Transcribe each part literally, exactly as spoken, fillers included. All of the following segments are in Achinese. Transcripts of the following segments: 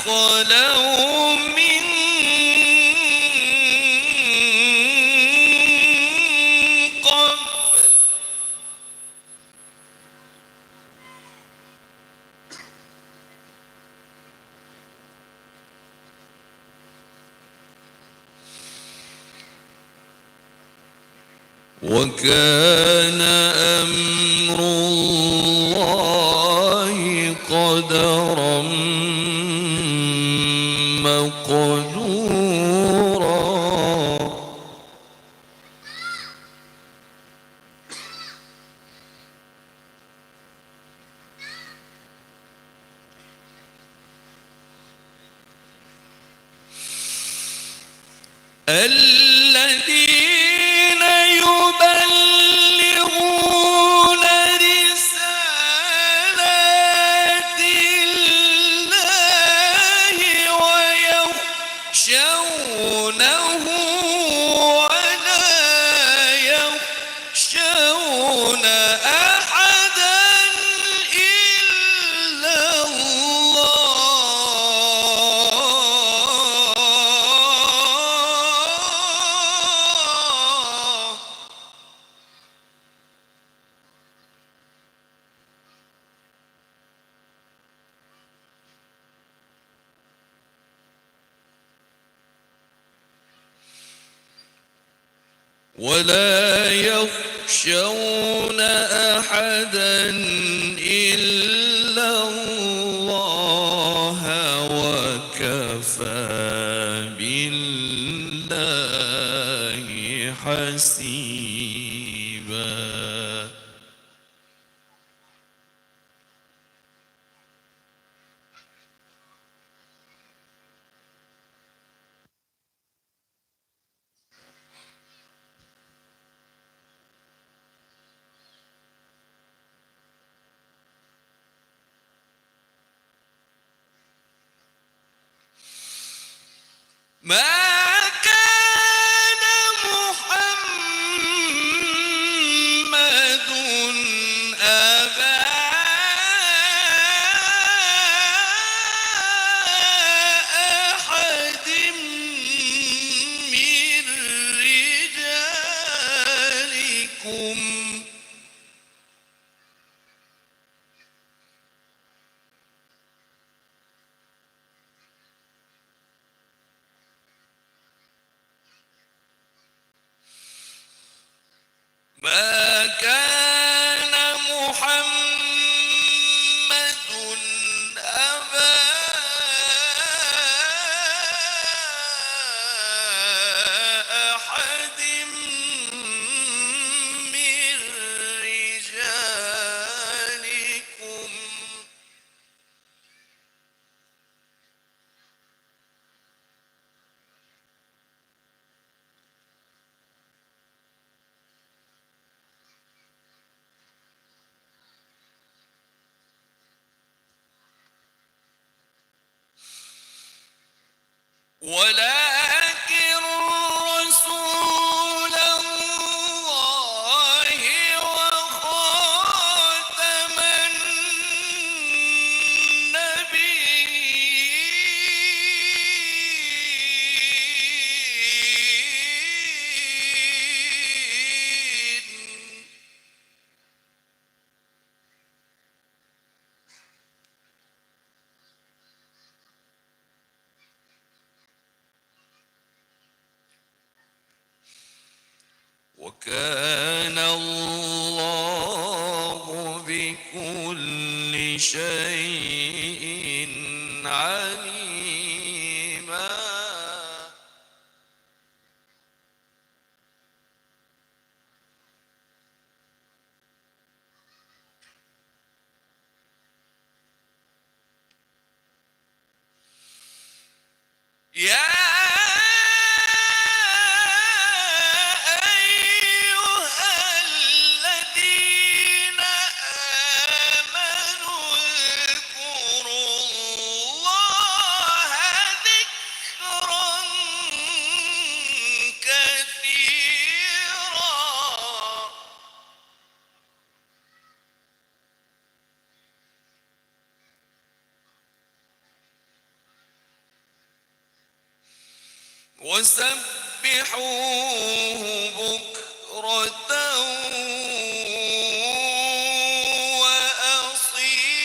ولو من قبل. وكان أمر الله قدرا مقدورا. الذين يبلغون رسالات الله ويخشونه ولا يخشون أحدا إلا الله. ولا يخشون أحدا إلا الله، وكفى بالله حسيبا. ما كان محمد أبا أحد من رجالكم. ما كان محمد أبا أحد من رجالكم. ولكن رسول الله وخاتم النبيين. وكان الله بكل شيء عليما. يا أيها الذين آمنوا اذكروا الله ذكرا كثيرا. وسبحوه بكرة وأصيلا.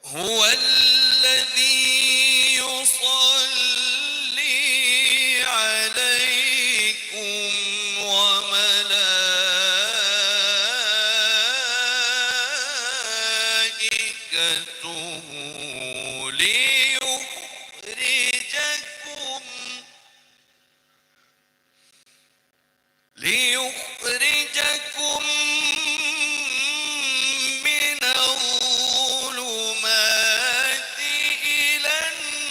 هو الذي يصلي عليكم وملائكته ليخرجكم، ليخرجكم من الظلمات إلى النور.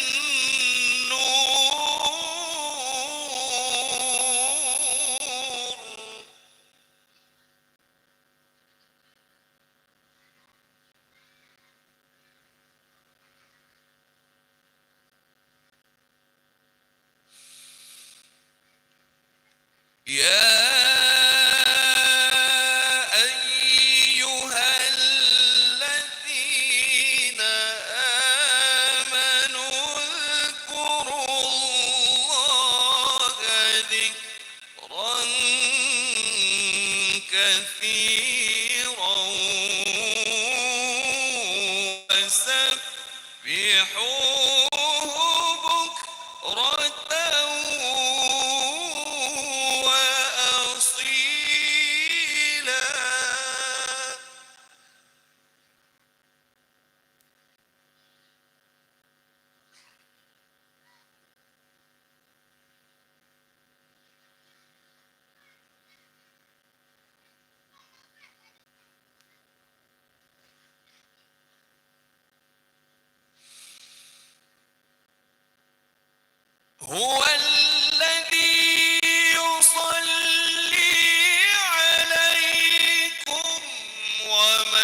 يا أيها الذين آمنوا اذكروا الله ذكرا كثيرا وسبحوه بكرة وأصيلا. هو الذي يصلي عليكم وملائكته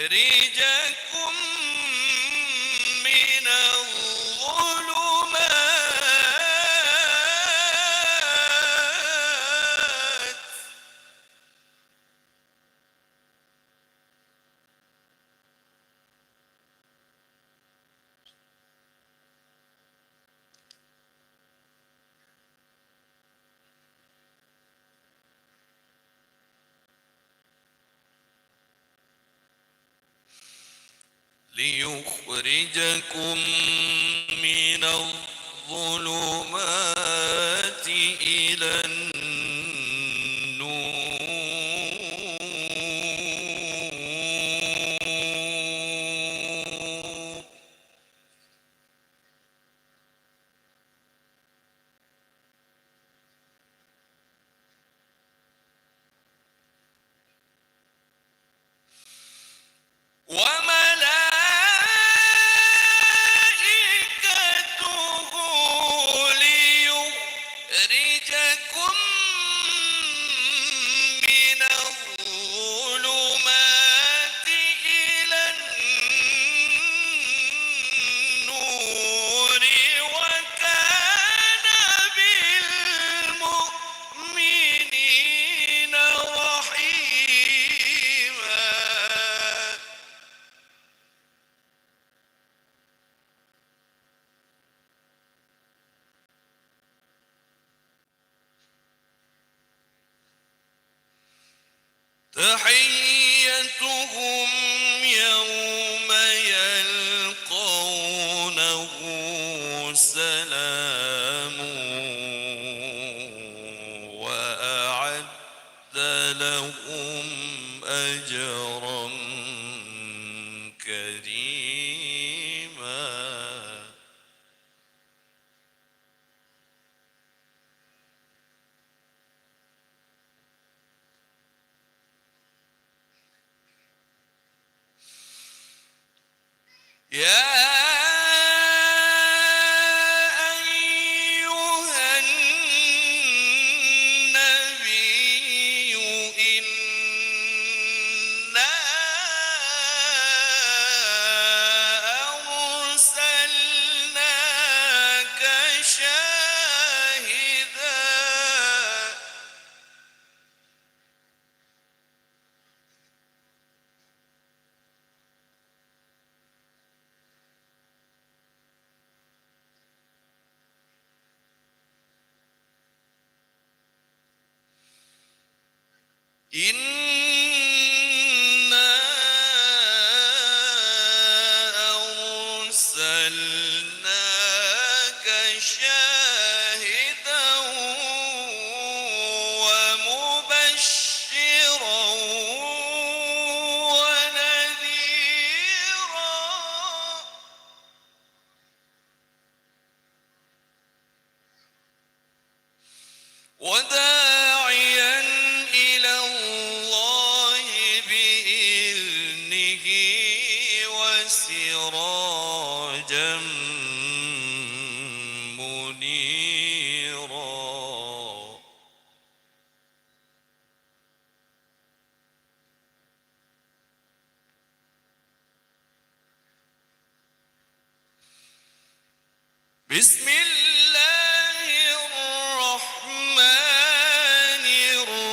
ليخرجكم من الظلمات. ليخرجكم من الظلمات إلى النور. وملائكته ليخرجكم من الظلمات إلى النور وكان بالمؤمنين رحيما. تحيتهم يوم يلقونه سلام وأعد لهم أجرا كريما. يا أيها النبي إن إنا أرسلناك شاهدا ومبشرا ونذيرا وداعيا إلى الله بإذنه وسراجا منيرا. بسم الله الرحمن الرحيم.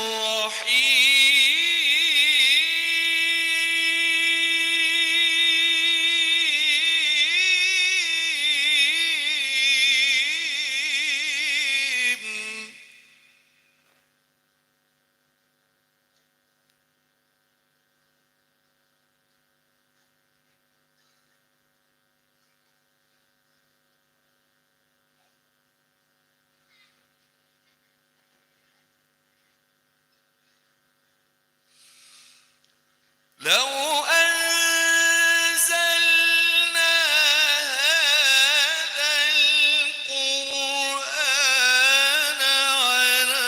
لو أنزلنا هذا القرآن على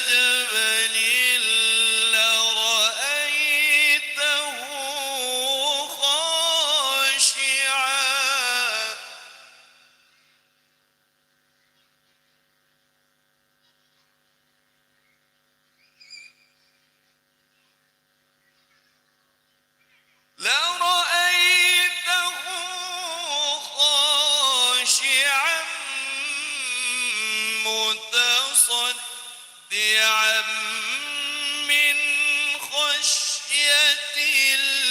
جبل لرأيته خاشعا لرأيته خاشعا متصدعا من خشية الله.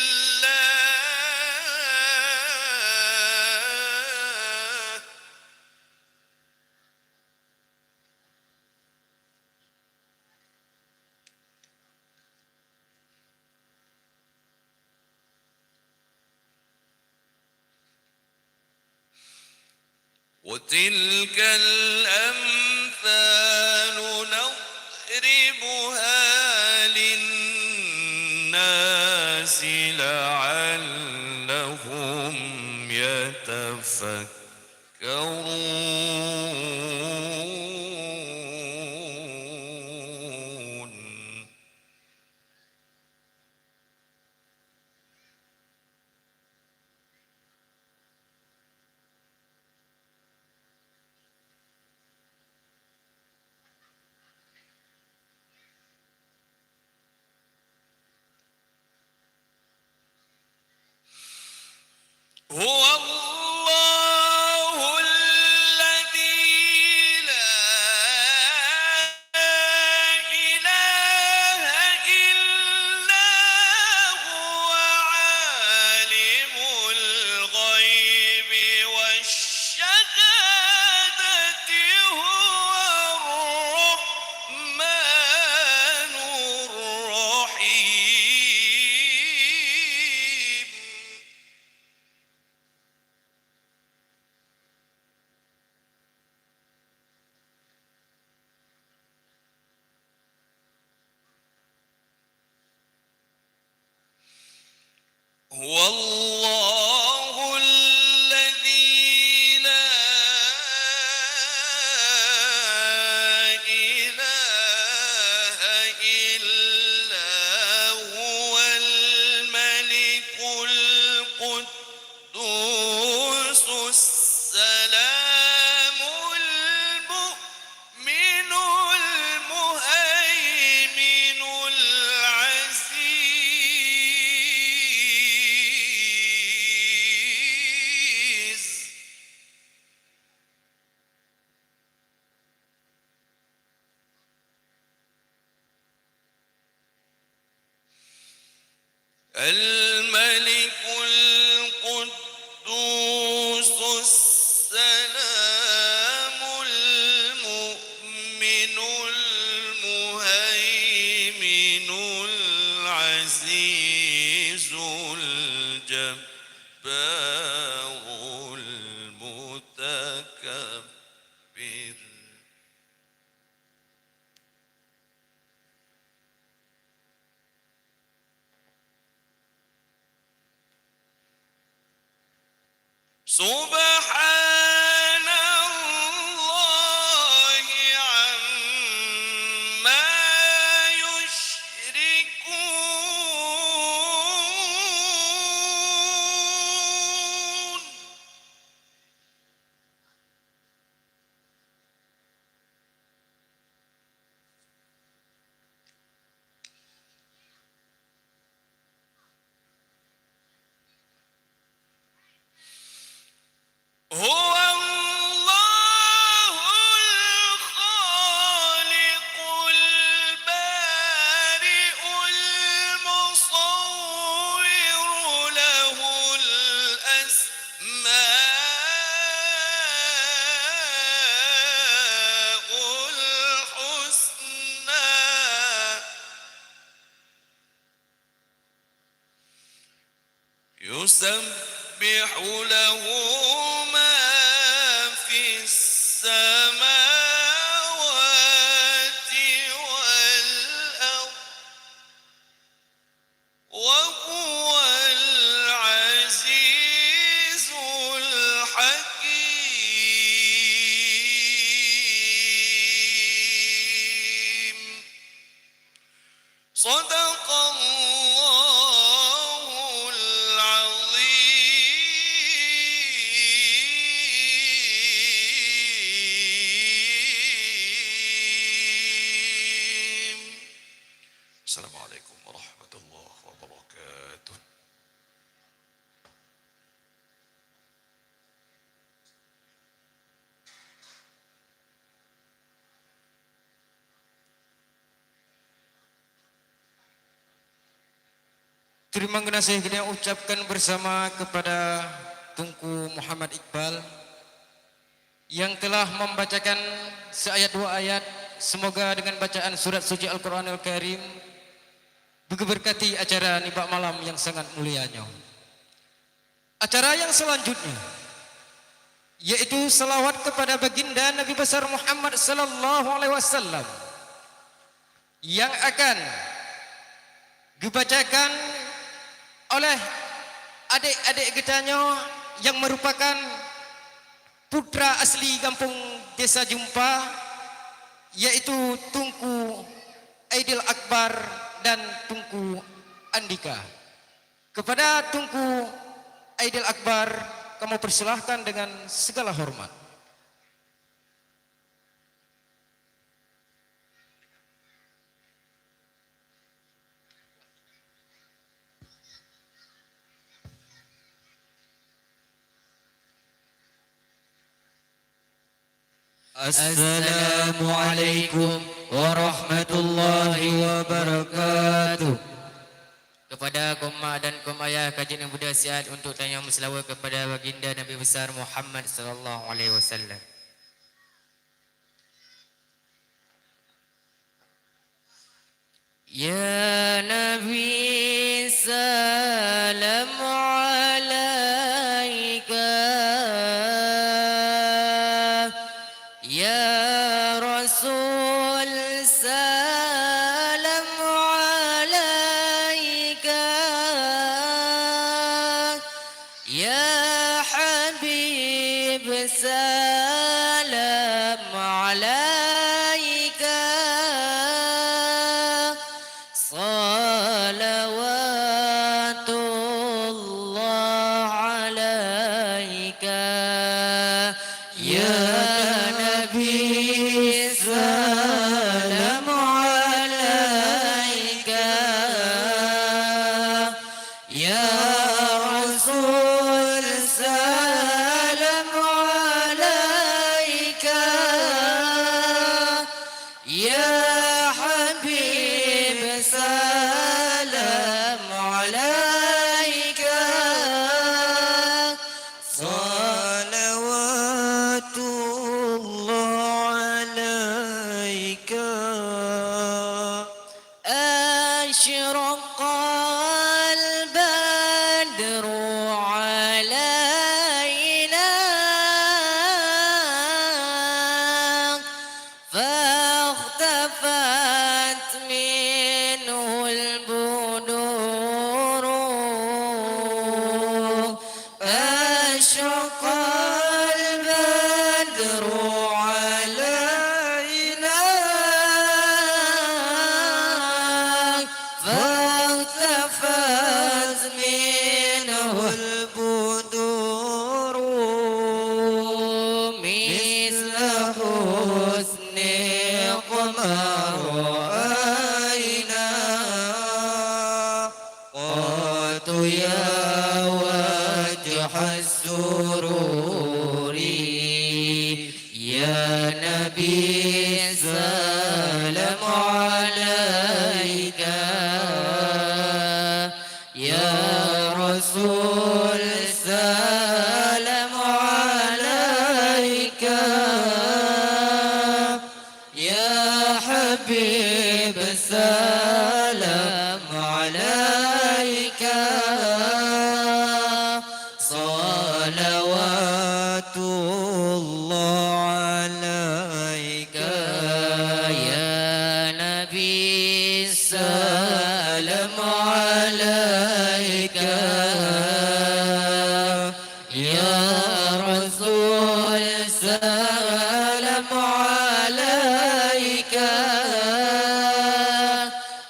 وتلك الأمثال نضربها للناس لعلهم يتفكرون. هو الله الذي لا إله إلا هو عالم الغيب والشهادة هو الرحمن الرحيم. هو الله الذي لا إله إلا هو الملك القدوس السلام المؤمن المهيمن العزيز. الملك القدوس السلام المؤمن المهيمن فذكر. سبحان الله عما يشركون. هو الله الخالق البارئ المصور، له الأسماء الحسنى. يسبح له ما في السماوات والأرض، وهو العزيز الحكيم. صدق الله العظيم. السلام عليكم ورحمة الله وبركاته. Terima kasih kita ucapkan bersama kepada Teungku Muhammad Iqbal yang telah membacakan seayat dua ayat. Semoga dengan bacaan surat suci Al-Quranul Karim, geuberkati acara nibak malam yang sangat mulia nyoe. Acara yang selanjutnya, yaitu salawat kepada Baginda Nabi Besar Muhammad sallallahu alaihi wasallam, yang akan dibacakan oleh adik-adik geutanyoe yang merupakan putra asli gampông Desa Jumpa, yaitu Teungku Aidil Akbar dan Teungku Andika. Kepada Teungku Aidil Akbar, kamoe persilahkan dengan segala hormat. Assalamualaikum warahmatullahi wabarakatuh. Kepada koma dan koma ayah, ka jeuet neubeudôh siat untuk tanyoe meuseulaweuet kepada Baginda Nabi Besar Muhammad sallallahu alaihi wasallam. يا نبي سلام عليك، يا رسول سلام عليك، يا حبيب سلام عليك، صلوات الله عليك، يا نبي Nabi, salam alaika. Ya Rasul, salam alaika. Ya Habib, salam alaika. Salawatullah alaika. Ya Nabi, salam alaika. Ya Rasul, salam alaika.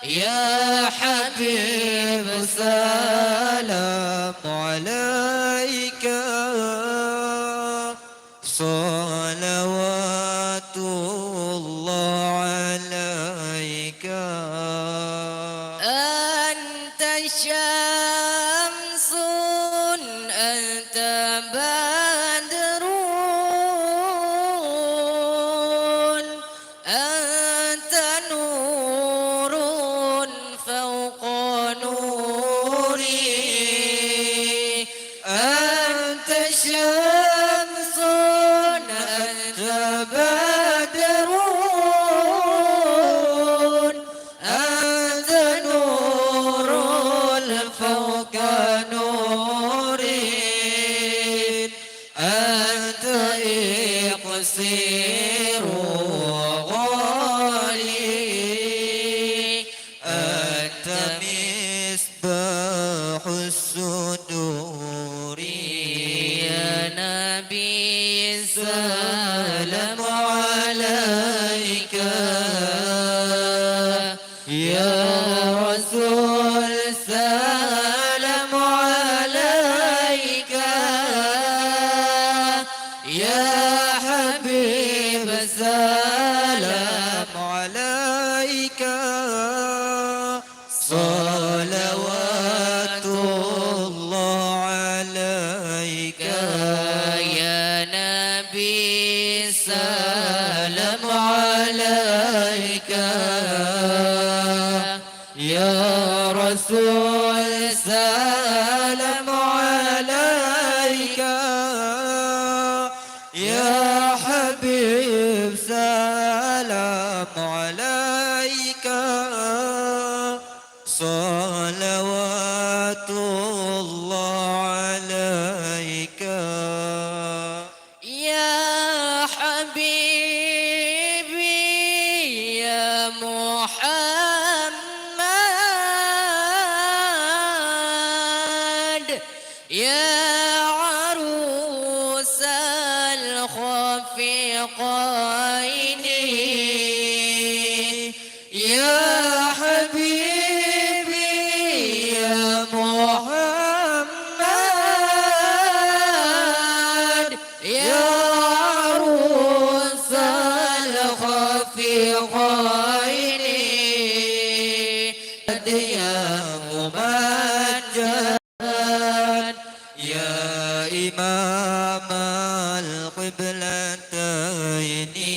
Ya Habib, salam alaika. Salawatullah alaika. Anta syamsun, anta badrun, anta nurun fauqa nuri. Anta syamsun, anta badrun, anta nurun fauqa nuri. Anta iqsiru ghali. Anta misbahus suduri. Ya Nabi, salam alaika. Ya Rasul, salam alaika. Ya Habib, salam alaika. Salawatullah alaika. Ya Nabi, salam alaika. Ya Rasul, salam alaika. Ya Habib, salam alaika. Salawatullah alaika. Ya Habibi, ya Muhammad, ya arusal khafiqaini. Ya Habibi, ya Muhammad, ya arusal khafiqaini, ya mumanjan. Ya Imamal Qiblataini.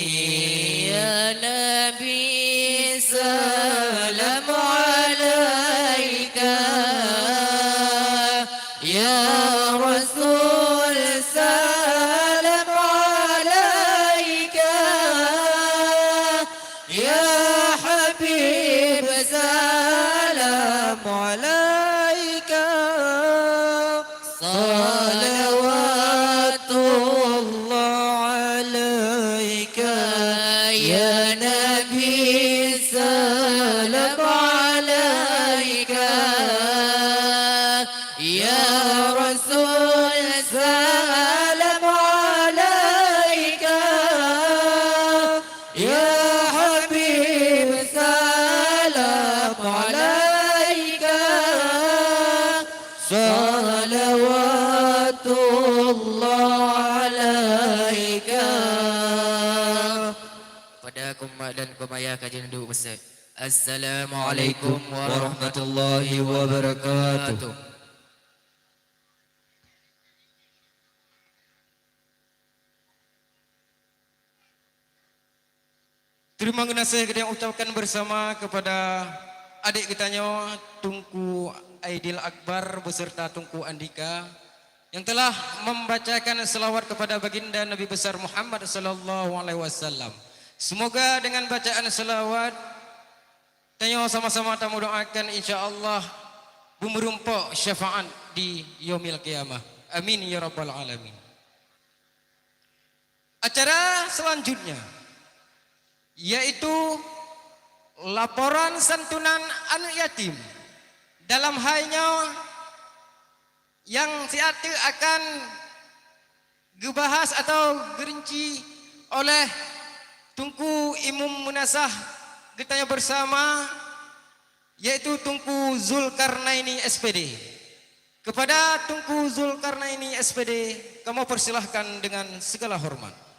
Ya Nabi, salam alaika. Ya Rasul, salam alaika. Ya Habib, salam alaika. Salawatullah alaika. Ya Nabi, salam alaika. Ya Rasul, salam alaika. Ya Habib, salam alaika. Salawatullah alaika. Pada kumat dan kumaya ka jeuet duek beusèt. Assalamualaikum warahmatullahi wabarakatuh. Terima geunaséh geutanyoe ucapkan bersama kepada adik geutanyoe, Teungku Aidil Akbar beserta Teungku Andika, yang telah membacakan selawat kepada Baginda Nabi Besar Muhammad sallallahu alaihi wasallam. Semoga dengan bacaan selawat, tanyoe sama-sama tameudoakan, insya Allah, beumeurumpok syafaat di Yaumil Qiyamah. Amin ya rabbal alamin. Acara selanjutnya, yaitu laporan santunan aneuk yatim. Dalam hal nyoe, nyang siat teuk akan geubahas atau geurinci oleh Teungku Imum Meunasah geutanyoe bersama, yaitu Teungku Zulkarnaini, S P D. Kepada Teungku Zulkarnaini, S P D, kamoe persilahkan dengan segala hormat.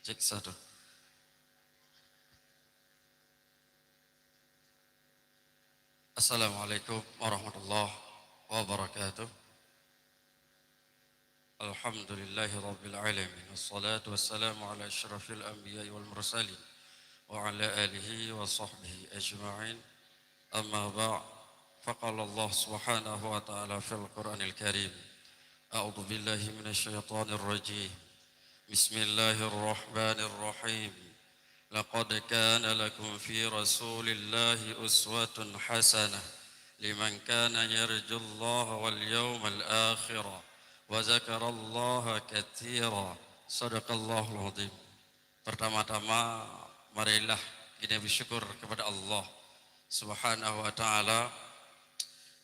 Cek satu. Assalamualaikum warahmatullahi wabarakatuh. Alhamdulillahi rabbil alamin. Wassalatu wassalamu ala asyrafil anbiya'i wal mursalin, wa ala alihi wa sahbihi ajma'in. Amma ba'd. Faqala Allah subhanahu wa ta'ala fil Qur'anil Karim. A'udzu billahi minasy syaithanir rajim. Bismillahirrahmanirrahim. Laqad kana lakum fi Rasulillahi uswatun hasanah liman kana yarjullaha wal yawmal akhira wa dzakarallaha katsira. Sadaqallahul azim. Pertama-tama, marilah kita bersyukur kepada Allah Subhanahu wa Ta'ala,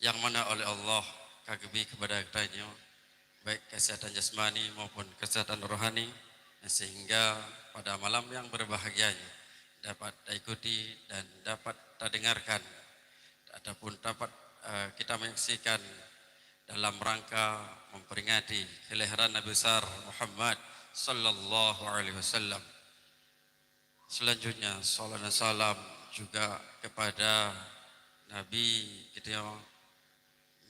yang mana oleh Allah ka geubri kepada geutanyoe baik kesehatan jasmani maupun kesehatan rohani, sehingga pada malam yang berbahagia ini dapat taikuti dan dapat tadengarkan ataupun dapat, eh, kita menyaksikan dalam rangka memperingati kelahiran Nabi besar Muhammad sallallahu alaihi wasallam. Selanjutnya, salawat dan salam juga kepada Nabi kita,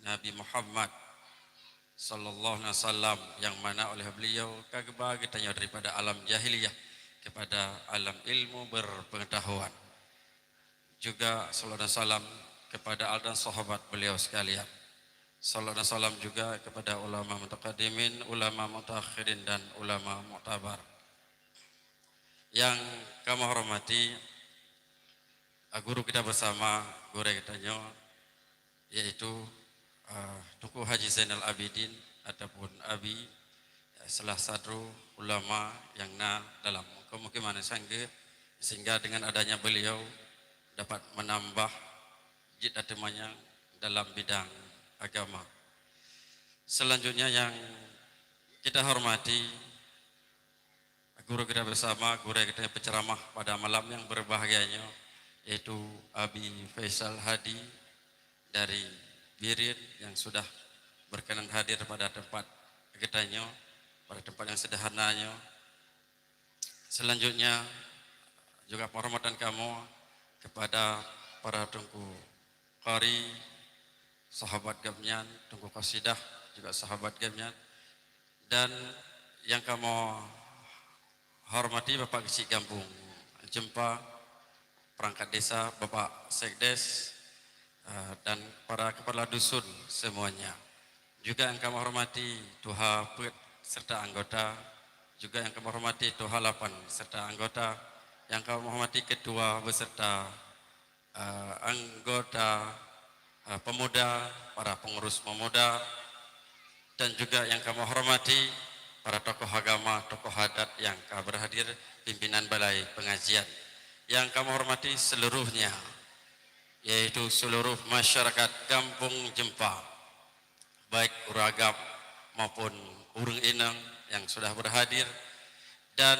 Nabi Muhammad sallallahu alaihi wasallam, yang mana oleh beliau ka geuba geutanyoe daripada alam jahiliyah kepada alam ilmu berpengetahuan. Juga salawat dan salam kepada al dan sahabat beliau sekalian. Salawat dan salam juga kepada ulama mutaqaddimin, ulama mutaakhirin, dan ulama muktabar. Yang kami hormati, eh, guru kita bersama, gurèe geutanyoe, yaitu, eh, Teungku Haji Zainal Abidin ataupun Abi, eh, salah satu ulama yang na dalam kemukiman Sangge, sehingga dengan adanya beliau dapat menambah jeuet ateueh manyang dalam bidang agama. Selanjutnya yang kita hormati, guru kita bersama, gurèe kita yang penceramah pada malam yang berbahagia nyoe, yaitu Abi Faisal Hadi dari Bireuen yang sudah berkenan hadir pada tempat geutanyoe, pada tempat yang sederhana nyoe. Selanjutnya, juga penghormatan kamoe kepada para teungku qari, sahabat geuhnyan, teungku qasidah, juga sahabat geuhnyan, dan yang kamoe hormati Bapak Geuchik Gampông Jeumpa, perangkat desa, Bapak Sekdes, eh, dan para kepala dusun semuanya. Juga yang kami hormati Tuha Peuet serta anggota, juga yang kami hormati Tuha Lapan serta anggota, yang kami hormati Ketua beserta, eh, anggota, eh, pemuda, para pengurus pemuda, dan juga yang kami hormati para tokoh agama, tokoh adat yang ka berhadir, pimpinan balai pengajian. Yang kami hormati seluruhnya, yaitu seluruh masyarakat Gampông Jeumpa, baik ureueng agam maupun ureueng inong yang sudah berhadir, dan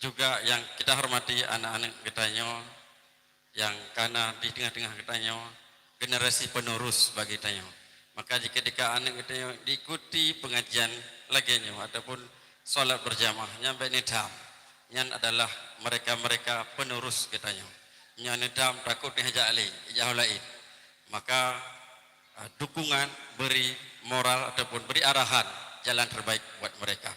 juga yang kita hormati aneuk-aneuk geutanyoe yang ka na di teungoh-teungoh geutanyoe, generasi penerus bagi tanyoe. Maka jika, jika aneuk geutanyoe diikuti pengajian lagèe nyoe ataupun salat berjamaah, nyan bèk neudham. Nyan adalah mereka-mereka penerus geutanyoe. Nyoe neudham takot nyan jak lé, jak laén. Maka, dukungan, beri moral ataupun beri arahan jalan terbaik buat mereka.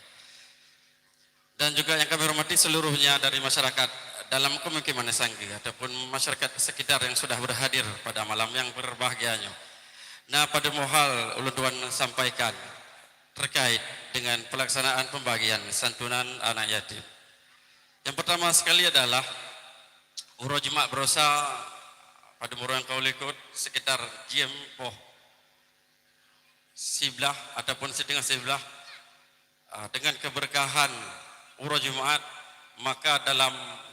Dan juga yang kami hormati seluruhnya dari masyarakat dalam kemukiman Sangge ataupun masyarakat sekitar yang sudah berhadir pada malam yang berbahagia nyoe. Nah, padum hal ulôn tuan sampaikan terkait dengan pelaksanaan pembagian santunan anak yatim. Yang pertama sekali adalah uroe Jumat baroesa padum uroe nyang ka lheueh likot sekitar jam poh siblaih ataupun siteungoh siblaih, ah, dengan keberkahan uroe Jumat, maka dalam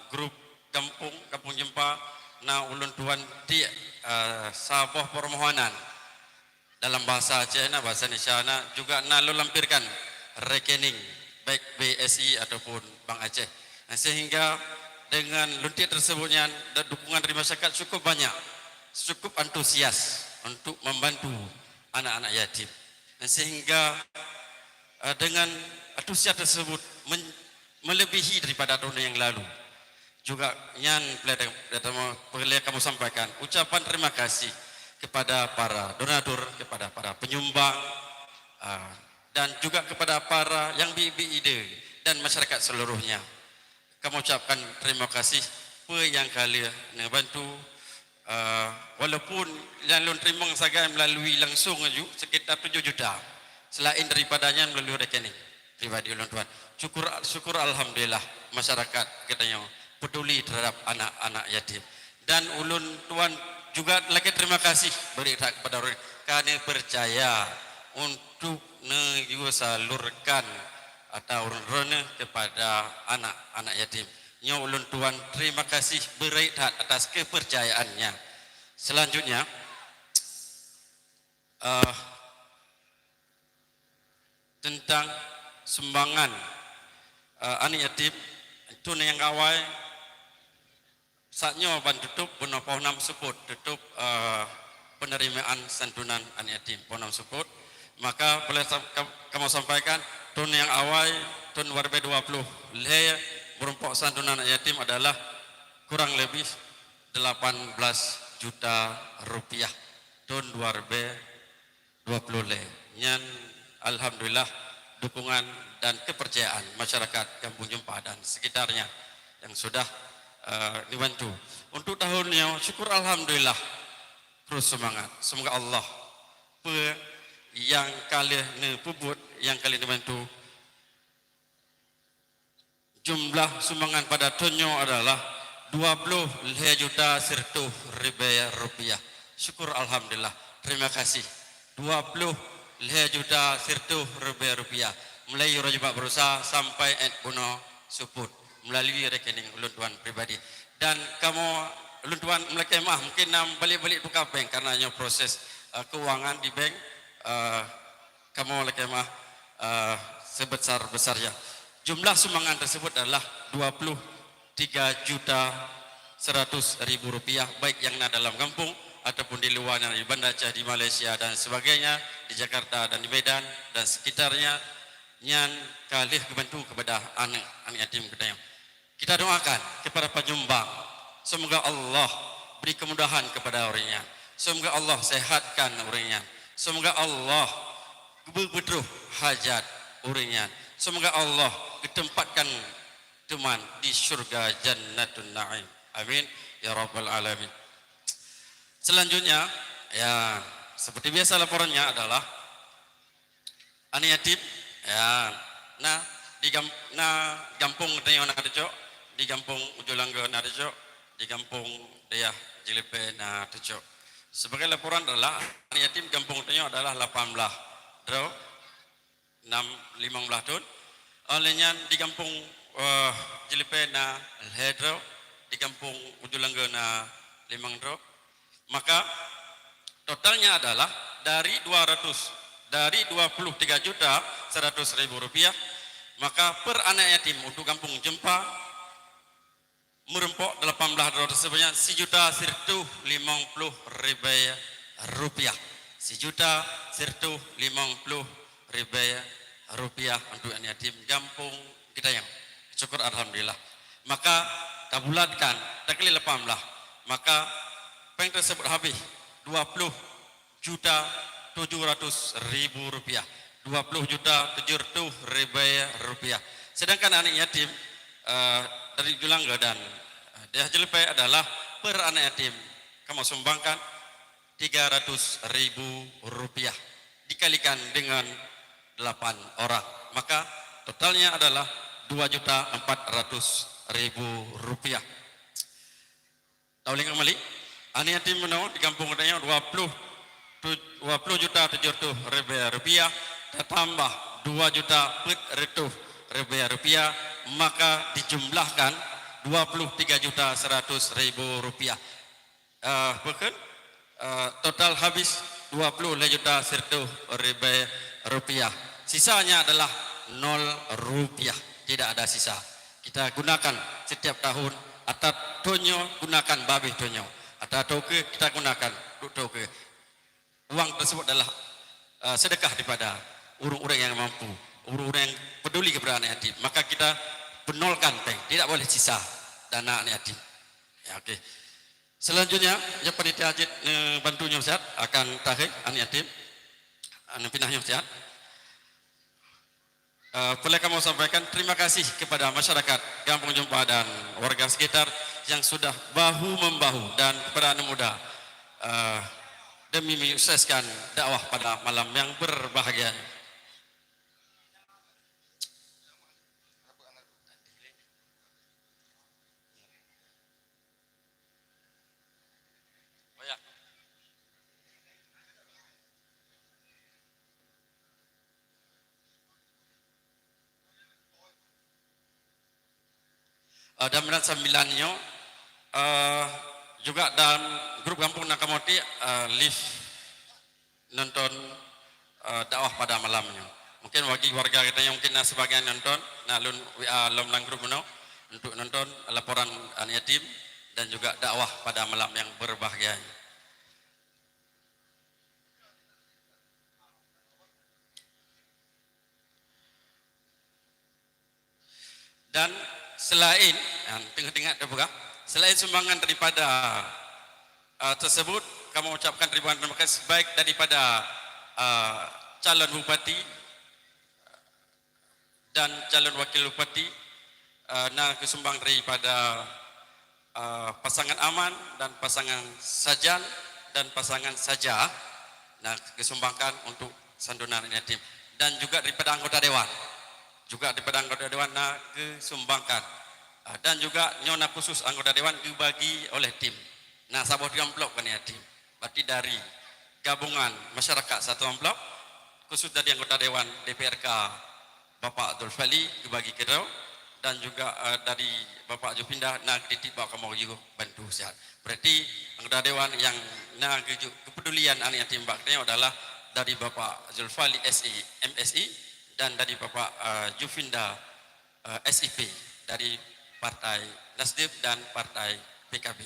grup gampông, Gampông Jeumpa, na ulôn tuan tiek, ah, saboh permohonan. Dalam bahasa Aceh na, bahasa Indonesia na, juga na lôn lampirkan rekening baik B S I ataupun Bank Aceh. Sehingga dengan lôn tiek tersebut nyan, dan dukungan dari masyarakat cukup banyak, cukup antusias untuk membantu anak-anak yatim. Sehingga, eh, dengan antusias tersebut men-, melebihi daripada tahun yang lalu. Juga nyan perlu kamoe sampaikan ucapan terima kasih kepada para donatur, kepada para penyumbang, ah, dan juga kepada para yang bi-, bi ide dan masyarakat seluruhnya. Kamoe ucapkan terima kasih peue nyang ka lheueh neubantu, ah, walaupun nyang lôn teurimong sagai melalui langsung aju sekitar tujoh juta, selain daripada nyan melalui rekening pribadi ulôn tuan. Syukur, syukur alhamdulillah masyarakat geutanyoe peduli terhadap anak-anak yatim. Dan ulôn tuan juga lakée terima kasih bri that kepada ureuëng ka neupercaya untuk neuyue salurkan ata ureuëng droeneueh kepada anak-anak yatim. Nyoe ulôn tuan terima kasih bri that atas kepercayaannya. Selanjutnya, eh, tentang sumbangan, eh, aneuk yatim, thôn nyang awai, saat nyoe ban tutup, bunoe poh nam seupôt tutup, eh, penerimaan santunan aneuk yatim poh nam seupôt. Maka boleh sam-, kam-, kamoe sampaikan, thôn nyang awai, thôn dua ribée dua puluh lhée, meurumpok santunan aneuk yatim adalah kurang lebih delapan belas juta rupiah. Thôn dua ribée dua puluh lhée. Nyan alhamdulillah dukungan dan kepercayaan masyarakat Gampông Jeumpa dan sekitarnya yang sudah, eh, neubantu. Untuk tahun nyoe syukur alhamdulillah terus seumangat. Semoga Allah peue nyang ka lheueh neupeubuet, nyang ka lheueh neubantu, jumlah sumbangan pada thôn nyoe adalah dua ploh lhée juta sireutôh ribée rupiah. Syukur alhamdulillah. Terima kasih. Dua ploh lhée juta sireutôh ribée rupiah. Mulai uroe Jumat baroesa sampai ét bunoe seupôt melalui rekening ulôn tuan pribadi. Dan kamoe ulôn tuan meulakée meuah, mungkin na balik-balik tuka bank karena nyoe proses, eh, keuangan di bank, eh, kamoe lakée meuah, eh, sebesar-besarnya. Jumlah sumbangan tersebut adalah dua puluh tiga juta seratus ribu rupiah, baik yang na dalam gampông ataupun di luwa, na di Banda Aceh, di Malaysia dan sebagainya, di Jakarta dan di Medan dan sekitarnya, nyan ka lheueh geubantu kepada aneuk, aneuk yatim geutanyoe. Kita doakan kepada penyumbang, semoga Allah beri kemudahan kepada ureuëng nyan. Semoga Allah sehatkan ureuëng nyan. Semoga Allah beubeutôh hajat ureuëng nyan. Semoga Allah geutempatkan teuma di syurga Jannatun Naim. Amin ya rabbal alamin. Selanjutnya, ya, seperti biasa laporannya adalah aneuk yatim, ya, na di gam-, na gampông geutanyoe na teucok, di gampông Ujong Langga na teucok, di gampông Dayah Jilipée na teucok. Sebagai laporan adalah aneuk yatim gampông geutanyoe adalah lapan blaih droe, nam, limong blaih thon. Oleh nyan di gampông, eh, Jilipée na lhée droe, di gampông Ujong Langga na limong droe. Maka totalnya adalah dari dua ratus, dari dua puluh tiga juta seratus ribu rupiah, maka per anak yatim untuk Gampông Jeumpa meureumpok delapan blaih droe tersebut nyan sijuta sireutôh limong ploh ribée rupiah. Sijuta sireutôh limong ploh ribée rupiah untuk anak yatim gampông geutanyoe. Syukur alhamdulillah. Maka tabulatkan, takli lapan blaih. Maka péng tersebut habis dua ploh juta tujuh ratus ribu rupiah, dua puluh juta tujuh ratus ribu rupiah. Sedangkan anak yatim, eh, dari Julangga dan, eh, daerah Jeleupai adalah per anak yatim kamoe sumbangkan tiga ratus ribu rupiah dikalikan dengan delapan orang, maka totalnya adalah dua juta empat ratus ribu rupiah. Tauleng kembali, aneuk yatim meunoe di gampông geutanyoe dua puluh tu-, dua puluh juta tujuh ratus ribu rupiah, tatambah dua juta peuet ratus ribu rupiah, maka dijumlahkan dua puluh tiga juta seratus ribu rupiah. Eh, bukan? Eh, total habis dua puluh lhèe juta seratus ribu rupiah. Sisanya adalah nol rupiah. Tidak ada sisa. Kita gunakan setiap tahun, ata thôn nyoe gunakan babeh thôn nyoe. Ata thôn keue kita gunakan untuk thôn keue. Uang tersebut adalah, eh, sedekah daripada ureueng-ureueng yang mampu, ureueng-ureueng yang peduli kepada anak yatim. Maka kita penolkan péng, tidak boleh sisa dana anak yatim. Ya, okey. Selanjutnya, nyang panitia jeuet, eh, bantu nyoe siat akan takhé aneuk yatim. Aneuk pinah nyoe siat. Eh, peureulèe kamoe sampaikan terima kasih kepada masyarakat Gampông Jeumpa dan warga sekitar yang sudah bahu-membahu dan kepada aneuk muda, eh, demi menyukseskan dakwah pada malam yang berbahagia. Eh, dan bulan sembilan nyoe, eh, juga dalam grup gampông na kamoe, eh, live nonton, eh, dakwah pada malam nyoe. Mungkin bagi warga kita yang mungkin na sebagian nonton, na lôn W A lom lam grup meunoe untuk nonton laporan aneuk yatim dan juga dakwah pada malam yang berbahagia nyoe. Dan selain, ha, teungoh teuingat teupeugah, selain sumbangan daripada, eh, tersebut, kamoe ucapkan ribuan terima kasih baik daripada, eh, calon bupati dan calon wakil bupati, eh, na geusumbang daripada eh, pasangan Aman dan pasangan Sajan dan pasangan Saja, nah, geusumbangkan untuk santunan yatim. Dan juga daripada anggota dewan. Juga daripada anggota dewan na geusumbangkan. Ah, dan juga nyoe na khusus anggota dewan geubagi oleh tim. Nah, saboh tiga amplop keu aneuk yatim. Berarti dari gabungan masyarakat satu amplop, khusus dari anggota dewan D P R K Bapak Zulfali geubagi keudroe dan juga, eh, dari Bapak Jufinda na geutitip bak kamoe juga bantu siat. Berarti anggota dewan nyang na geuju-, keupedulian aneuk yatim bak geutanyoe adalah dari Bapak Zulfali S I, M S I, dan dari Bapak, eh, Jufinda, eh, S I P, dari Partai Nasdem dan Partai P K B.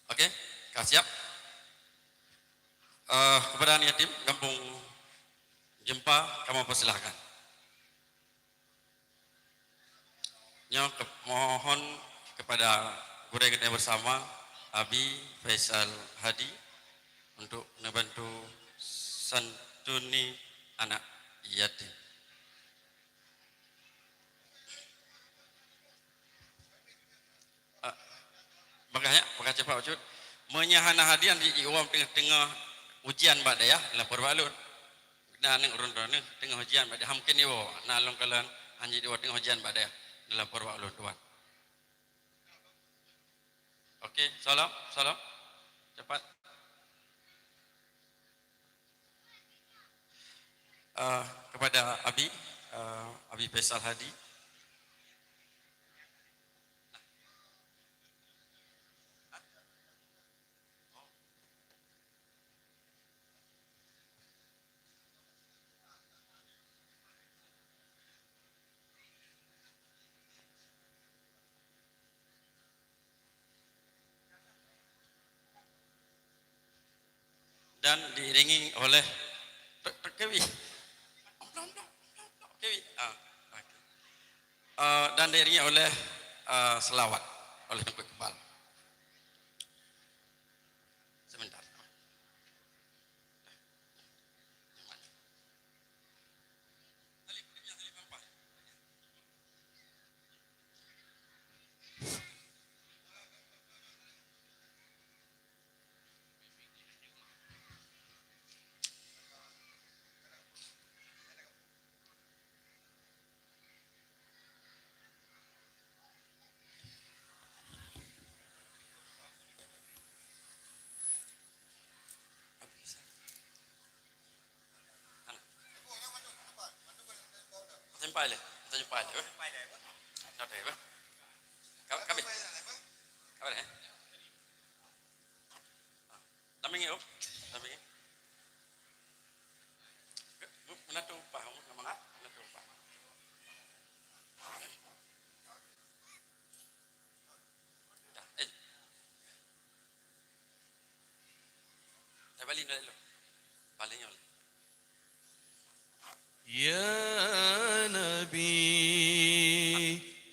Oke, ka siap? Eh, kepada aneuk yatim Gampông Jeumpa, kamoe persilakan. Nyoe ke-, mohon kepada gurèe geutanyoe bersama, Abi Faisal Hadi, untuk neubantu santuni anak yatim. Ah, bagah nyan, bagah cepat bacut. Meunyo hana hadir, di, di uroe teungoh-teungoh ujian bak dayah, lapor bak lôn. Na aneuk ureueng droeneuh teungoh ujian bak dayah, han mungken iwoe. Na lôn kalon hanjeuet iwoe teungoh ujian bak dayah, lapor bak lôn tuan. Oke, salam, salam. Cepat. Eh, kepada Abi, eh, Abi Faisal Hadi. Dan diiringi oleh, tek, tek, kewi. Kewi. Ah, oke. Eh, dan diiringi oleh, eh, selawat oleh Teungku Iqbal. Sebentar. Pai lé, teuka pai lé, eh. Teuka pai lé, eh. Ka, ka habéh. Ka habéh, eh. Lam ingat, oh. Lam ingat. Meunan teuh upah, meunan mangat, meunan teuh upah. Dah, eh. Dah balik dah dulu. Balik nyoe. يا نبي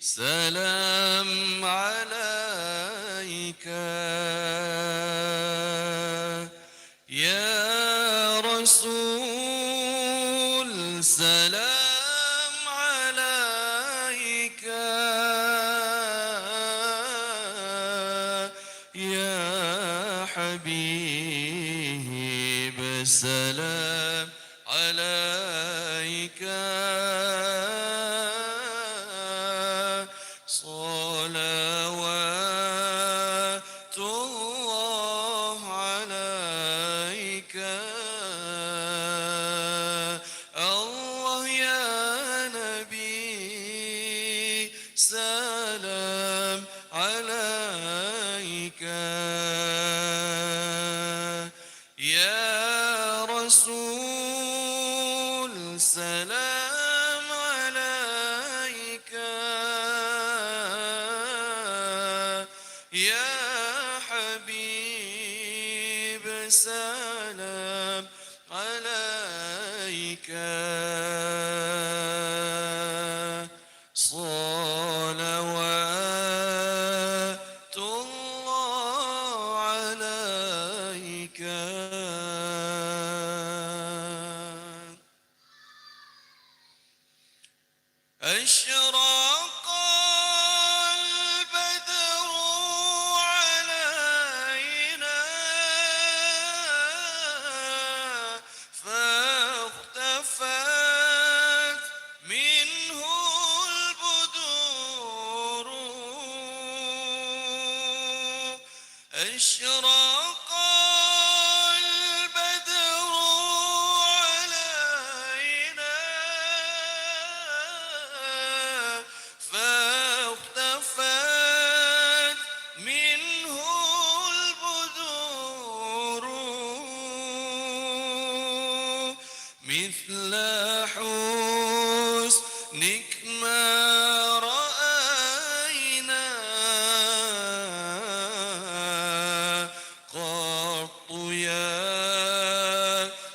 سلام عليك، يا رسول سلام عليك، يا حبيب سلام عليك، صلوات الله عليك. الله يا نبي سلام عليك، يا رسول سلام عليك، يا حبيب سلام عليك، صلوات الله عليك. أشرق البدر علينا فاختفت منه البدور. أشرق البدر علينا فاختفت منه البدور مثل حسنك ما رأينا قط يا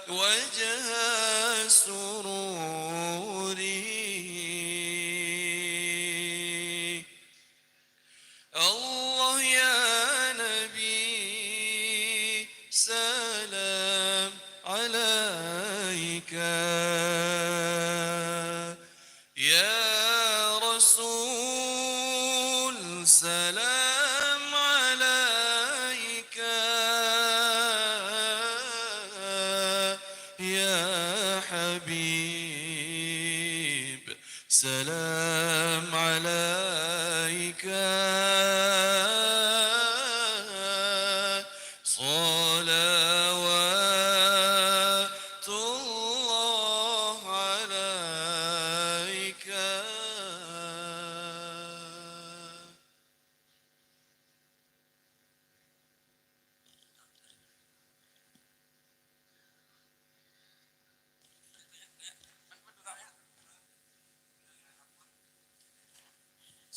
وجه السرور. الله يا نبي سلام عليك، يا رسول سلام عليك، يا حبيب سلام عليك، صلوات الله عليك.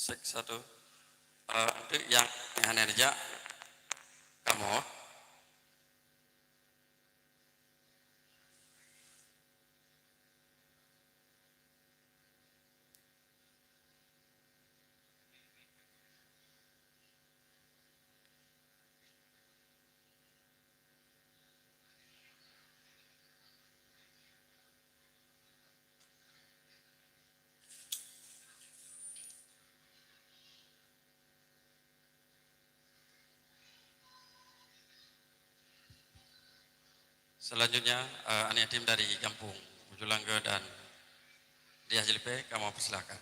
Sek satu. Eh, untuk nyang, nyang hana dijak, kamoe. Selanjutnya, eh, aneuk yatim dari Gampông Ujulangge dan Diah Jelipé, kamoe persilakan.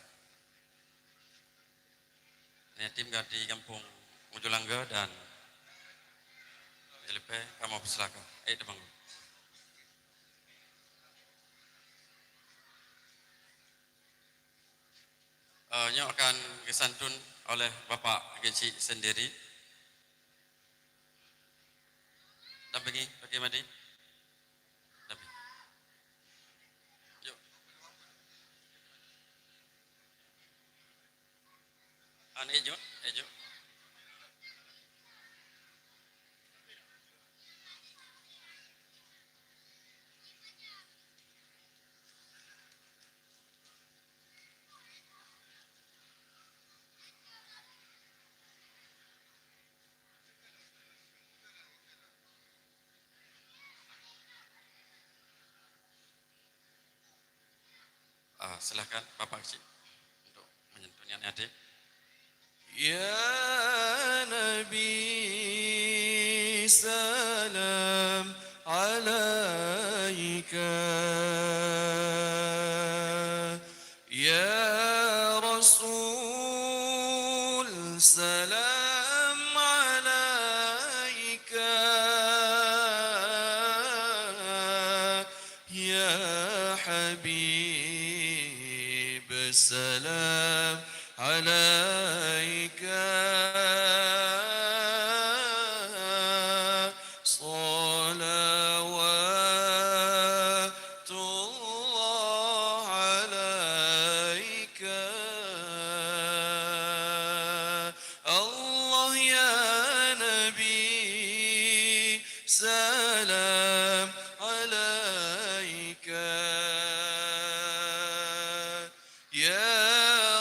Aneuk yatim dari Gampông Ujulangge dan Jelipé, kamoe persilakan. Eh, di panggung. Eh, nyoe akan geusantun oleh Bapak Geuchik sendiri. Dampingi, Pak Madi. Dampingi. Yuk. An, eh, jok, eh, jok. Ah, silahkan Bapak Geuchik untuk menyantuni aneuk yatim. Ya Nabi, salam alaika. Ya Rasul, salam alaika. Ya Habib, salam alaika. Salawatullah alaika. Allah ya Nabi, salam alaika. Ya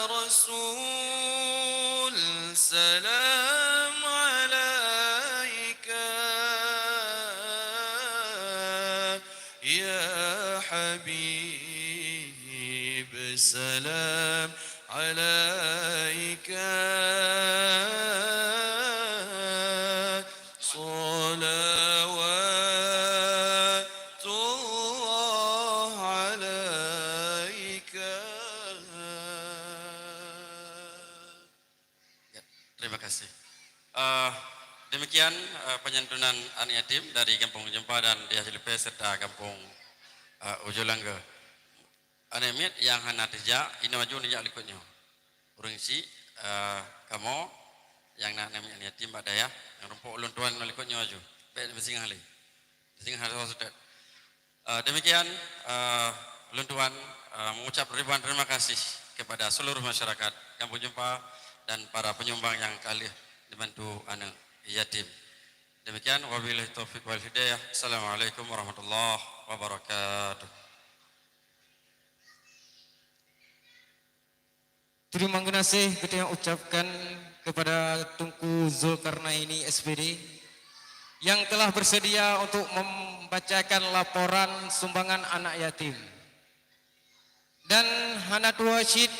Rasul, salam alaika. Ya Habib, salam alaika. Salawatullah alaika. Ya, terima kasih. Eh, demikian, eh, penyantunan aneuk yatim dari Gampông Jeumpa dan Dayah Jelupée serta Gampông, eh, Ujong Langga. Aneuk miet nyang hana teujak, inoe aju neujak likot nyoe. Ureueng chik, eh, kamoe nyang na aneuk miet aneuk yatim bak dayah, nyang rumpok ulôn tuan inoe likot nyoe aju. Bék meusinggah lé. Meusinggah lé seutôt. Eh, demikian, eh, ulôn tuan, eh, mengucap ribuan terima kasih kepada seluruh masyarakat Gampông Jeumpa dan para penyumbang nyang ka lheueh dibantu aneuk yatim. Demikian, wabillahi taufiq wal hidayah. Assalamualaikum warahmatullahi wabarakatuh. Terima kasih kita ucapkan kepada Teungku Zulkarnaini, S P D, yang telah bersedia untuk membacakan laporan sumbangan anak yatim. Dan hana tuha cit,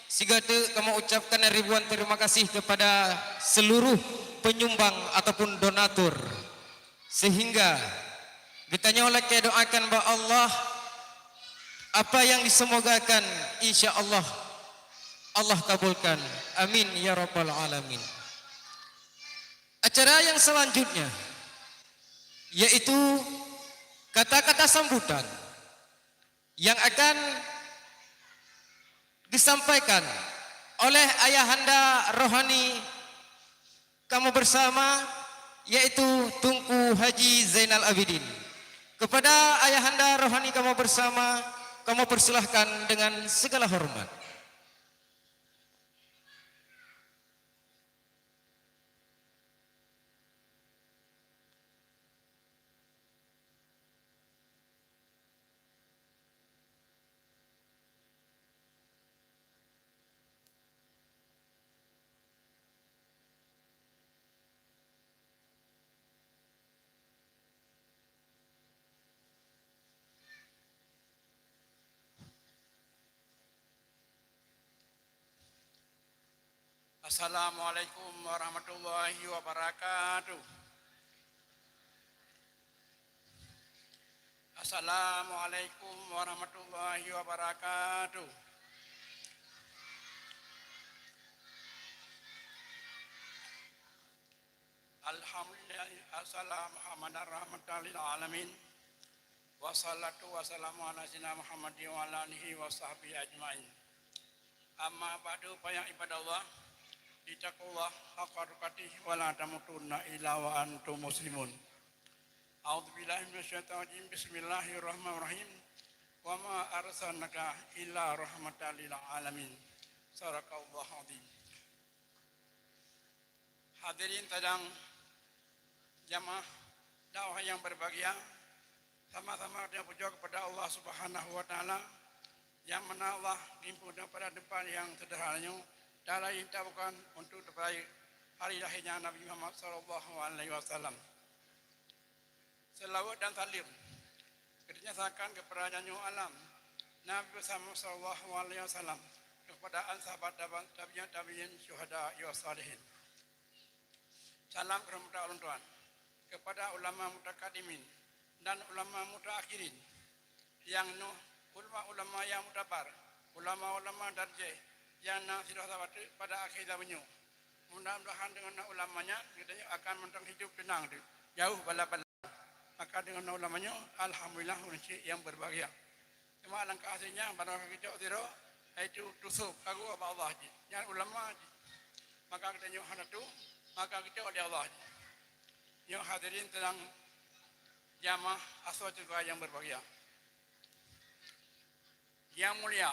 sigoe teuk kamoe ucapkan ribuan terima kasih kepada seluruh penyumbang ataupun donatur. Sehingga geutanyoe lakée doakan bak Allah, apa yang disemogakan, insya Allah, Allah kabulkan. Amin ya rabbal alamin. Acara yang selanjutnya yaitu kata-kata sambutan yang akan disampaikan oleh ayahanda rohani kamoe bersama, yaitu Teungku Haji Zainal Abidin. Kepada ayahanda rohani kamoe bersama, kamoe persilahkan dengan segala hormat. Assalamualaikum warahmatullahi wabarakatuh. Assalamualaikum warahmatullahi wabarakatuh. Alhamdulillah, wassalatu wassalamu ala sayyidina Muhammadin wa ala alihi wa sahbihi ajmain. Amma ba'du, fa ya ibadallah, ittaqullah haqqa tuqatih wa la tamutunna illa wa antum muslimun. A'udzubillahi minasyaitonirrajim. Bismillahirrahmanirrahim. Wa ma arsalnaka illa rahmatan lil alamin. Sadaqallahul azim. Hadirin sidang jamaah dakwah yang berbahagia, sama-sama kita puja kepada Allah Subhanahu wa Taala, yang mana Allah gimpun pada tempat yang sederhana nyoe, dan lain tak bukan untuk terbaik hari lahirnya Nabi Muhammad sallallahu alaihi wasallam. Selawat dan salam kita nyatakan kepada Raja Nyoe Alam, Nabi Muhammad sallallahu alaihi wasallam, kepada sahabat, tabi'in, tabi'in, syuhada, ya salihin. Salam keuhormatan ulôn tuan kepada ulama mutakadimin dan ulama mutaakhirin, nyang nyoe ulama-ulama nyang mutabar, ulama-ulama darjeh nyang na sidroe sahabat pada akhé zaman nyoe. Mudah-mudahan deungon ulama nyan geutanyoe akan mantong hidup teunang, jauh bala-bala. Maka deungon ulama nyoe, alhamdulillah, ureueng syik nyang berbahagia. Cuma langkah asai nyan, barang ka geucok sidroe, yaitu tusôb, kagoe bak Allah jih. Nyan ulama jih. Maka geutanyoe hana tueng, maka geucok lé Allah jih. Nyoe hadirin sidang jamaah asoe syeuruga nyang berbahagia. Yang mulia,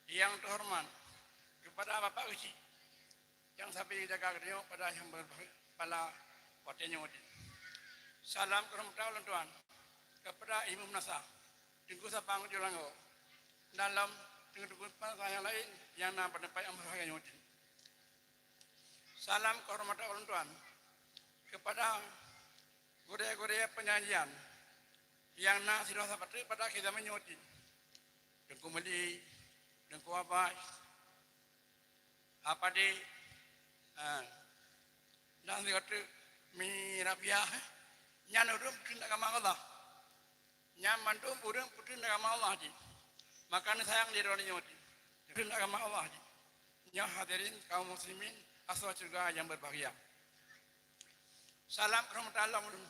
yang terhormat, kepada Bapak Geuchik, nyang sabe jaga geutanyoe pada nyang ber-, pada watée nyoe. Salam keuhormatan ulôn tuan kepada Imum Nasa, Teungku Sabang Ujoe Lango, dalam teungku-teungku nyang laén nyang na pada tempat nyang berbahagia nyoe. Salam keuhormatan ulôn tuan kepada gurée-gurée pengajian nyang na sidroe sahabat pada akhé zaman nyoe. Teungku Meli, Teungku Abbas, Apa deh? Ha. Dan sigoe teuk Mi Rabiah, eh? Nyan ureueng peutreun agama Allah. Nyan mandum ureueng peutreun agama Allah jih. Maka neusayang lé droeneuh nyoe jih. Peutreun agama Allah jih. Nyoe hadirin kaum muslimin asoe syeuruga nyang berbahagia. Salam keuhormatan lom ulôn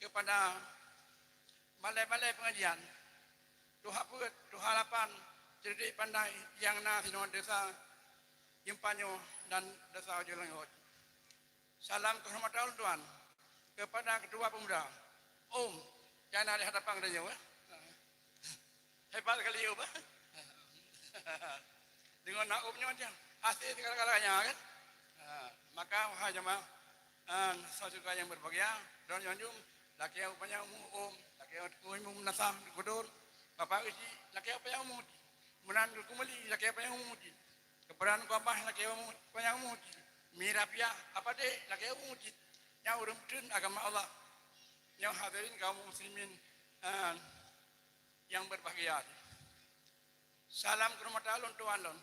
kepada balai-balai pengajian, tuha peuet, tuha lapan, cerdik pandai nyang na sinoe desa Jeumpanyoe dan desa Ujoe Lango. Salam keuhormatan ulôn tuan kepada ketua pemuda. Om, nyang na di hadapan geutanyoe, eh? Hebat sekali Om, eh? Deungon na Om nyoe aja, hase segala-galanya, kan? Ha, maka, wahai jamaah, ha, saudara yang berbahagia, dan nyanjung, lakée panyang umu Om, lakée umu Nasa, Gudon, Bapak Geuchik, lakée panyang umu. Meunan Teungku Meli, lakée panyang umu jih. Kepada Teungku Abbas, lakée umu, panyang umu jih. Mi Rabiah, Apa deh, lakée umu jih. Nyan ureueng peutreun agama Allah. Nyoe hadirin kaum muslimin, ha, yang berbahagia. Salam keuhormatan ulôn tuan lôn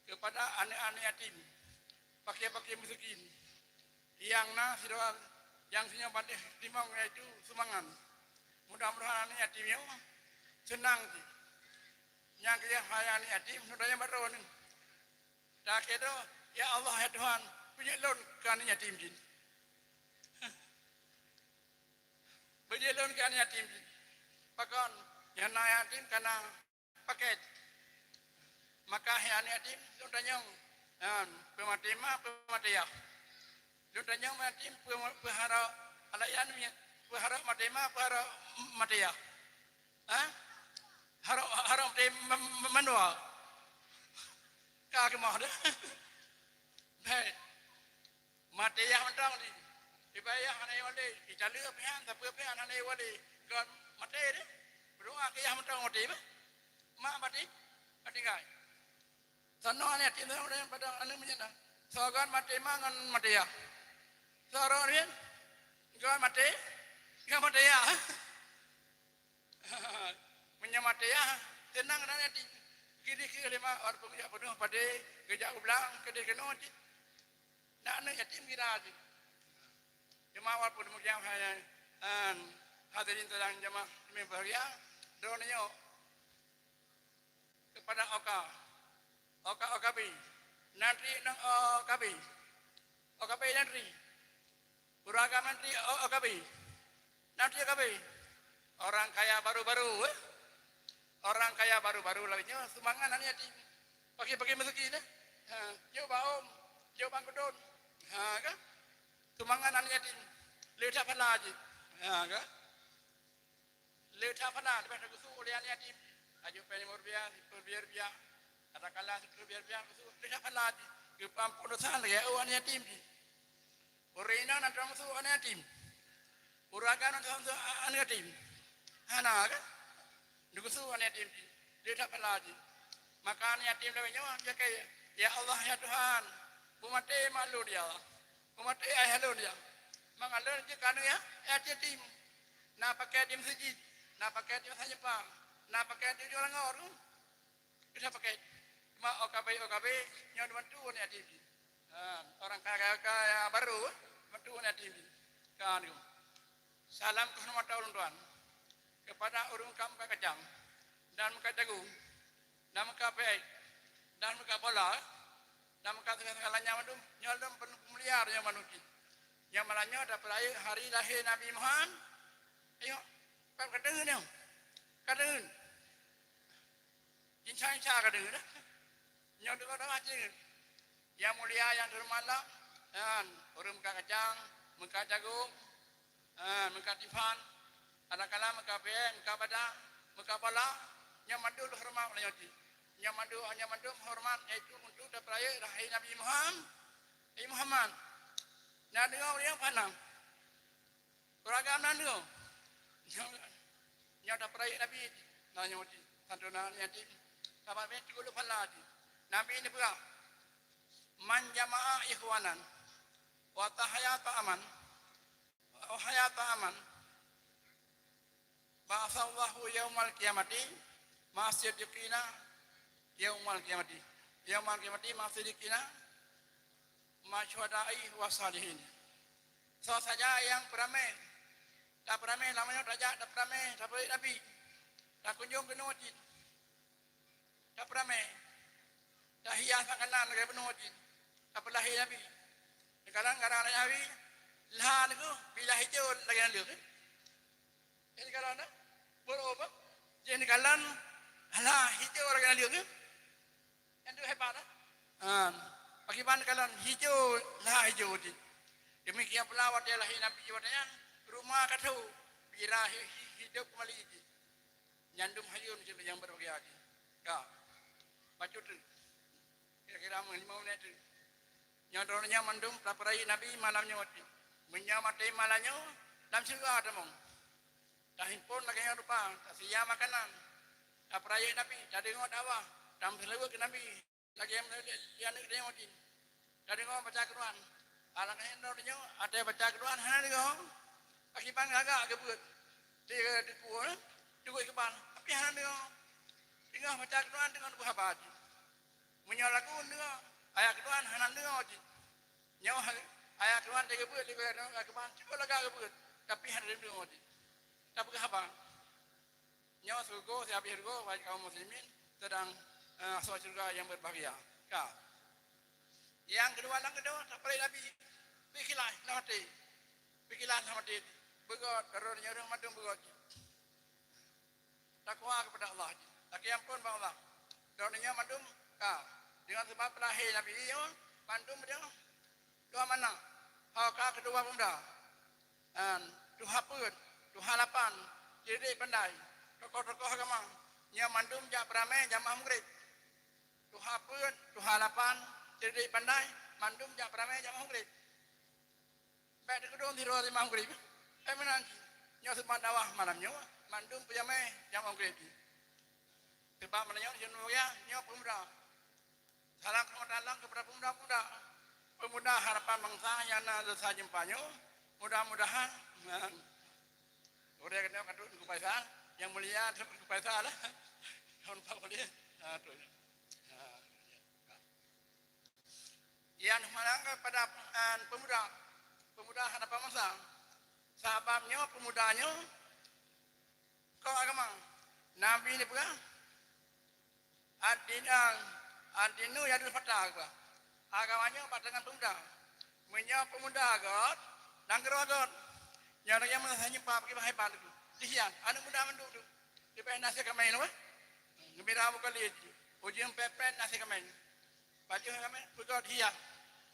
kepada aneuk-aneuk yatim, fakir-fakir miskin, nyang na sidroe nyang sinyoe padeh timong, yaitu sumbangan. Mudah-mudahan aneuk yatim nyoe seunang jih. Nyang keu hai aneuk yatim, sudah nyang baroe nyoe. Takeudo, "Ya Allah, ya Tuhan, peujeuet lôn keu aneuk yatim jih." Beujeuet lôn keu aneuk yatim jih. Pakon? Nyang na yatim kana paket. Maka hai aneuk yatim, lôn tanyong, nyan, peumaté ma, peumaté yah. Lôn tanyong yatim, peu-, peuharok alayan miet, peuharok maté ma, peuharok maté yah. Ha? Harok, harok maté ma-, ma-, mandua. Ka keumoh deh. Baik. Maté yah mantong di. Iba yah hana iwali, italeu pihan, tapi pihan hana iwali. Kon maté deh. Berdoa keu yah mantong maté bah. Mak maté, maté gai. Soe nyoe aneuk yatim nyoe padang aneuk meunyoe na. Soe kon maté ma ngon maté yah. Soe roh nyan kon maté, ngon maté yah. Meunyoe maté yah, teunang dan yatim. Kideh keu lima, walaupun geujak peunoh padé, geujak u blang, keudeh keunoe cit. Na aneuk yatim gira cit. Cuma walaupun demikian, hai, an, hadirin sidang jamaah yang berbahagia, droeneuh nyoe kepada O K, O K, O K B, Nantri nang O K B, O K B Nantri, Uraga Nantri O K B, Nantri O K B, orang kaya baru-baru, eh? Orang kaya baru-baru lagée nyoe sumbangan aneuk yatim. Bagi-bagi meuseujid, eh. Ha, jok bak ôm, jok bak keudôn. Ha, kan? Sumbangan aneuk yatim. Le that phala jih. Ha, kan? Le that phala leubeh tageusu lé aneuk yatim. Ajoe péng limong rupiah, siploh rupiah. Katakanlah siploh rupiah, geusu le that phala jih. Geupeuampôn desya lagée aneuk yatim jih. Ureueng inong na teumasok aneuk yatim. Ureueng agam na teumasok a-, aneuk yatim. Hana kan? Neugeusu aneuk yatim jih. Le that phala jih. Maka aneuk yatim lagée nyoe, ya kaya, "Ya Allah, ya Tuhan, beumaté mak lôn, ya Allah. Beumaté ayah lôn, ya Allah. Mangat lôn jeuet keu aneuk ya, yatim. Na paket di meuseujid, na paket di masa nyeupang, na paket di ujoe langor." Bisa pakai. Cuma O K B, O K B, nyoe dibantu aneuk yatim. Ha, orang kaya-kaya baru, bantu aneuk yatim. Kan tu. Salam keuhormatan ulôn tuan kepada ureueng ka meukat kacang dan meukat jagung dan meukat peuet dan meukat bola dan meukat segala-galanya mandum. Nyoe lom peumulia nyoe manusia. Nyang malam nyoe tapeurayeuk hari lahé Nabi Muhammad. Ayo, ka deungoe nyoe. Ka deungoe. Insya-insya ka deungoe dah. Nyoe deungoe dah cit. Yang mulia, yang terhormat lah. Kan, ureueng meukat kacang, meukat jagung, ha, meukat timphan, kadang-kadang meukat peuet, meukat badak, meukat bola. Nyoe mandum horeumat lagée nyoe cit. Nyoe mandum, nyoe mandum horeumat yaitu untuk tapeurayeuk lahé Nabi Muhammad. Nabi Muhammad. Na deungoe ureueng paham? Ureueng agam na deungoe. Nyoe tapeurayeuk Nabi, na nyoe cit, santunan yatim. Sahabat Nabi teungoh lôn phala cit. Nabi neupeugah, "Man jama'a ikhwanan wa tahaya ta'aman, wa ahya ta'aman, ba'atsallahu yaumal qiyamati ma'as siddiqina, yaumal qiyamati, yaumal qiyamati ma'as siddiqina, ma'as syuhada'i was salihin." Soe saja nyang peuramé, tapeuramé lam nyoe tajak tapeuramé, tapeuramé Nabi, takunjong keunoe cit, tapeuramé, tahias makanan lagée bunoe cit, tapeulahé Nabi. Neukalon gara lagée Nabi, lha nyoe bila hijau lagée naleueng. Jadi kalau na, boro apa? Jadi kalau, alah, hijau lagée naleueng. Nyan tu hebat, eh? Ha. Pakriban kalau hijau, lah hijau tu. Demikian pula watée lahé Nabi watée nyan, rumoh ka tho, bila hi-, hi-, hidup kembali tu. Nyan dum hayun cit nyang berbahagia tu. Ka. Bacut tu. Kira-kira meulimong menit tu. Nyoe droeneuh nyoe mandum tapeurayeuk Nabi malam nyoe. Meunyoe maté malam nyoe, lam syeuruga tamong. Tahimpon lagée nyoe rupa, tasia makanan, tapeurayeuk Nabi, tadeungoe dakwah, tameuseulaweuet keu Nabi, lagée meunyoe lé aneuk droeneuh nyoe. Tadeungoe baca Quran. Alangkah droeneuh nyoe, watée baca Quran hana deungoe. Pakriban gagak geubeuet. Di teupeu, eh, teungku iqbal, tapi hana deungoe. Teungoh baca Quran, teungoh neupeugah haba cit. Meunyoe lagu deungoe, ayat Quran hana deungoe cit. Nyoe ayat Quran di geubeuet, di geubeuet, cukup lagak geubeuet, tapi hana deungoe cit. Tapeugah haba. Nyoe syeuruga, sihabéh syeuruga, wahai kaum muslimin, sedang, eh, asoe syeuruga nyang berbahagia. Ka. Nyang keudua, nyang keudua, tapeurayeuk Nabi. Beuikhlas lam até. Beuikhlas lam até. Beugöt, droeneuh nyoe mandum beugöt. Takwa kepada Allah. Lakée amphon bak Allah. Droeneuh nyoe mandum ka. Deungon sabab peulahé Nabi nyoe mandum deungon dua makna. Ho ka keudua peumuda. Tuha peuet, tuha lapan, ceurik pandai, tokoh-tokoh agama, nyoe mandum jak peuramé jamaah Maghrib. Tuha peuet, tuha lapan, ceurik pandai, mandum jak peuramé jamaah Maghrib. Bék teukeudong sidroe jamaah Maghrib. Bék meunan cit. Nyoe seumah dakwah malam nyoe, mandum peujamé jamaah Maghrib. Sebab malam nyoe, nyoe, nyoe peumuda. Salam hormat dalam kepada pemuda-pemuda. Pemuda harapan bangsa nyang na desya jumpa nyoe. Mudah-mudahan, nah, udah kena katut Teungku Faisal, yang mulia Teungku Faisal lah. Tahun empat puluh. Nah, tu. Nah, ya. Yang mana kepada, eh, pemuda, pemuda harapan bangsa. Sabab nyoe pemuda nyoe keu agama. Nabi ni peugah, "Ad-din, ad-dinu yadul fata," geupeugah. Agama nyoe bak tangan peumuda. Meunyoe peumuda göt, nanggroe göt. Nyoe lagée meunan saboh nyoe pakiban hebat tu. Lihyan, aneuk muda mandum tu. Leubeh na sikamé nyoe, eh? Geumbira buka lé jih. Ujeueng pet-pet na sikameng. Pajoh sikameng, peugöt hiah.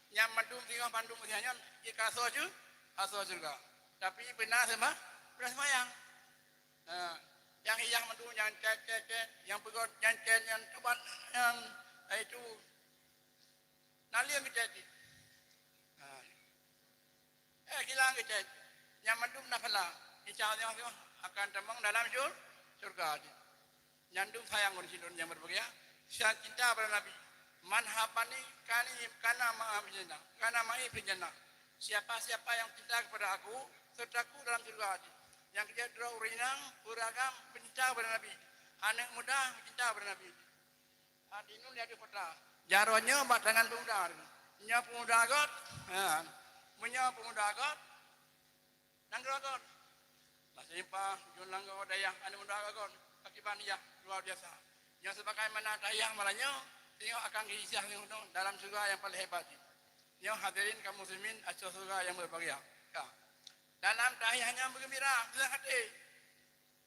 Nyan mandum singoh bandum hiah nyan jeuet keu asoe syeu-, asoe syeuruga. Tapi beuna seuma-, beuna seumayang. Ha, nyang hiah mandum nyan cét, cét, cét, nyang peugöt nyan cét, nyan tobat nyan, ha, itu naleueng geucét jih. Ha. Eh, kilang geucét. Nyan mandum na pahala. Insya Allah akan tamong dalam syur-, syurga jih. Nyan dum sayang ureueng sidroe nyang berbahagia, cinta pada Nabi. "Man habani kani kana ma'a fil jannah, kana ma'i fil jannah." Siapa-siapa yang cinta kepada aku, sertaku dalam syurga jih. Nyang keujeuet droe ureueng inong, ureueng agam, cinta pada Nabi. Aneuk muda, cinta pada Nabi. Hati nyoe di kota. Jaroe nyoe bak tangan pemuda. Nyoe pemuda göt, ha. Meunyoe pemuda göt, nanggroe göt. Masa nyoe pa, ujong langgoe dayah aneuk muda göt. Akibat hiah luar biasa. Nyoe sebagaimana dayah malam nyoe, tengok akan geuhisab nyoe dalam syurga nyang paling hebat jih. Nyoe hadirin kaum muslimin, asoe syurga nyang berbahagia. Ka. Dalam dayah nyan beugembira, senang hati.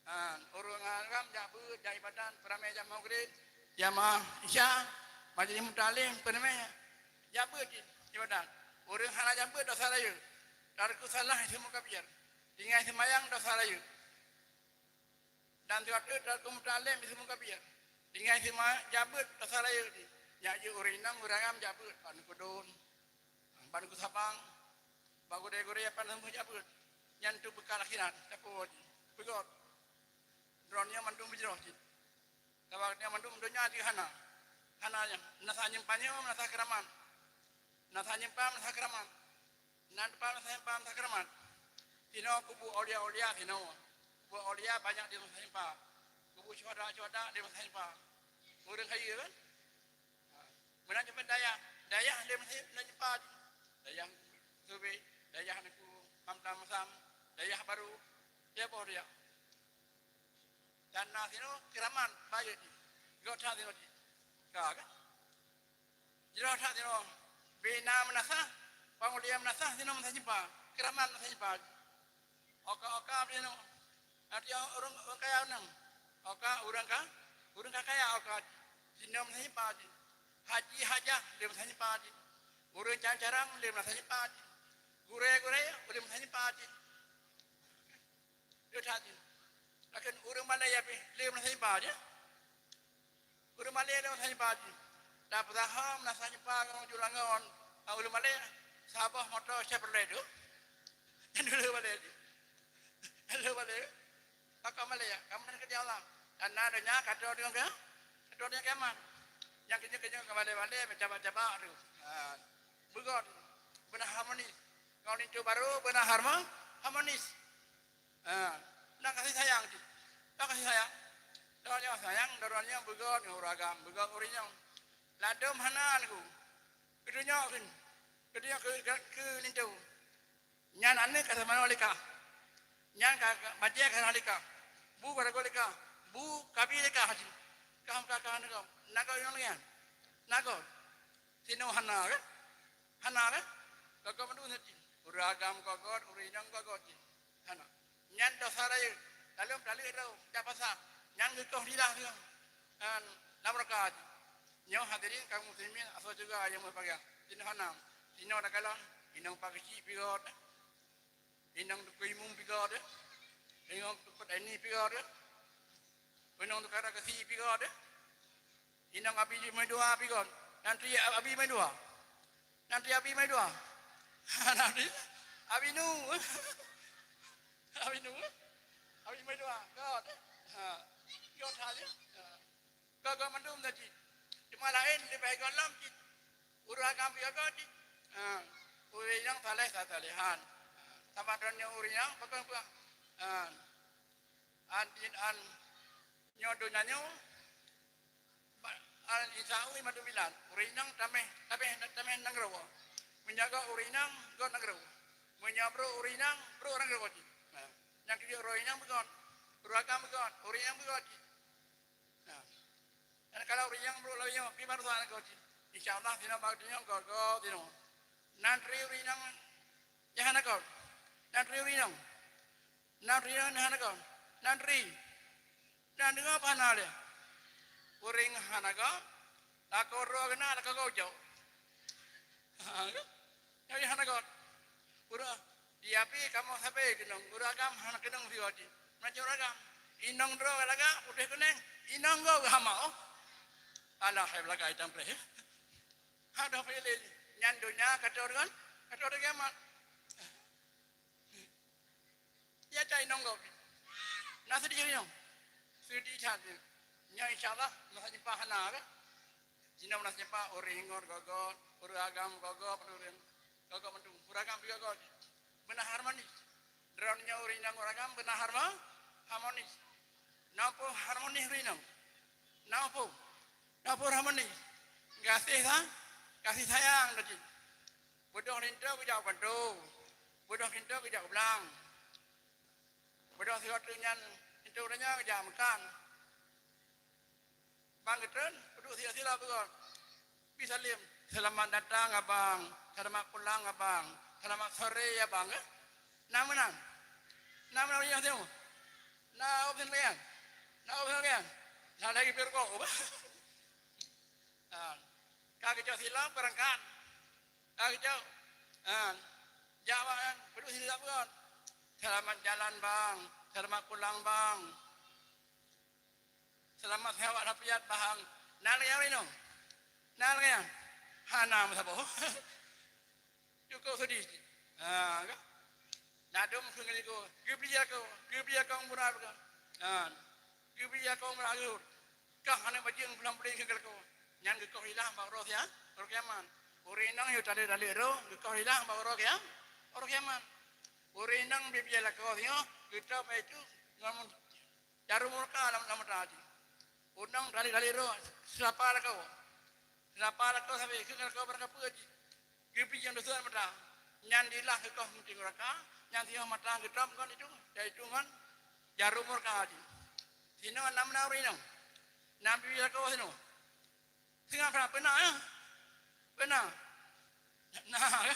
Ha, ureueng agam jak beuet, jak ibadat, peuramé jamaah Maghrib, jamaah Isya, majelis mutalim, peuramé jak beuet jih ibadat. Ureueng hana jak beuet dosa rayeuk, tarku salah ismu kabir, tinggai seumayang dosa rayeuk, dan sigoe teuk tarku mutalim ismu kabir, tinggai seuma-, jak beuet dosa rayeuk jih. Nyak jeuet ureueng inong, ureueng agam jak beuet, ban keudon. Ban geusabang, bak gurée-gurée pan seumeubeuet jak beuet. Nyan tu beukal akhirat, sapeue jih? Beugöt. Droeneuh mandum beujroh cit. Sabab nyan mandum donya jih hana. Hana nyan. Meunasah nyimpan nyoe, meunasah keuramat. Meunasah nyimpan, meunasah keuramat. Nan teumpat meunasah nyimpan, meunasah keuramat. Sinoe kubu aulia-aulia sinoe. Kubu aulia banyak di meunasah nyimpan. Kubu syuhada-syuhada di meunasah nyimpan. Ureueng kaya kan? Ha. Meunan cit dayah, dayah lé meuseujid na jumpa jih. Dayah Subeh, dayah Teungku Hamdan Masam, dayah barô, ya boh dia. Dan na sinoe keuramat bayeue jih. Göt that sinoe jih. Ka kan? Jroh that sinoe. Bina meunasah, pangulée meunasah sinoe meunasah jumpa. Keuramat meunasah jumpa jih. Oka-oka binoe, arti ureueng, ureueng kaya nang. Oka ureueng ka, ureueng ka kaya oka. Jinoe meunasah jimpa jih. Haji hajah lé meunasah jimpa jih. Ureueng carang-carang lé meunasah jimpa jih. Gurée-gurée lé meunasah jimpa jih. Lé that jih. Lakin ureueng malée pih lé meunasah jimpa jih. Ureueng malée lé meunasah jimpa jih. Tapeusahom meunasah jimpa ngon ju langon. Ureueng malée saboh moto Chevrolet tu. Nyan dulu malée jih. Nyan dulu malée. Pakon malée, kamoe na keudeh Allah. Dan na donya ka troh deungon ka, ka troh deungon kiamat. Nyang keujeuet-keujeuet ka malée-malée, meucabak-cabak tu. Ha. Beugöt. Beuna harmonis. Ngon linto barô beuna harmo-, harmonis. Ha, na kasih sayang cit. Na kasih sayang. Droeneuh sayang, droeneuh beugöt ngon ureueng agam, beugöt ureueng inong. Ladôm hana Teungku. Geutunyok kheun. Geutunyok keu, keu, keu linto. Nyan aneuk ka sama lé kah. Nyan ka, ka bajée ka sama lé kah. Bu ka lagoe lé kah. Bu ka bi lé kah jih. Kah, kah, kah, na gob. Na gob nyang lagée nyan. Na gob. Sinoe hana kan? Hana kan? Gob-gob mandum cit. Ureueng agam gob-gob, ureueng inong gob-gob cit. Hana. Nyan dosa rayeuk. Lalu taleuek droe, jak pasa. Nyan geukoh lidah tu. Kan, lam raka jih. Nyoe hadirin kaum muslimin, asoe syeuruga nyang meubahagia. Sinoe hana. Sinoe takalon, inong Pak Geuchik pih göt. Inong Teungku Imum pih göt. Inong Teungku Daini pih göt. Inong Teungku Kara Geusi pih göt. Inong Abi Maidua pih göt. Nanti Abi Maidua. Nanti Abi Maidua. Nanti Abi Nu. Abi Nu. Abi Maidua. Göt. Ha. Göt saja. Ha. Göt-göt mandum dah cit. Cuma laén leubeh göt lom cit. Ureueng agam pih göt cit. Ha. Ureueng nyang saleh sasalehan. Ha. Sama droeneuh ureueng nyang peugah-peugah. Ha. An, an, nyoe donya nyoe, ba-, al-insanu imadu bilad, ureueng inong tameh, tameh, tameh nanggroe. Meunyoe göt ureueng inong, göt nanggroe. Meunyoe brok ureueng inong, brok nanggroe cit. Nah, nyang keujeuet ureueng inong beugöt, ureueng agam beugöt, ureueng inong beugöt cit. Nah, dan kalau ureueng inong brok lagée nyoe, pih baroesa nanggroe cit. Insya Allah, sinoe bak donya göt-göt sinoe. Nan tri ureueng inong nyang hana göt. Nan tri ureueng inong. Nan tri na hana kon. Nan tri. Nan deungoe apa hana lé? Ureuëng hana göt, lakoe droe keunan, lakoe göt jok. Ha, nyoe hana göt. Ureuëng di api kamoe sabe keunong, ureuëng agam hana keunong sigoe jih. Meunyoe ureuëng agam, inong droe lagak, putéh kunéng, inong göt hama, oh. Alah, hai beulaga itam preh. Adoh pilih, nyan donya ka trok deungon, ka trok deungon kiamat. Ya cai nong gob. Na seudeh nyoe. Seudeh that. Nyoe insya Allah masa jumpa hana kan? Jinoe masa jumpa ureuëng inong gob-gob, ureuëng agam gob-gob, ureuëng gob-gob mandum. Ureuëng agam pih gob-gob. Beuna harmoni. Droeneuh nyoe ureuëng inong ureuëng agam beuna harmo-, harmoni. Na peue harmoni ureuëng inong? Na peue? Na peue harmoni? Gaséh sa-, gaséh sayang tadi. Beudôh linto geujak u kantô, beudôh linto geujak u blang, beudôh sigoe teuk nyan linto donya geujak meukan. Bang geutreun, peuduek sila-sila beugöt. Bi saleuem, "Selamat datang, Abang. Selamat pulang, Abang. Selamat sore, Abang," eh? Na meunan? Na meunan nyang teumu? Na option laén? Na option laén? Na lagi peurukoe. Ah. Ka geucok silop beurangkat. Ka geucok. Ah. Jak awaknyan, peuduek sila beugöt. "Selamat jalan, Bang. Selamat pulang, Bang. Selamat sehat walafiat, Bang." Na lagèe nyan? Na lagèe nyan? Hana meusaboh. Cukôp seudeh. Ha, kan? Ladôm keu ngon likot. Geubri lakoe, geubri lakoe murah bukan? Ha. Geubri lakoe murah geuh. Kah aneuk bajeueng pulang-puléng keu lakoe. Nyan geukoh ilang bak uroe sia-, uroe kiamat. Ureueng inong yue talé-talé roh, geukoh ilang bak uroe kia-, uroe kiamat. Ureueng inong bi-bi lakoe singoh, geutôb bak itu ngon jaroe murka lam, lam mata jih. Ureueng inong talé-talé roh, seulapa lakoe. Seulapa lakoe sabe, keu lakoe barang kapeue jih. Geubri nyang dosa mata. Nyan dilah geukoh meuti nuraka, nyan singoh mata geutôb ngon itu, yaitu ngon jaroe murka jih. Sinoe na meunan ureueng inong. Na bi-bi lakoe sinoe. Singoh peuna, peuna, ya? Peuna. Nah, ya.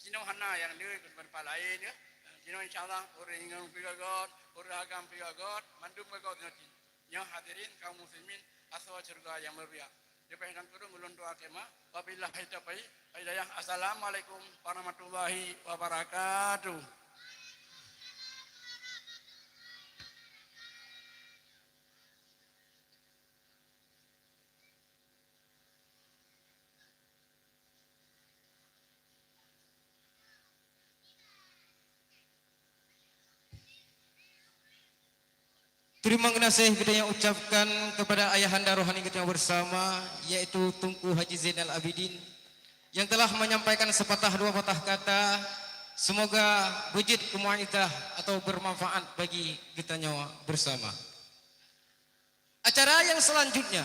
Sinoe hana nyang le, tempat laén, ya. Sinoe insya Allah, ureueng inong pih göt-göt, ureueng agam pih göt-göt, mandum göt-göt nyoe. Nyoe hadirin kaum muslimin, asoe syeuruga nyang mulia. Leubeh dan kureueng ulôn doa khemah. Wabillahi taufiq wal hidayah. Assalamualaikum warahmatullahi wabarakatuh. Terima kasih kita yang ucapkan kepada ayahanda rohani kita yang bersama, yaitu Tunku Haji Zainal Abidin, yang telah menyampaikan sepatah dua patah kata. Semoga beujeuet keu mau'izah atau bermanfaat bagi kita nyoe bersama. Acara yang selanjutnya,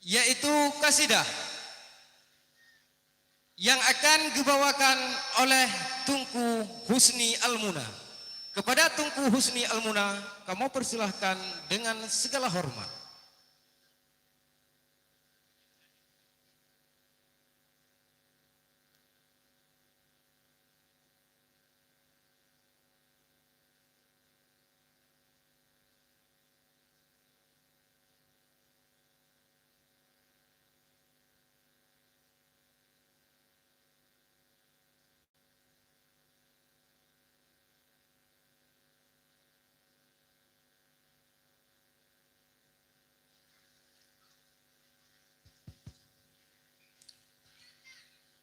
yaitu kasidah yang akan dibawakan oleh Tunku Husni Almuna. Kepada Tunku Husni Almuna, kamoe persilahkan dengan segala hormat.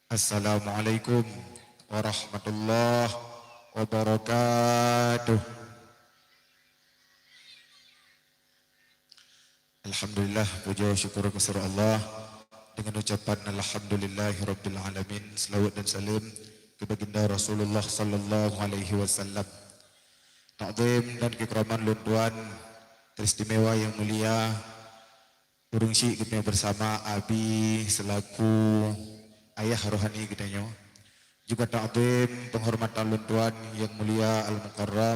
Assalamualaikum warahmatullahi wabarakatuh. Alhamdulillah, puja syukur keu Allah. Dengan ucapan alhamdulillahirabbil alamin, selawat dan salam keu baginda Rasulullah sallallahu alaihi wasallam. Takzim dan keukraman lôn tuan teristimewa yang mulia, ureueng syik geutanyoe bersama Abi selaku ayah rohani geutanyoe. Juga takzim penghormatan lôn tuan yang mulia Al-Mukarram,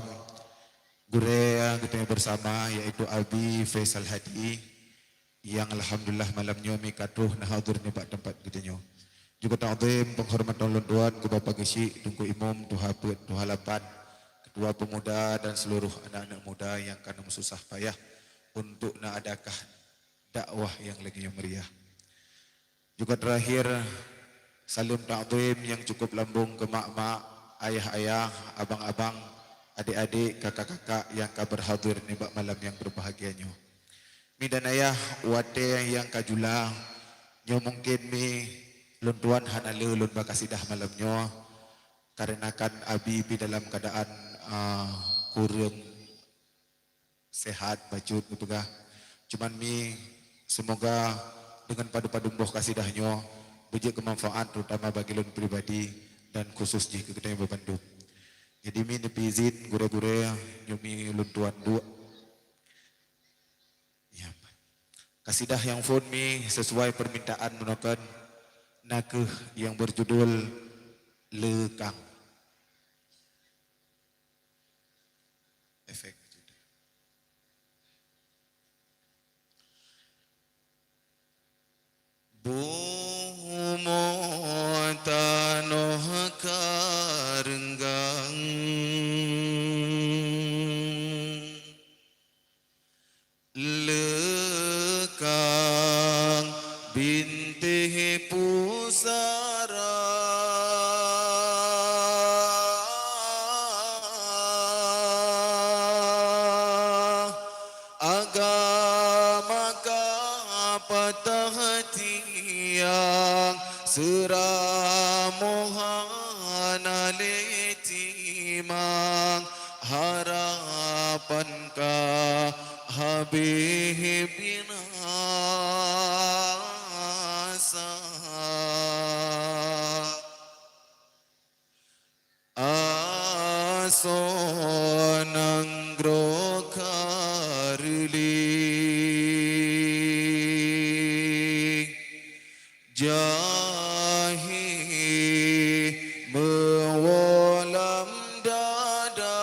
gurèe geutanyoe bersama, yaitu Abi Faisal Hadi, yang alhamdulillah malam nyoe mi ka troh na hadir nibak teumpat geutanyoe. Juga takzim penghormatan lôn tuan keu Bapak Geuchik, Teungku Imum, Tuha Peuet, Tuha Lapan, Ketua Pemuda dan seluruh anak-anak muda yang ka na meususah payah untuk na adakah dakwah nyang lagée nyoe meriah. Juga terakhir, saleuem takzim nyang cukup lambong keu mak-mak, ayah-ayah, abang-abang, adek-adek, kakak-kakak nyang ka berhadir nibak malam nyang berbahagia nyoe. Mi dan ayah, watée nyang ka jula, nyoe mungken mi lôn tuan hana le lôn ba kasidah malam nyoe, karena kan abi pi dalam keadaan, ah, kureueng sehat bacut geupeugah. Cuman mi, semoga dengan padum-padum boh kasidah nyoe beujeuet keu manfaat, terutama bagi lôn pribadi dan khusus jih keu geutanyoe bandum. Jadi mi neupi izin gurée-gurée nyoe mi lôn tuan duek. Ya. Kasidah nyang phon mi sesuai permintaan meunoken nakeuh yang berjudul Lekang. Efek. Bumoe tanoh ka reunggang, lekang bintéh pusara. Agama ka patah tiang, seuramoe hana lé timang, harapan ka habéh binasa. Asoe nanggroe ka reulée, jahé meuwoe lam dada.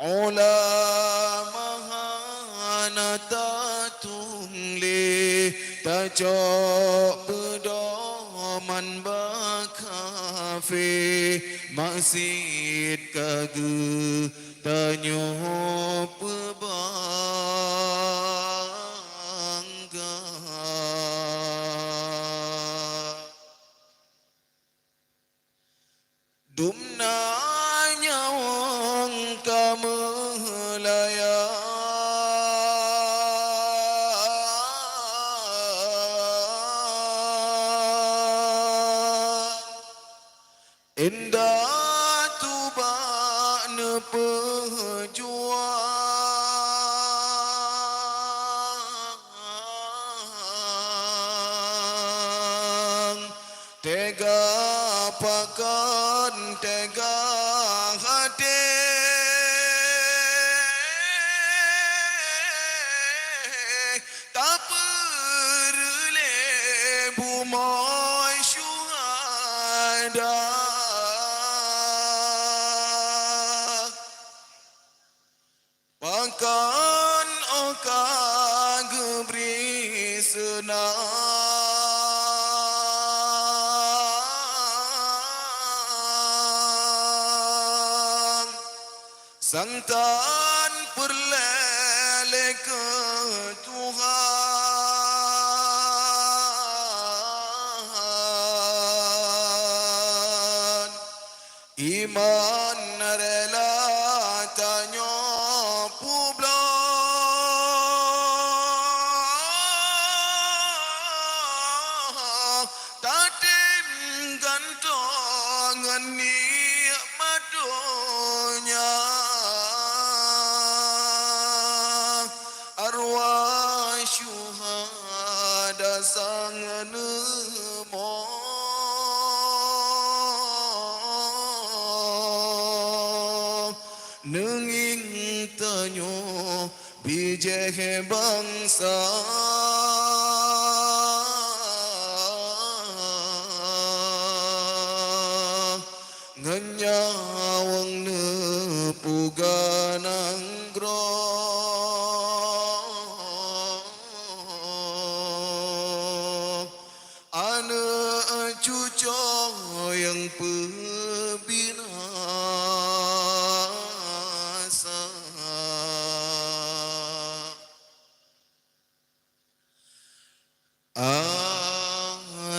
Ulama hana tatueng lé, tacok peudoman bak kafé, maksiet ka geutanyoe peubangga. Dumna nyawöng ka meulayang, indatu bak neupeujuang. Teuga pakon teuga até, tapeureulée bumoe syuhada. Pakon 'oh ka geubri seunang, sang tan peureulée lé keu Tuhan. Iman rela tanyoe peubloe, tatem gantoe ngon nikmat donya. Arwah syuhada sang neumoe, neungieng tanyoe bijéh bansa. Ngon nyawöng neupeugah nanggroe, aneuëk cucoe nyang peubi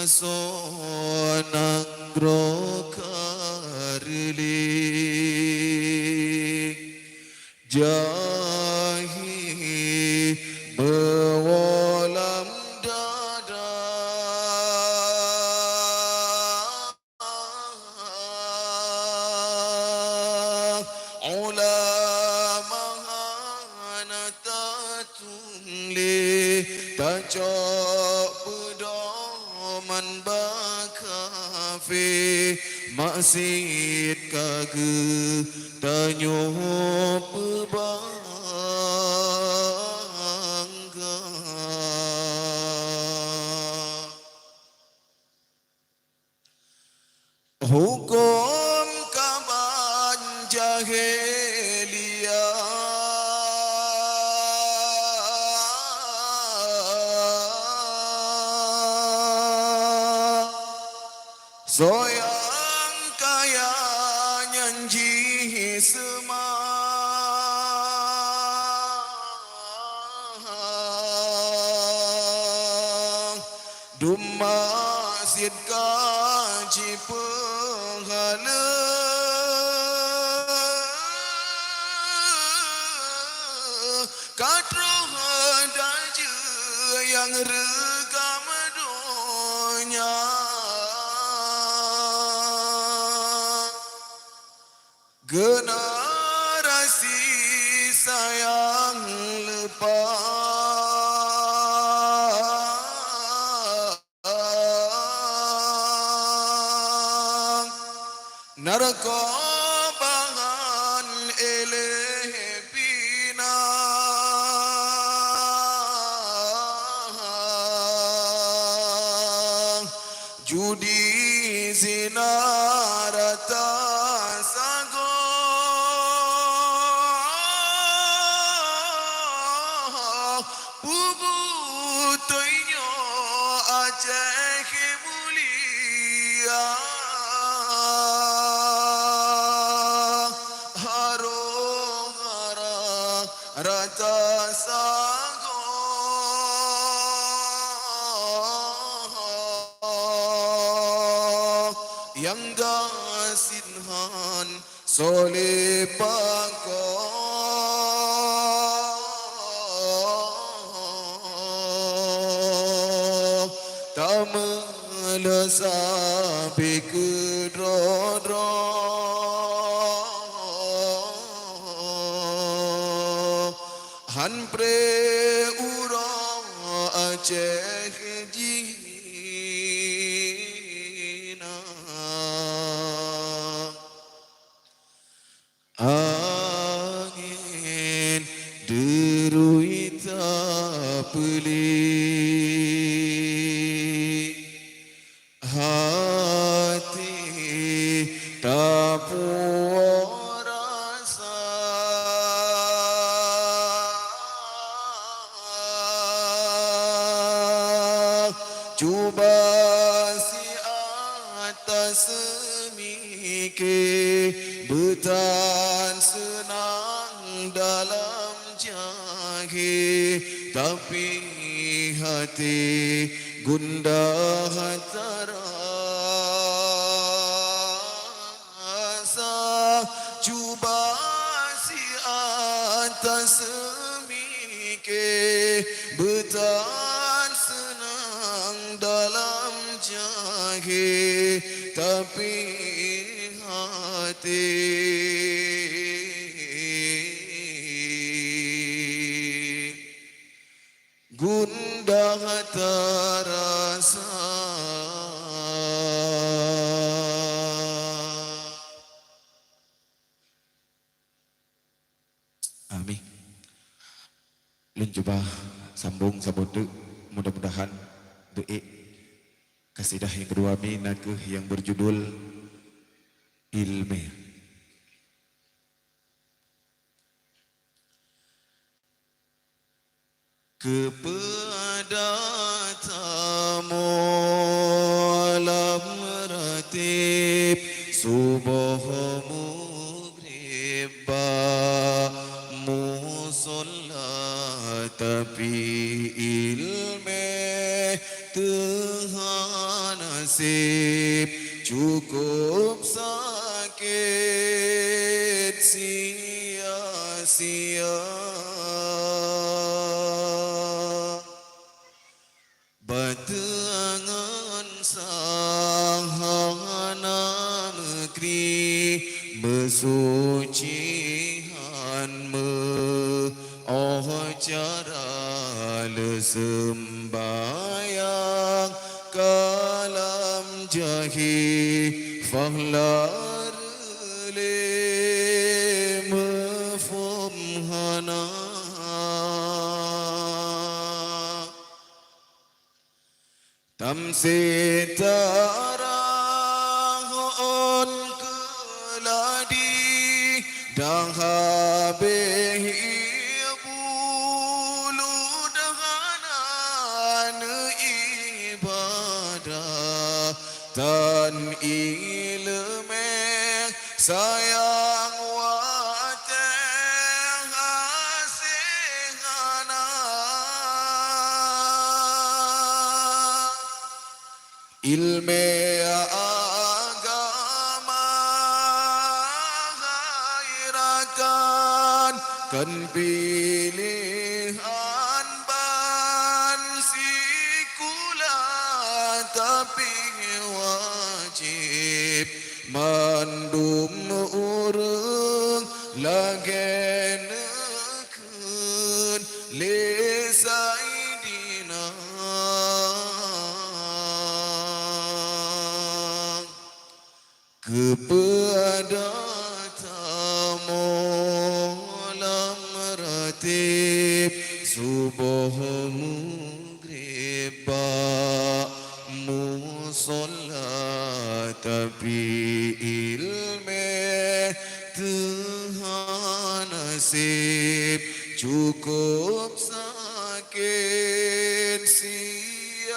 Soe nanggroe ka reuléng, jahé meuwoe lam dada. Ulama hana ta tueng lé, tacok peudoman bak kafé, maksiet ka geutanyoe peubangga. Huköm kaban jahiliyah, soe nyang kaya nyan jih seumah. Dum maksiet ka jipeuhaleue, ka troh dajeue nyang reugam donya. Generasi sayang leupah, narkoba ngon éléh pinang. Judi, zina, rata sagoe, peue beutôi nyoe Aceh mulia. Harôh hara rata sagoe nyang gasien han soe lé pakoe. Tameuleueh sabe keudroe-droe, han pré uroe Aceh jih na. Angén deurui tapeuli, até tapuwoe rasa. Cuba siat taseumike, beutan seunang dalam jahé, tapi até gundah tara. Sa cuba siat taseumike, beutan seunang dalam jahé, tapi até gundah tarasa. Amin. Lôn cuba sambong saboh teuk, mudah-mudahan beuék kasidah nyang keudua mi, na kheueh nyang beujudul Ileumèe. Keupada tamoe lam rateb suboh mugreb bak musola, tapi ileumèe teuhana nasib cukup sakét sia-sia. Bateuangan sahana meukri meusuci han meu-, oh cara leuseumbayang kalam jahi fahla reulée meuphom hana. Tamsitara ôn keuladi dan habéh ié bulu dahana neuibadah tan iéleumé sayang watée hase hana. Iéleumé agama hai rakan kon piléhan ban sikula, tapi wajéb mandum ureuëng lagée neukheun lé Saidina. Keupeue tatamong lam rateb suboh meugreb bak musola, tapi iéleumé teuhana seb cukup sakét sia-sia.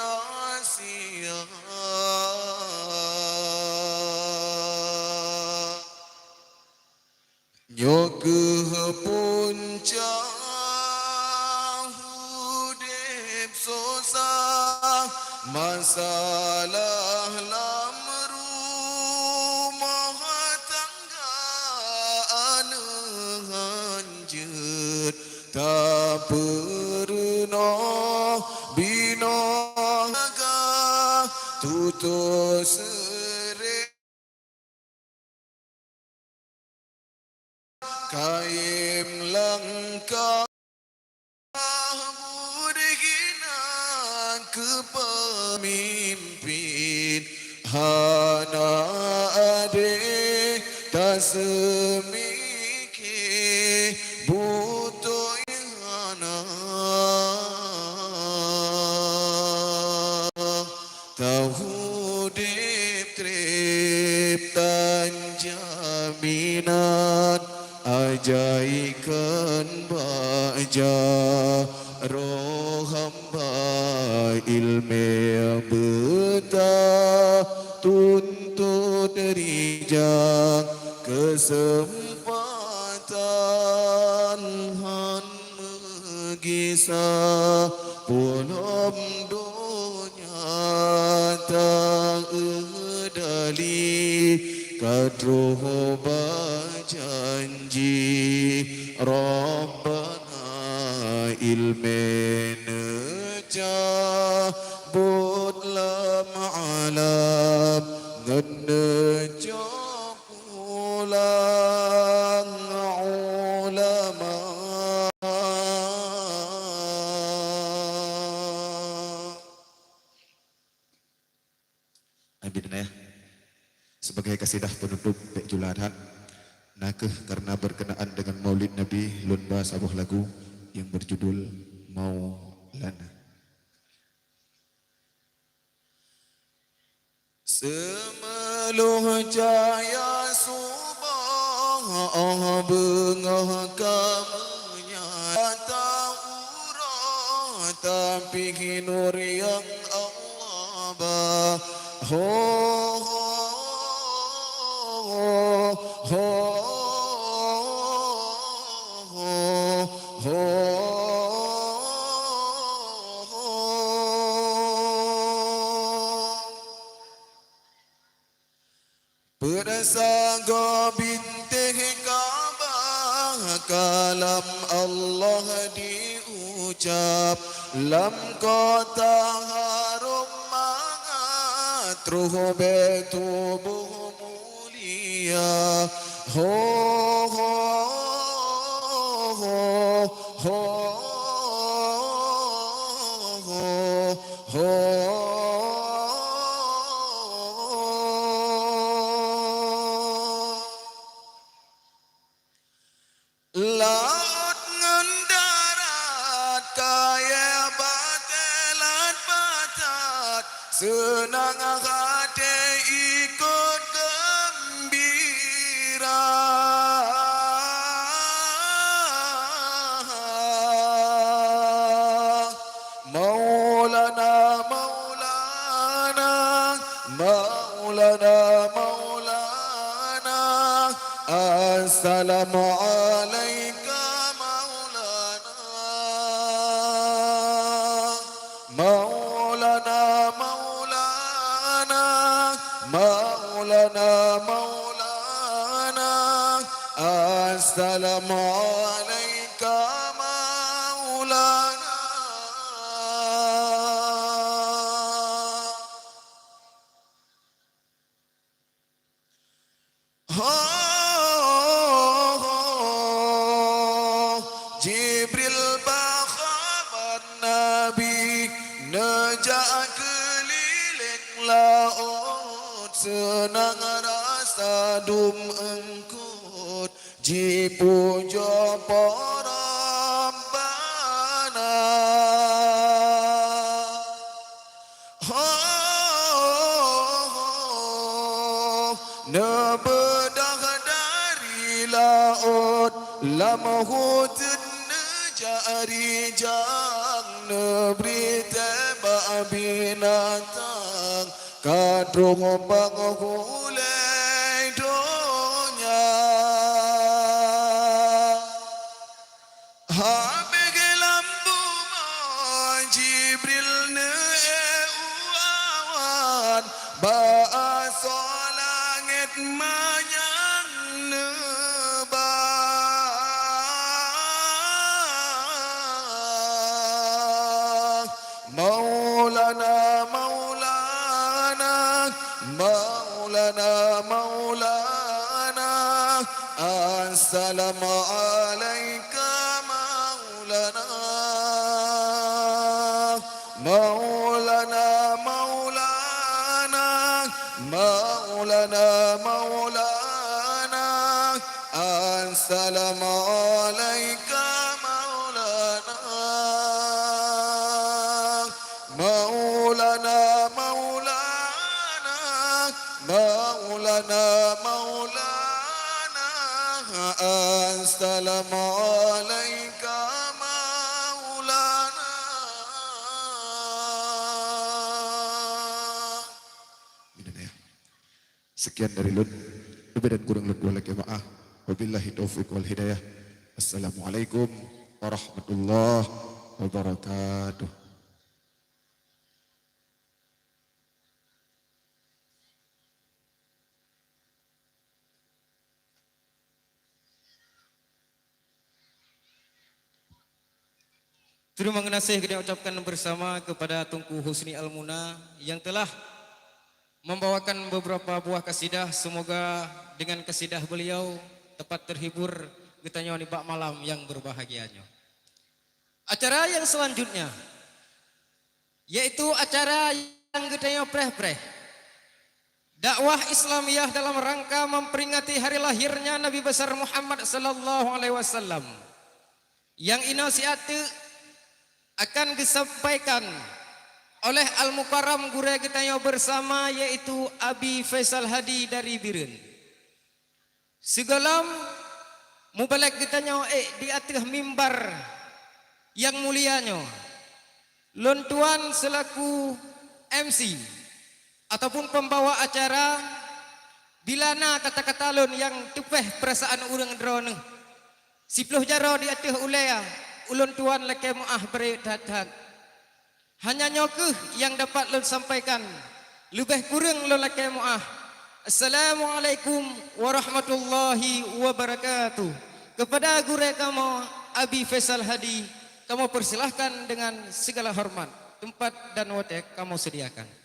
Nyoe kheueh punca udeb susah, masalah lam rumoh tangga, aneuëk hanjeuet tapeurunoe binoe, tutoe seureueng kayém langkah. Buet hina keu peumimpén, hana adé taseumike, beutôi hana taudeb treb tan jaminan. Ajaikon bak jaroe hamba iéleumé beuta tuntut rijang, keuseumpatan han meugisa, polom donya ta eudali ka troh bajan ji Rabbana. Iéleumé neucabot lam alam ngon neucok pulang ulama. Amin, ya. Sebagai kasidah penutup bék jula that, nakeuh karena berkenaan dengan Maulid Nabi, lôn ba saboh lagu yang berjudul Maulana. Seumeulôh cahya suboh, oh, beungoh ka meunyata uroe, tapi nur nyang Allah ba. Ho, ho, ho, ho, ho, ho. Peuet sagoe bintéh Ka'bah, kalam Allah diucap, lam kota harôm mangat, troh bèk tuboh mulia. Ho, ho, ho, ho, ho. Ho. Laôt ngon darat, kayèe batèe lat patat, seunang até ikot geumbira. Maulana, Maulana, Maulana, Maulana, assalamu alaika Maulana. Maulana, Maulana, Maulana, Maulana, assalamu alaika Maulana. Ho, ho, Jibril ba khabar Nabi, neujak keulileng laôt, seunang rasa dum eungkôt, jipujoe Po Rabbana. Ho, ho, neubeudah dari laôt, lam huteun neujak rijang, neubri teuh bak binatang, ka troh panghulèe donya. Habéh lam bumoe Jibril neuék u awan, bak asoe langét manyang neuba. Maulana, Maulana, Maulana, Maulana, assalamu alaika Maulana. Maulana, Maulana, Maulana, Maulana, assalamu alaika Maulana. Maulana, Maulana, Maulana, Maulana, assalamu alaika Maulana. Sekian dari lôn. Leubeh dan kurang lôn tuan lakèe meu'ah. Wabillahi taufiq wal hidayah. Assalamualaikum warahmatullahi wabarakatuh. Terima kasih kita ucapkan bersama kepada Teungku Husni Al-Muna yang telah membawakan beberapa buah kasidah. Semoga dengan kasidah beliau tepat terhibur geutanyoe nibak malam yang berbahagia nyoe. Acara yang selanjutnya, yaitu acara nyang geutanyoe preh-preh, dakwah Islamiyah dalam rangka memperingati hari lahirnya Nabi besar Muhammad sallallahu alaihi wasallam, nyang inoe siat teuk akan geusampaikan oleh Al-Mukarram gurèe geutanyoe bersama, yaitu Abi Faisal Hadi dari Bireuen. Sigohlom mubalek geutanyoe ék di ateueh mimbar nyang mulia nyoe, lôn tuan seulaku M C ataupun pembawa acara, bila na kata-kata lôn nyang teupeh peurasaan ureuëng droeneueh, siploh jaroe di ateueh ulèe ulôn tuan lakèe meu'ah beureuet that-that. Hanya nyoe kheueh nyang dapat lôn sampaikan, leubeh kureueng lôn lakèe meu'ah. Assalamualaikum warahmatullahi wabarakatuh. Kepada gurée kamoe, Abi Faisal Hadi, kamoe persilahkan dengan segala hormat. Tempat dan watée kamoe sediakan.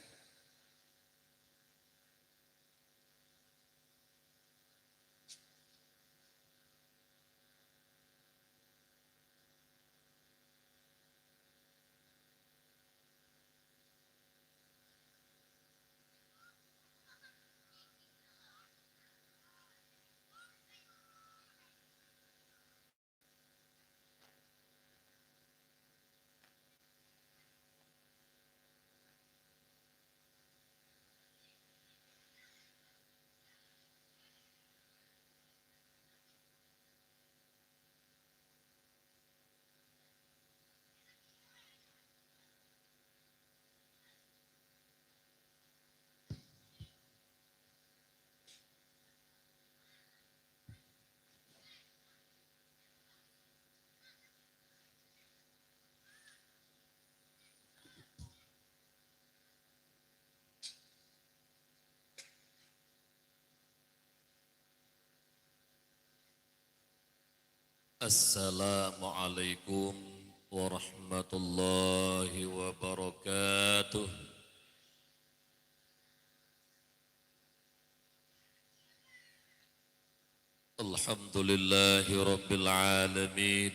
Assalamualaikum warahmatullahi wabarakatuh. Alhamdulillahi rabbil alamin.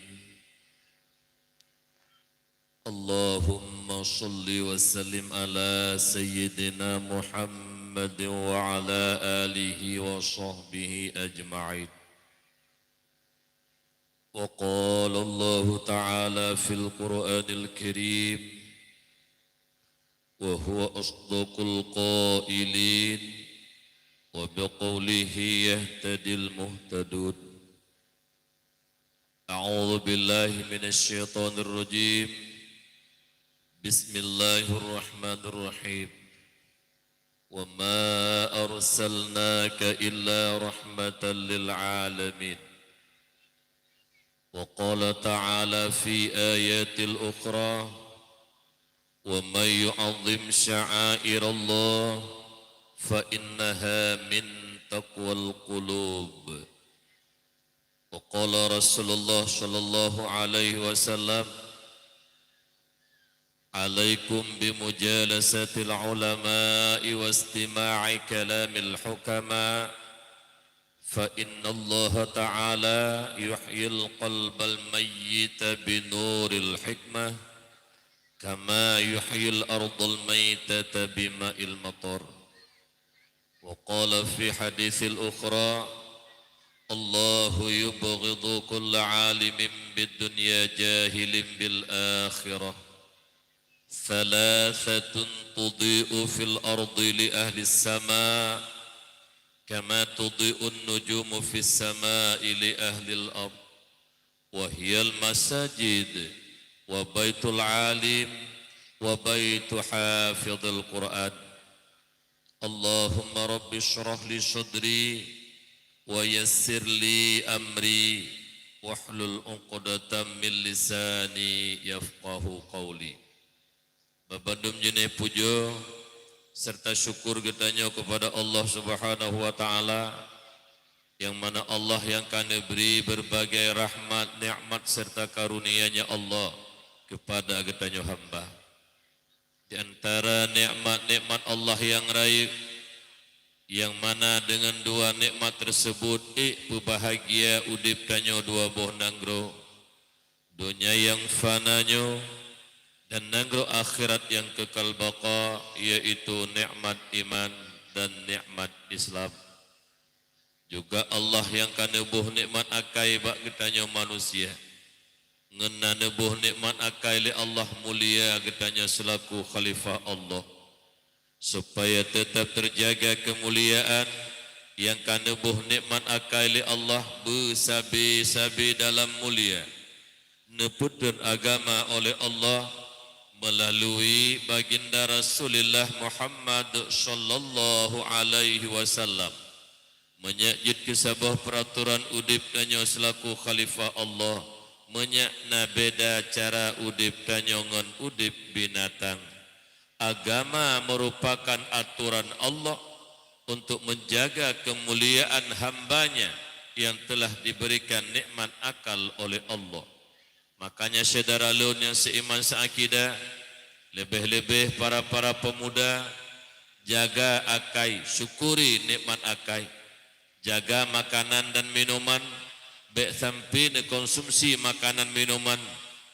Allahumma shalli wa sallim ala sayyidina Muhammadin wa ala alihi wa sahbihi ajma'in. Wa qala Allahu ta'ala fil Qur'anil Karim, wa huwa asdaqul qailin, wa biqaulihi yahtadil muhtadun. A'udzu billahi minasy syaithanir rajim. Bismillahirrahmanirrahim. Wa ma arsalnaka illa rahmatan lil alamin. Wa qala ta'ala fi ayatil ukhra, "Wa may yu'azzim sya'airallah fa innaha min taqwal qulub." Wa qala Rasulullah sallallahu alaihi wasallam, "Alaikum bi mujalasatil ulama'i wastima'i kalamil hukama, fa innallaha ta'ala yuhyil qalbal mayyita bi nuril hikmah, kama yuhyil ardal maitata bi ma'il matar." Wa qala fi haditsil ukhra, "Allahu yubghidu kulla alimin bid dunya jahilin bil akhirah. Thalathatun tudhi'u fil ardi li ahlis sama, kama tudhi'un nujumu fis sama'i li ahlil ard. Wa hiyal masajid, wa baitul alim, wa baitu hafidhil Qur'an." Allahumma rabbi shrah li sadri, wa yassir li amri, wahlul uqdatam min lisani yafqahu qawli. Babandum jeuneh pujoe serta syukur geutanyoe keupada Allah Subhanahu wa Ta'ala, nyang mana Allah nyang ka neubri beurbagai rahmat, nikmat serta karunia-Nya Allah keupada geutanyoe hamba. Di antara nikmat-nikmat Allah nyang rayeuk, nyang mana deungon dua nikmat teuseubut ék peubahgia udeb tanyoe dua boh nanggroe, donya nyang fana nyoe dan nanggroe akhirat nyang keukal baqa, yaitu nikmat iman dan nikmat Islam. Juga Allah nyang ka neuboh nikmat akai bak geutanyoe manusia. Ngon na neuboh nikmat akai lé Allah mulia geutanyoe seulaku khalifah Allah. Supaya teutab teujaga keumuliaan nyang ka neuboh nikmat akai lé Allah beusabe-sabe dalam mulia, neupeutrön agama oleh Allah meulalu Baginda Rasulullah Muhammad sallallahu alaihi wasallam. Meunyoe jeuet keu saboh peuratoran udeb tanyoe seulaku khalifah Allah, meunyoe na beda cara udeb tanyoe ngon udeb binatang. Agama meurupakan atoran Allah untuk menjaga kemuliaan hamba-Nya yang telah diberikan nikmat akal oleh Allah. Makanya, syedara lôn nyang seiman seakidah, leubeh-leubeh para-para pemuda, jaga akai, syukuri nikmat akai. Jaga makanan dan minuman, bék sampai neukonsumsi makanan minuman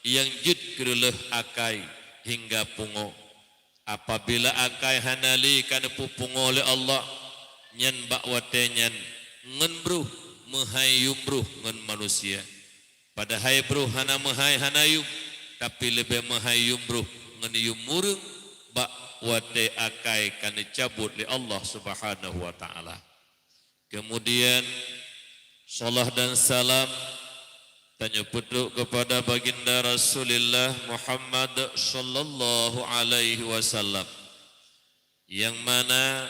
nyang jeuet keu reuloh akai hingga pungoh. Apabila akai hana lé ka neupeupungoh lé Allah, nyan bak watée nyan ngon broh meuhai yum broh ngon manusia. Padahai broh hana meuhai hana yum, tapi leubeh meuhai yum broh ngon yum ureuëng bak watée akai ka neucabot lé Allah Subhanahu wa Ta'ala. Kemudian, salah dan salam tanyoe peutrok kepada Baginda Rasulullah Muhammad sallallahu alaihi wasallam, yang mana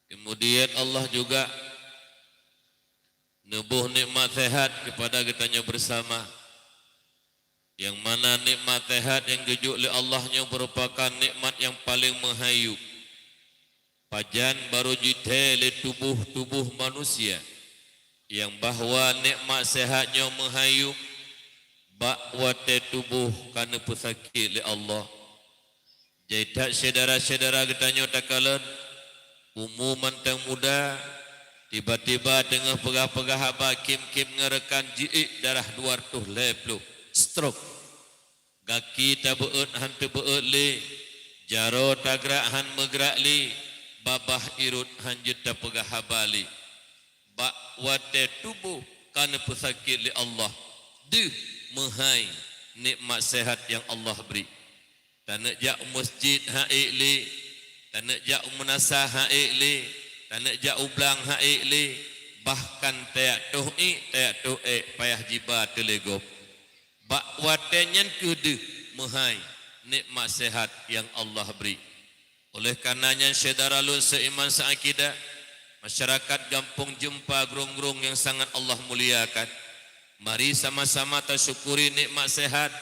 kemudian Allah juga neuboh nikmat sehat kepada geutanyoe bersama. Yang mana nikmat sehat nyang geujok lé Allah nyoe merupakan nikmat nyang paleng meuhai yum. Pajan barô jithée lé tuboh-tuboh manusia, nyang bahwa nikmat sehat nyoe meuhai yum bak watée tuboh ka neupeusakét lé Allah. Jai that syedara-syedara geutanyoe takalon, umu mantong muda, tiba-tiba teungoh peugah-peugah haba kim-kim ngon rakan jiék darah dua reutôh lhée ploh, stroke. Gaki tabeuet han teubeuet lé, jaroe tagrak han meugrak lé, babah irot han jeuet tapeugah haba lé. Bak watée tuboh ka neupeusakét lé Allah, deuh meuhai nikmat sehat nyang Allah bri. Taneuk jak u meuseujid han ék lé, taneuk jak u meunasah han ék lé, taneuk jak u blang han ék lé, bahkan tajak toh ék, tajak toh ék payah jiba teuh lé gob. Bak watée nyan kheueh deuh meuhai nikmat sehat nyang Allah bri. Oleh karena nyan, syedara lôn seiman seakidah, masyarakat Gampông Jeumpa Grong-Grong nyang sangat Allah muliakan, mari sama-sama tasyukuri nikmat sehat,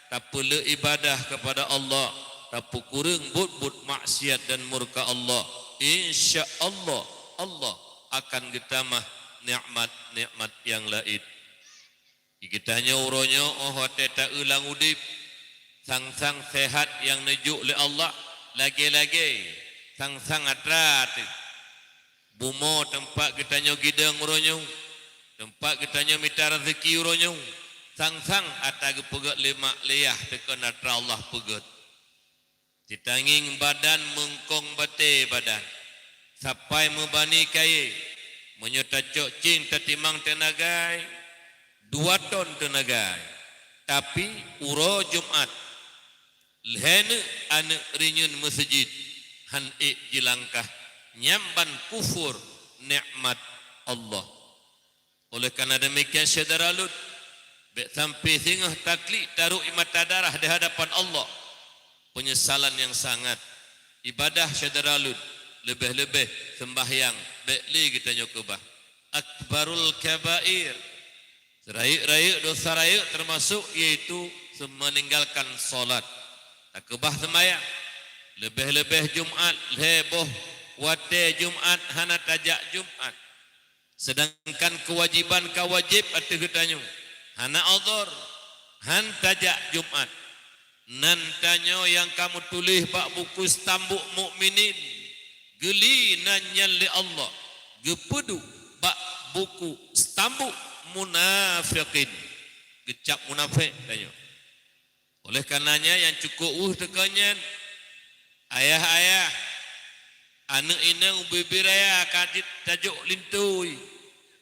tapeuleuek ibadah kepada Allah, tapeukureueng buet-buet maksiat dan murka Allah. Insya Allah, Allah akan geutamah nikmat-nikmat nyang laén. Di geutanyoe uroe nyoe óh watée ta-eu lam udeb, sang-sang sehat nyang neujok lé Allah lagée-lagée, sang-sang atra teuh. Bumoe teumpat geutanyoe gidong uroe nyoe, teumpat geutanyoe mita raseuki uroe nyoe, sang-sang atra geupeugét lé mak lé yah teuh kon atra Allah peugét. Teutangieng badan meungkong batée badan, sapai meubani kayée. Meunyoe tacok cing tatimang teunagai, dua ton teunagai. Tapi, uroe Jumat, lhée neuk aneuëk rinyueng meuseujid han ék jilangkah, nyan ban kufur nikmat Allah. Oleh karena demikian, syedara lôn, bék sampai singoh taklik tarok ie mata darah di hadapan Allah. Penyesalan yang sangat. Ibadah, syedara lôn, leubeh-leubeh seumbahyang, bék lé geutanyoe keubah. Akbarul kabair. Rayeuk-rayeuk dosa rayeuk teumasok, yaitu meninggalkan salat. Takeubah seumbahyang. Leubeh-leubeh Jumat, lhée boh watée Jumat hana tajak Jumat. Seudangkan keuwajéban ka wajéb ateueh geutanyoe, hana udhur, han tajak Jumat. Nan tanyoe nyang ka meutuléh bak buku Stambuk Mukminin, geuli nan nyan lé Allah, geupeuduek bak buku Stambuk Munafiqin, geucab munafék tanyoe. Oleh karenanya, nyang cukôp weueh teuka nyan, ayah-ayah, aneuëk inong ubé-bé raya ka jeuet tajok linto,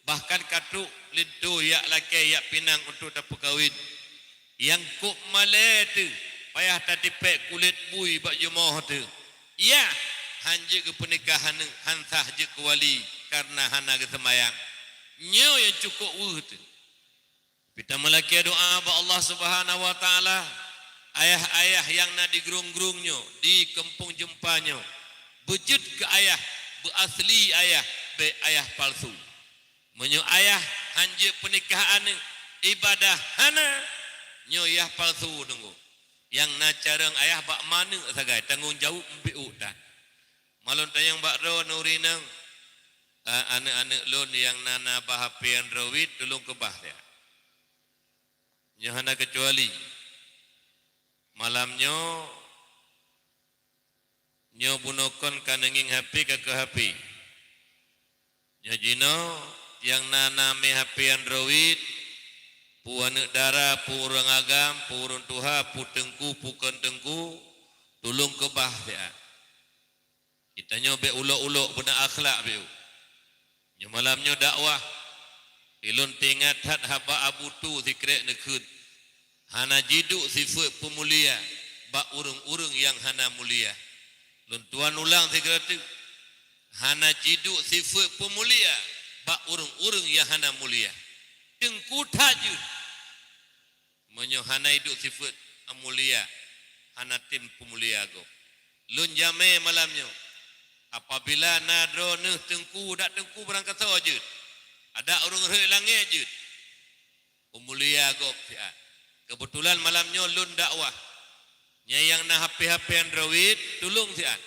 bahkan ka trok linto jak lakée jak pinang untuk tapeukawen. Nyang kôb malée teuh payah tatipék kulét bui bak jumoh teuh. Yah, han jeuet geupeunikah aneuëk, han sah jeuet keu wali, kareuna hana geuseumayang. Nyoe nyang cukôp weueh teuh. Pih tameulakée doá bak Allah Subhanahu wa Ta'ala, ayah-ayah nyang na di Grong-Grong nyoe, di Gampông Jeumpa nyoe, beujeuet keu ayah, beuasli ayah, bék ayah palsu. Meunyoe ayah han jeuet peunikah aneuëk, ibadah hana, Nyoe yah palsu teungku. Nyang na carông ayah bak manök sagai, tanggông jaweueb meubiôk that. Malôn tanyong bak droe nuri nang, a-, aneuëk-aneuëk lôn nyang na, na bak H P Android, tulông keubah siat. Nyoe hana keucuali malam nyoe, nyoe bunoe kon ka neungieng H P ka keu H P. Nyoe jinoe nyang na, na mé H P Android, peue aneuëk dara, peue ureuëng agam, peue ureuëng tuha, peue teungku, peue kon teungku, tulông keubah siat. Geutanyoe bék ulok-ulok beuna akhlak bék. Nyoe malam nyoe dakwah, ulôn teuingat that haba Abu Tu sikrek neukheun, hana jiduek sifeuet peumulia bak ureuëng-ureuëng nyang hana mulia. Lôn tuan ulang sigoe teuk, hana jiduek sifeuet peumulia bak ureuëng-ureuëng nyang hana mulia. Teungku that jeuet. Meunyoe hana iduek sifeuet mulia, hana tem peumulia gob. Lôn jamé malam nyoe, apabila na droeneueh teungku, dak teungku barang kasoe jeuet, adak ureuëng rhot langét jeuet, peumulia gob siat. Keubeutulan malam nyoe lôn dakwah. Nyan nyang na H P-H P Android, tulông siat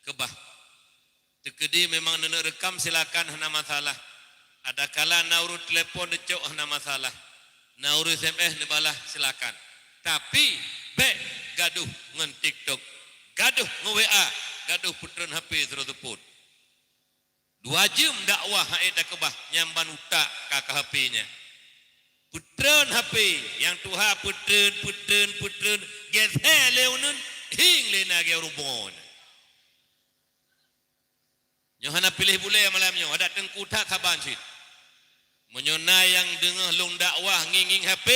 keubah. Teukeudi memang neuneuk reukam, silakan, hana masalah. Adakala na ureuëng telepon neucok, hana masalah. Na ureuëng S M S neubalah, silakan. Tapi bék gadoh ngon TikTok, gadoh ngon W A, gadoh peutreun H P sidroe seupôt. Dua jeuem dakwah han ék takeubah, nyan ban utak ka keu H P nyan. Peutreun H P, nyang tuha peutreun, peutreun, peutreun, geusé lé uneun, hieng lé na geu rumoh nyan. Nyoe hana piléh bulée malam nyoe, adak teungku that saban cit. Meunyoe na nyang deungoe lôn dakwah ngieng-ngieng H P,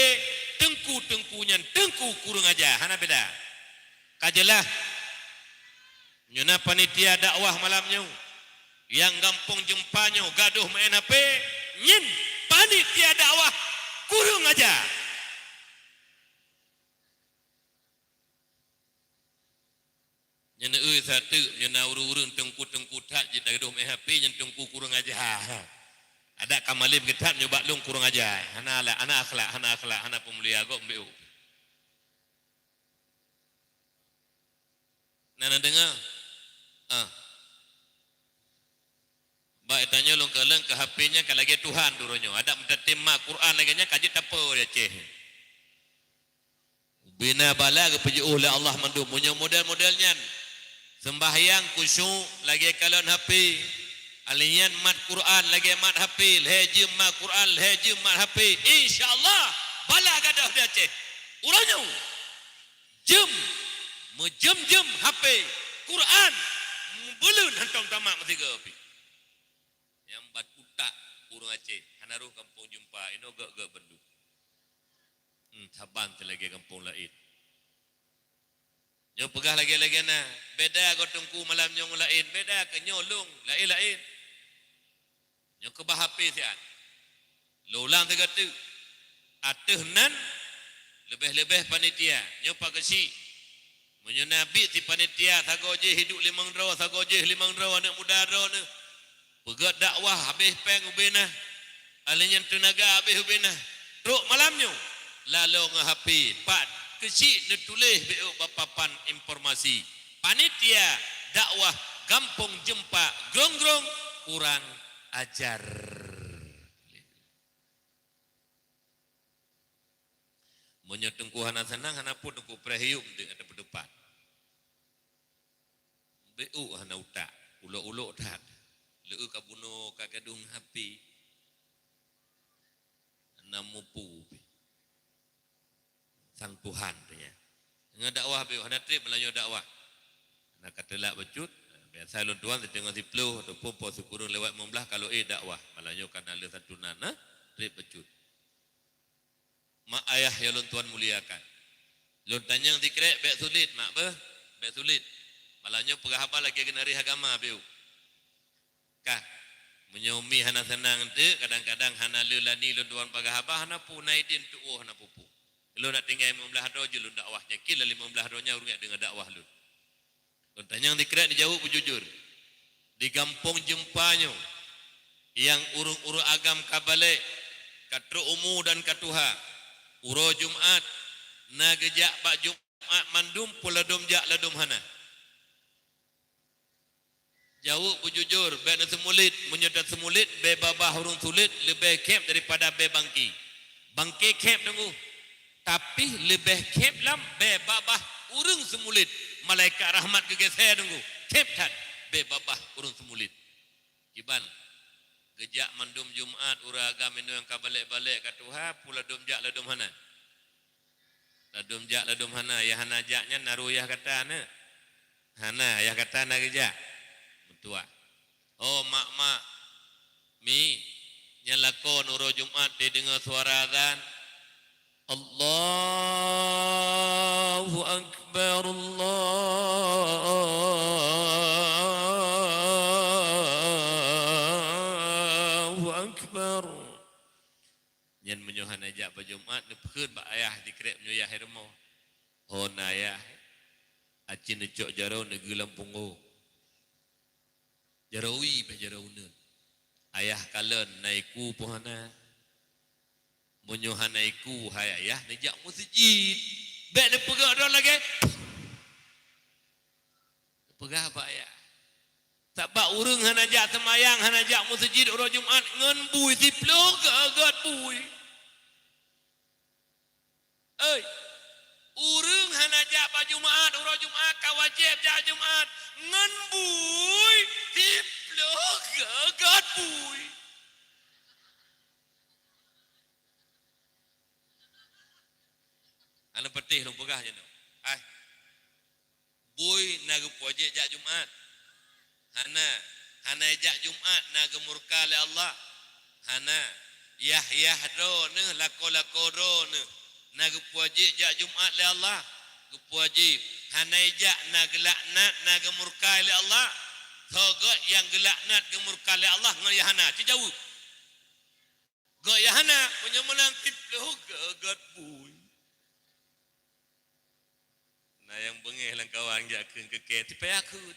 teungku-teungku nyan teungku kureueng aja, hana beda. Ka jeulaih. Nyoe na panitia dakwah malam nyoe, nyang gampông Jeumpa nyoe gadoh meu'en H P, nyan panitia dakwah kureueng aja. Nyan eu sateuk, nyoe na ureuëng-ureuëng teungku-teungku that jeuet gadoh meu'en H P, nyan teungku kureueng aja. Adak ka malem geutat nyoe bak lôn kureueng aja. Hana la-, hana akhlak, hana akhlak, hana peumulia gob meu'en. Na neudeungoe? Ah. Bak tanyoe lôn kalon keu H P nyan ka lagée Tuhan tu uroe nyoe. Adak meutatem mat Quran lagée nyan ka jeuet tapeue di Aceh. Ubena bala geupeujeuôh lé Allah mandum. Meunyoe model-model nyan, seumbahyang khusyuk lagée kalon H P, alèh nyan mat Quran lagée mat H P, lhée jeuem mat Quran, lhée jeuem mat H P, insya Allah bala gadôh di Aceh. Uroe nyoe, jeuem, meujeuem-jeuem H P, Quran, meubeuleuen hantom tamat meusigoe pih. Nyang ban utak ureuëng Aceh, hana rôh gampông Jeumpa, inoe gét-gét bandum. Hmm, saban lagée gampông laén. Nyoe peugah lagée-lagée na, beda goe teungku malam nyoe ngon laén, beda keu nyoe lôn, laén-laén. Nyoe keubah H P siat. Lôn ulang sigoe teuk. Ateueh nan, leubeh-leubeh panitia, nyoe pakeusi. Meunyoe na biet si panitia, sagoe jih iduek limong droe, sagoe jih limong droe, aneuëk muda droeneueh. Peugét dakwah habéh péng ubena, alèh nyan teunaga habéh ubena. Trok malam nyoe, laloe ngon H P, pat keuchik neutuléh bék bak papan informasi. Panitia dakwah Gampông Jeumpa Grong-grong kurang ajar. Meunyoe teungku hana seunang, hana peue teungku preh hiup deuek ateueh peutupat. Bék hana utak, ulok-ulok that. Leu ka bunoe ka gadong H P. Hana mupu pih. Sang Tuhan tu nya. Ngon dakwah bék hana treb meulayeue dakwah. Hana ka teulak bacut. Biasa lôn tuan siteungoh siplôh ataupun poh sikureueng lewat limong blaih kalau éh dakwah. Malam nyoe ka na lheueh santunan, na treb bacut. Mak ayah nyang lôn tuan muliakan. Lôn tanyong sikrek bék sulet, mak beuh, bék sulet. Malam nyoe peugah haba lagée geunaréh agama bék. Kah, meunyoe mi hana seunang teuk, kadang-kadang hana lé lani lôn tuan peugah haba, hana peue na idin tuwoe hana peue-peue. Lôn nak tinggai limong blaih droe jeuet lôn dakwah, nyan kira limong blaih droe nyan ureuëng deungoe dakwah lôn. Lôn tanyong sikrek neujaweueb beujujur. Di gampông Jeumpa nyoe, nyang ureuëng-ureuëng agam ka balek, ka trok umu dan ka tuha, Uroe Jumat na geujak bak Jumat mandum, peue ladôm jak ladôm hana? Jaweueb beujujur, bék na seumulit. Meunyoe taseumulit, bée babah ureuëng sulet leubeh khép daripada bée bangke. Bangke khép teungku, tapi leubeh khép lam bée babah ureuëng seumulit. Malaikat rahmat geugeusée teungku, khép that bée babah ureuëng seumulit. Kiban, geujak mandum Jumat ureuëng agam inong ka balek-balek ka tuha, peue ladôm jak ladôm hana? Ladôm jak ladôm hana, nyang hana jak nyan na roh yah gata na? Hana, yah gata na geujak? Meutuah. Oh mak-mak, mi, nyan lakoe uroe Jumat teudeungoe suara azan, "Allahu Akbar, Allahu Akbar." Nyan meunyoe hana jak bak Jumat, neupeukeun bak ayah dikrek meunyoe yah i rumoh. "Hon ayah, aci neucok jaroe neugeu lam punggong. Jaroe wie beh jaroe uneuen." Ayah kalon na iku peue hana. Meunyoe hana iku, hai ayah, neujak meuseujid. Bék neupeugah droe lagée. Neupeugah bak ayah. Sabab ureuëng hana jak seumayang, hana jak meuseujid uroe Jumat ngon bui siploh geugot bui. Oi, ureuëng hana jak bak Jumat, uroe Jumat ka wajéb jak Jumat ngon bui siploh geugot bui. Hana patéh lôn peugah jinoe. Hai. Bui na geupeuwajéb jak Jumat? Hana. Hana jak Jumat na geumurka lé Allah? Hana. Yah-yah droeneuh, lakoe-lakoe droeneuh na geupeuwajéb jak Jumat lé Allah? Geupeuwajéb. Hana jak na geulaknat, na geumurka lé Allah? Soe gét nyang geulaknat, geumurka lé Allah ngon nyang hana? Ci jaweueb. Gét nyang hana, meunyoe meunan siploh geugot bui. Na nyang beungéh lam kawan jak kheun keu kée, sipayah kheun.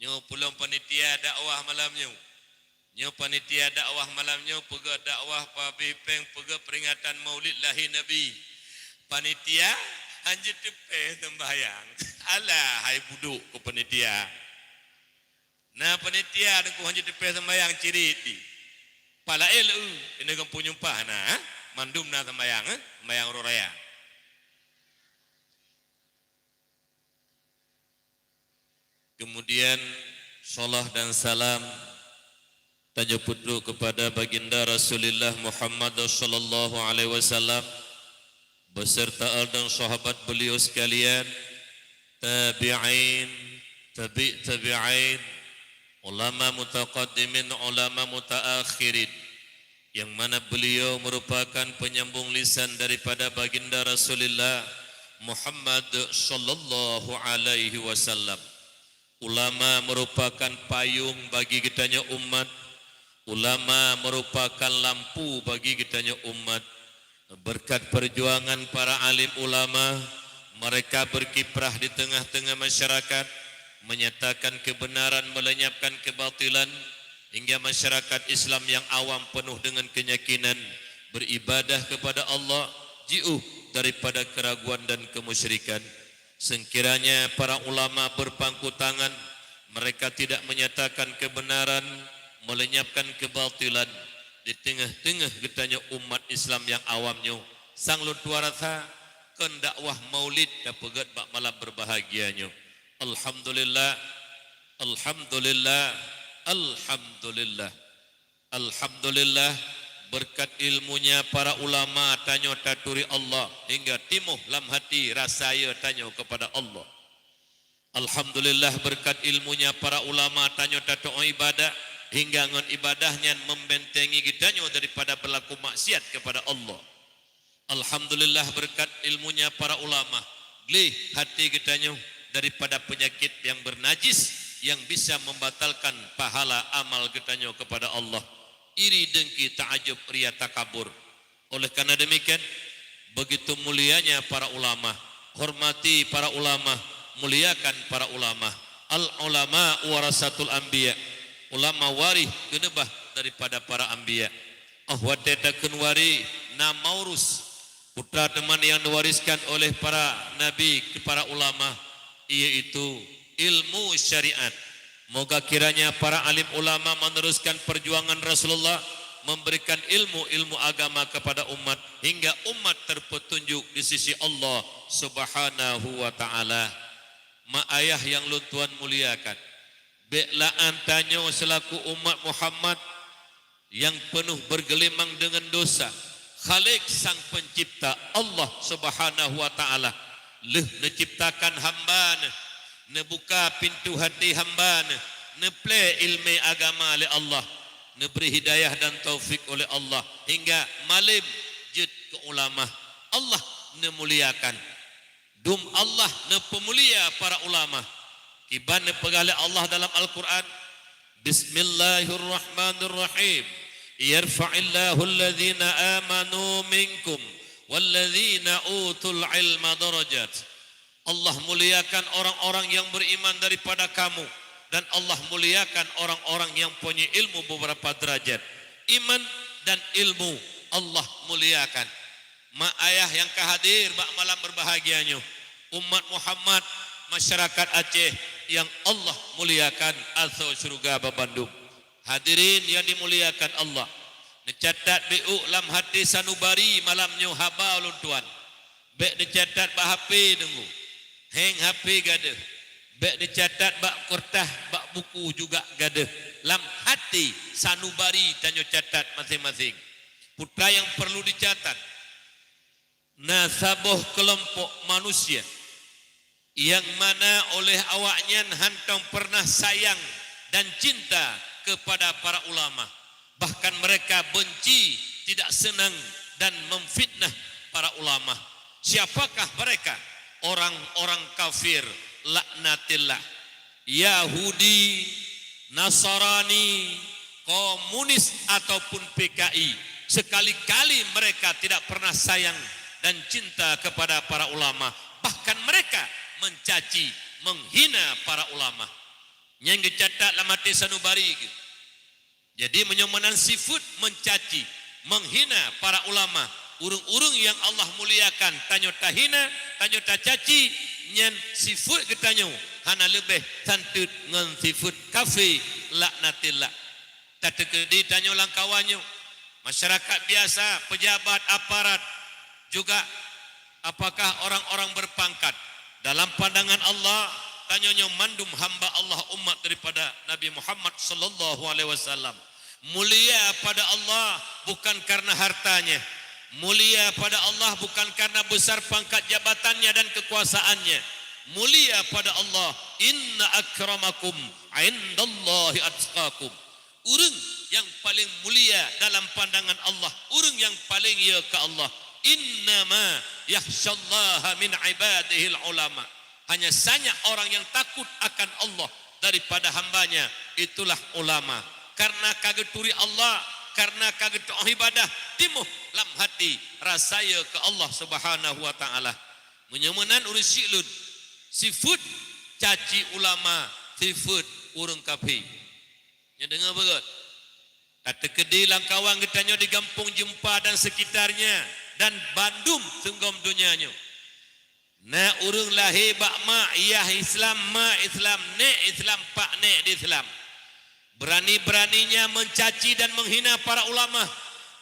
Nyoe peulom panitia dakwah malam nyoe. Nyoe panitia dakwah malam nyoe peugét dakwah pabéh péng, peugét peuringatan Maulid lahé Nabi. Panitia han jeuet teupéh seumbahyang. Alah hai budok keu panitia. Na panitia teungku han jeuet teupéh seumbahyang cirit di. Pala éh leu, ini gampông nyumpah na, eh? Mandum na seumbahyang, eh? Seumbahyang uroe raya. Kemudian, salah dan salam tanyoe peutrok kepada Baginda Rasulullah Muhammad sallallahu alaihi wasallam, beserta al dan sahabat beliau sekalian, tabi'in, tabi' tabi'in, ulama mutaqaddimin, ulama mutaakhirin, yang mana beliau merupakan penyambung lisan daripada Baginda Rasulullah Muhammad sallallahu alaihi wasallam. Ulama merupakan payung bagi geutanyoe umat. Ulama merupakan lampu bagi geutanyoe umat. Berkat perjuangan para alim ulama, mereka berkiprah di tengah-tengah masyarakat, menyatakan kebenaran, melenyapkan kebatilan, hingga masyarakat Islam yang awam penuh dengan keyakinan, beribadah kepada Allah, jiôh daripada keraguan dan kemusyrikan. Sekiranya para ulama berpangku tangan, mereka tidak menyatakan kebenaran, melenyapkan kebatilan di tengah-tengah geutanyoe umat Islam nyang awam nyoe, sang lôn tuan rasa kon dakwah Maulid tapeugét bak malam berbahagia nyoe. Alhamdulillah, alhamdulillah, alhamdulillah. Alhamdulillah, beureukat ilmunya para ulama tanyoe taturi Allah hingga timoh lam hati rasa ye tanyoe keupada Allah. Alhamdulillah, beureukat ilmunya para ulama tanyoe tatu'oh ibadah hingga ngon ibadah nyan membentengi geutanyoe daripada beulaku maksiat keupada Allah. Alhamdulillah, beureukat ilmunya para ulama, gleh hati geutanyoe daripada peunyakét nyang beunajis nyang bisa membatalkan pahala amal geutanyoe keupada Allah. Iri, deungki, ta'ajub, ria, takabur. Oleh karena demikian, begitu mulianya para ulama. Hormati para ulama, muliakan para ulama. Al ulama warasatul anbiya. Ulama warih geuneubah daripada para anbiya. Óh watée takheun warih, na maurus. Putra teman yang diwariskan oleh para nabi kepada ulama, yaitu ilmu syariat. Moga kiranya para alim ulama meneruskan perjuangan Rasulullah, memberikan ilmu-ilmu agama kepada umat hingga umat terpetunjuk di sisi Allah Subhanahu wa Ta'ala. Mak ayah yang lôn tuan muliakan, bék la'an tanyoe selaku umat Muhammad nyang peunoh bergelimang deungon dosa, Khalik Sang Pencipta Allah Subhanahu wa Ta'ala lheueh neuciptakan hamba Neuh, neubuka pintoe hati hamba Neuh, neuplée iéleumé agama lé Allah, neubri hidayah dan taufik oleh Allah hingga malém jeuet keu ulama. Allah neumuliakan. Dum Allah neupeumulia para ulama. Kiban neupeugah lé Allah dalam Al-Qur'an, "Bismillahirrahmanirrahim. Yarfa'illahu alladhina amanu minkum walladhina utul ilma darajat." Allah muliakan orang-orang yang beriman daripada kamu, dan Allah muliakan orang-orang yang punya ilmu beberapa derajat. Iman dan ilmu Allah muliakan. Mak ayah nyang ka hadir bak malam berbahagia nyoe, umat Muhammad, masyarakat Aceh yang Allah muliakan, asoe syeuruga babandum. Hadirin yang dimuliakan Allah, neucatat bék lam hati sanubari malam nyoe haba ulôn tuan. Bék neucatat bak H P deungoe, héng H P gadôh. Bék neucatat bak keureutas, bak buku juga gadôh. Lam hati sanubari tanyoe catat maséng-maséng. Putra nyang perlu dicatat, na saboh keulompok manusia nyang mana oleh awaknyan hántom peureunah sayang dan cinta keupada para ulama, bahkan mereka benci, tidak senang, dan memfitnah para ulama. Siapakah mereka? Orang-orang kafir, laknatillah. Yahudi, Nasrani, komunis ataupun P K I, sekali-kali mereka tidak pernah sayang dan cinta kepada para ulama. Bahkan mereka mencaci, menghina para ulama. Nyang geucatat lam até sanubari geuh. Jadi, meunyoe meunan sifeuet mencaci, menghina para ulama, ureuëng-ureuëng nyang Allah muliakan, tanyoe tahina, tanyoe tacaci, nyan sifeuet geutanyoe hana leubeh santeut ngon sifeuet kafé, laknatillah. Tateukeudi tanyoe lam kawan nyoe, masyarakat biasa, pejabat, aparat, juga apakah orang-orang berpangkat. Dalam pandangan Allah, tanyoe nyoe mandum hamba Allah, umat daripada Nabi Muhammad sallallahu alaihi wasallam. Mulia pada Allah bukan karena hartanya. Mulia pada Allah bukan karena besar pangkat jabatannya dan kekuasaannya. Mulia pada Allah, "Inna akramakum indallahi atqakum." Ureuëng nyang paleng mulia dalam pandangan Allah, ureuëng nyang paleng ye keu Allah, "Innama yakhsyallaha min ibadihil ulama." Hanya saja orang yang takut akan Allah daripada hamba-Nya, itulah ulama. Karena ka geuturi Allah, karena ka geutu'oh ibadah, timuh lam hati rasa ye keu Allah Subhanahu wa Ta'ala. Meunyoe meunan ureuëng syiek lôn, sifeuet caci ulama, sifeuet ureuëng kafé. Nyoe deungoe beugét. Tateukeudi lam kawan geutanyoe di Gampông Jeumpa dan sekitarnya, dan bandum seunggom donya nyoe. Na ureuëng lahé bak mak yah Islam, ma Islam, nék Islam, pak nék di Islam. Berani-beraninya mencaci dan menghina para ulama.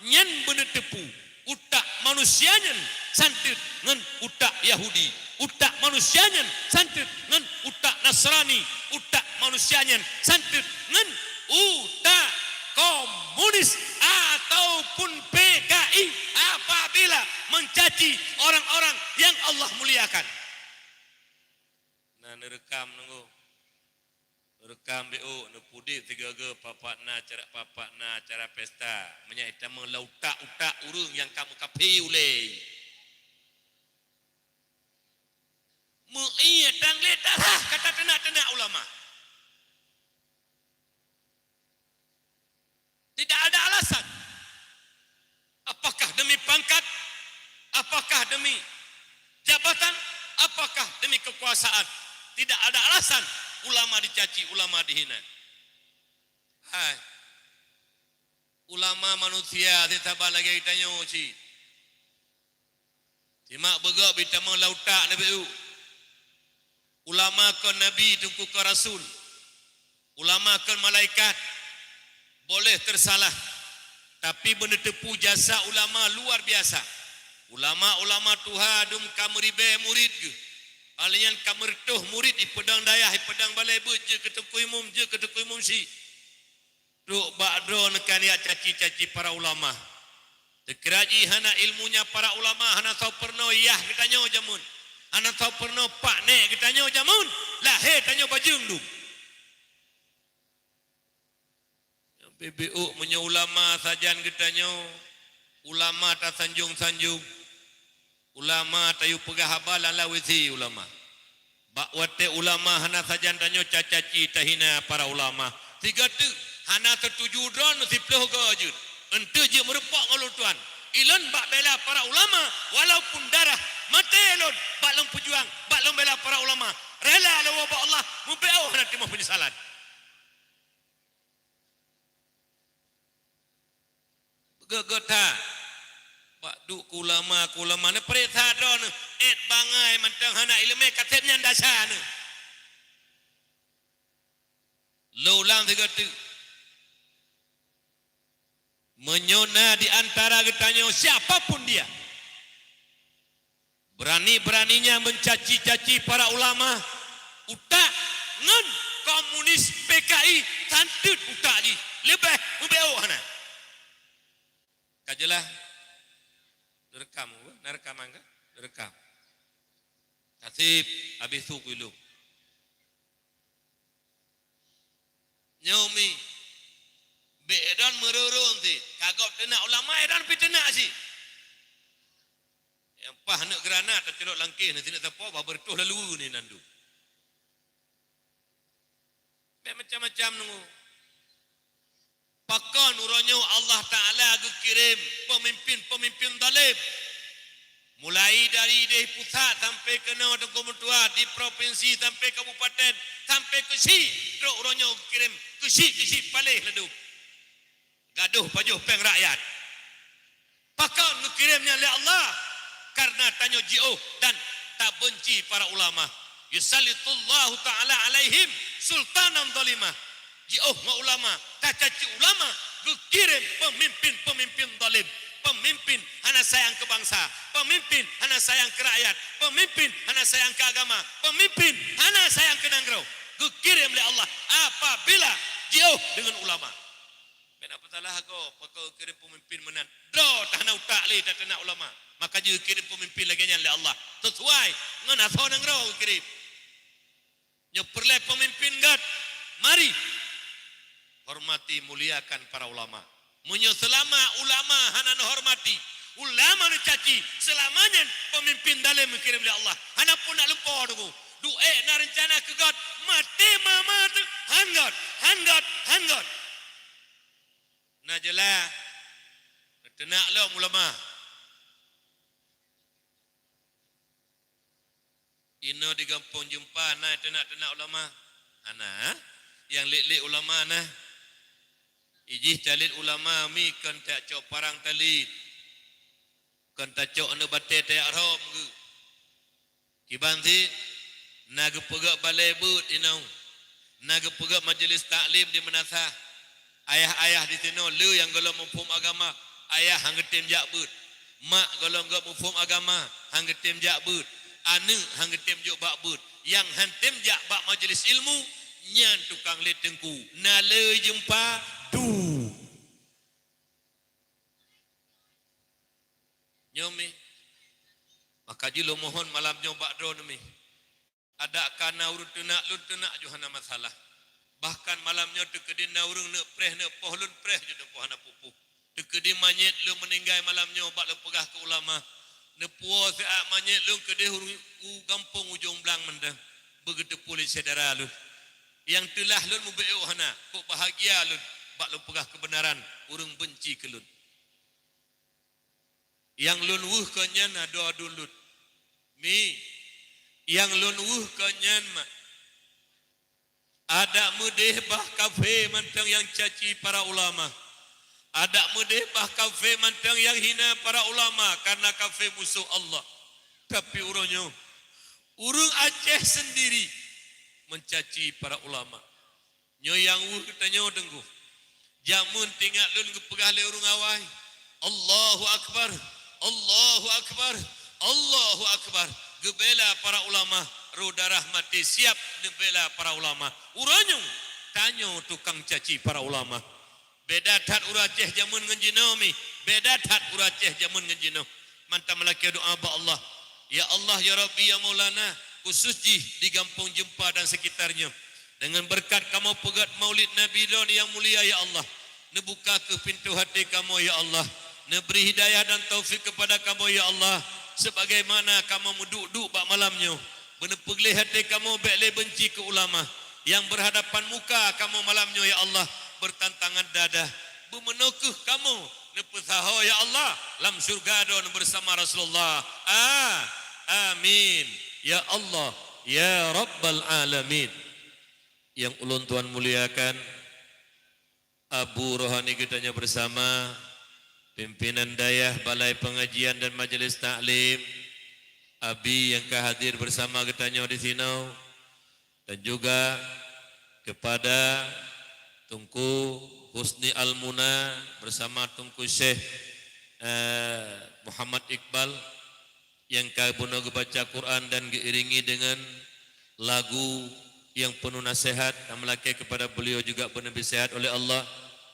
Nyan beuneuteupeu utak manusia nyan santeut ngon utak Yahudi, utak manusia nyan santeut ngon utak Nasrani, utak manusia nyan santeut ngon utak komunis ataupun P K I apabila mencaci orang-orang yang Allah muliakan. Nah, neurekam nunggu. Rekam B O, neupudek sigoe-goe papak na acara, papak na acara pesta. Meunyoe itamong lam utak-utak ureuëng nyang ka meukafé ulée. Meuié tanglé tarah kata teunak-teunak ulama. Tidak ada alasan. Apakah demi pangkat? Apakah demi jabatan? Apakah demi kekuasaan? Tidak ada alasan ulama dicaci, ulama dihina. Hai, ulama manusia, sisaba lagée tanyoe cit. Simak beugöt beutamong lam utak neubeue. Ulama kon nabi, teungku kon rasul. Ulama kon malaikat. Boleh tersalah. Tapi beuneuteupeu jasa ulama luar biasa. Ulama-ulama tuha dum ka meuribèe murit geuh. Alèh nyan ka meureutoh murit, ipeudong dayah, ipeudong balèe beuet, jeuet keu teungku imum, jeuet keu teungku imum syiek. Trok bak droeneuh ka neujak caci-caci para ulama. Teukira jih hana ilmunya para ulama, hana soe peurunoe yah geutanyoe jameun. Hana soe peurunoe pak nèk geutanyoe jameun. Lahé tanyoe bajeueng dum. Bibeuet meunyoe ulama sajan geutanyoe, ulama tasanjong-sanjong. Ulama tayue peugah haba lam lawét si ulama. Bak watèe ulama hana sajan tanyoe caci-caci tahina para ulama. Sigoe teuk hana teutuju droeneuh siplôh goe jeuet. Eunteuk jeuet meurumpok ngon ulôn tuan. Ilôn bak bela para ulama walaupun darah maté lôn bak lôn peujuang, bak lôn bela para ulama. Rela lôn woe bak Allah, mubacut hana timoh peunyesalan. Beugöt-göt that. Bak duek keu ulama, keu ulama. Neupareksa droeneuh, èt bangai mantong hana ileumèe, ka sép nyan desya neuh. Lôn ulang sigoe teuk. Meunyoe na di antara geutanyoe siapa pun dia, berani-beraninya mencaci-caci para ulama, utak ngon komunis P K I santeut utak jih, leubeh mubacut hana. Ka jeulaih? Neurekam, na rekaman ka? Neurekam. Ka sép, abéh su keu lôn. Nyoe mi, bèk droen meureuroe cit, ka gob teunak ulama, droen pih teunak cit. Nyang paih aneuk granat tacurok lam kéh, neusineuk sapo, bah beureutoh lalu ni nandum. Bèk macam-macam nunggu. Pakon uroe nyoe Allah Taala geukirém peumimpén-peumimpén zalém? Mulai dari idéh pusat sampai keunoe teungku meutuah, di provinsi sampai kabupaten, sampai keu syiek, trok uroe nyoe geukirém keu syiek-keu syiek paléh ladôm. Gadôh pajoh péng rakyat. Pakon geukirém nyan lé Allah? Karena tanyoe jiôh dan tabeunci para ulama. Yusallitullahu ta'ala alaihim sultanan zalimah. Jiôh ngon ulama, tacaci ulama, geukirém peumimpén-peumimpén zalim. Peumimpén hana sayang keu bansa, peumimpén hana sayang keu rakyat, peumimpén hana sayang keu agama, peumimpén hana sayang keu nanggroe. Geukirém lé Allah apabila jiôh deungon ulama. Bèk na peusalah gob, pakon geukirém peumimpén meunan. Droe teuh hana utak lé tateunak ulama. Maka jeuet geukirém peumimpén lagèe nyan lé Allah. Sisuai ngon asoe nanggroe geukirém. Nyoe peureulèe peumimpén göt. Mari hormati, muliakan para ulama. Meunyoe seulama ulama hana neuhormati, ulama neucaci, seulama nyan peumimpén zalém geukirém lé Allah. Hana pun nak lumpoe teungku. Duek na reuncana keu göt, maté mama teuh, han göt, han göt, han göt. Na jeulaih, teunak lom ulama. Inoe di gampông Jeumpa na teunak-teunak ulama? Hana. Nyang lét-lét ulama na. Ijih talét ulama mi kon tacok parang talét. Kon tacok aneuk batèe tajak rhom geuh. Kiban cit, na geupeugöt balèe beuet inong, na geupeugöt majeulis taklim di meunasah. Ayah-ayah di sinoe le nyang gohlom muphom agama, ayah han geutem jak beuet. Mak gohlom göt muphom agama, han geutem jak beuet. Aneuk han geutem jok bak beuet. Nyang han tem jak bak majeulis ilmu, nyan tukang lét teungku. Na le Jeumpa, tu. Nyoe mi. Maka jih lôn mohon malam nyoe bak droeneuh mi. Adak ka na ureueng teunak lôn, teunak ju hana masalah. Bahkan malam nyoe teukeudi na ureueng neuk preh, neuk poh lôn, preh ju neuk poh hana peue-peue. Teukeudi manyét lôn meuninggai malam nyoe bak lôn peugah keu ulama, neupuwoe siat manyét lôn keudeh u gampông Ujong Blang mantong, beugeuteupeue lé syedara lôn. Nyang teulah lôn mubacut hana, kok bahagia lôn bak lôn peugah keubeunaran, ureueng beunci keu lôn. Nyang lôn weueh kon nyan adoe aduen lôn. Mi, nyang lôn weueh kon nyan mak. Adak meudeh bah kafé mantong nyang caci para ulama. Adak meudeh bah kafé mantong nyang hina para ulama, karena kafé musoh Allah. Tapi uroe nyoe, ureuëng Aceh sendiri mencaci para ulama. Nyoe nyang weueh geutanyoe teungku. Jameun teuingat lôn geupeugah lé ureuëng awai, "Allahu Akbar, Allahu Akbar, Allahu Akbar." Geubela para ulama, roh darah maté siap neubela para ulama. Uroe nyoe, tanyoe tukang caci para ulama. Beda that ureuëng Aceh jameun ngon jinoe mi. Beda that ureuëng Aceh jameun ngon jinoe. Mantong meulakée doa bak Allah. Ya Allah, ya Rabbi, ya Maulana, khusus jih di Gampông Jeumpa dan sekitarnya. Dengan berkat kamoe peugét Maulid Nabi Lôn yang mulia, ya Allah, neubuka keuh pintoe até kamoe, ya Allah. Neubri hidayah dan taufik kepada kamoe, ya Allah, sebagaimana kamoe meuduek-duek bak malam nyoe. Beuneupeugléh até kamoe bék lé beunci keu ulama nyang berhadapan muka kamoe malam nyoe, ya Allah, bertantangan dada. Beumeunoe keuh kamoe neupeusaho, ya Allah, lam syurga Droen bersama Rasulullah. A-, amin. Ya Allah, ya Rabbal Alamin. Yang ulôn tuan muliakan, Abu Rohani geutanyoe bersama, pimpinan dayah Balai Pengajian dan Majelis Taklim, Abi nyang ka hadir bersama geutanyoe di sinoe, dan juga kepada Teungku Husni Al-Muna bersama Teungku Syekh, eh, Muhammad Iqbal, nyang ka bunoe geubaca Quran dan geuiringi dengan lagu yang penuh nasihat, dan meulakée kepada beliau juga beuneubri sehat oleh Allah,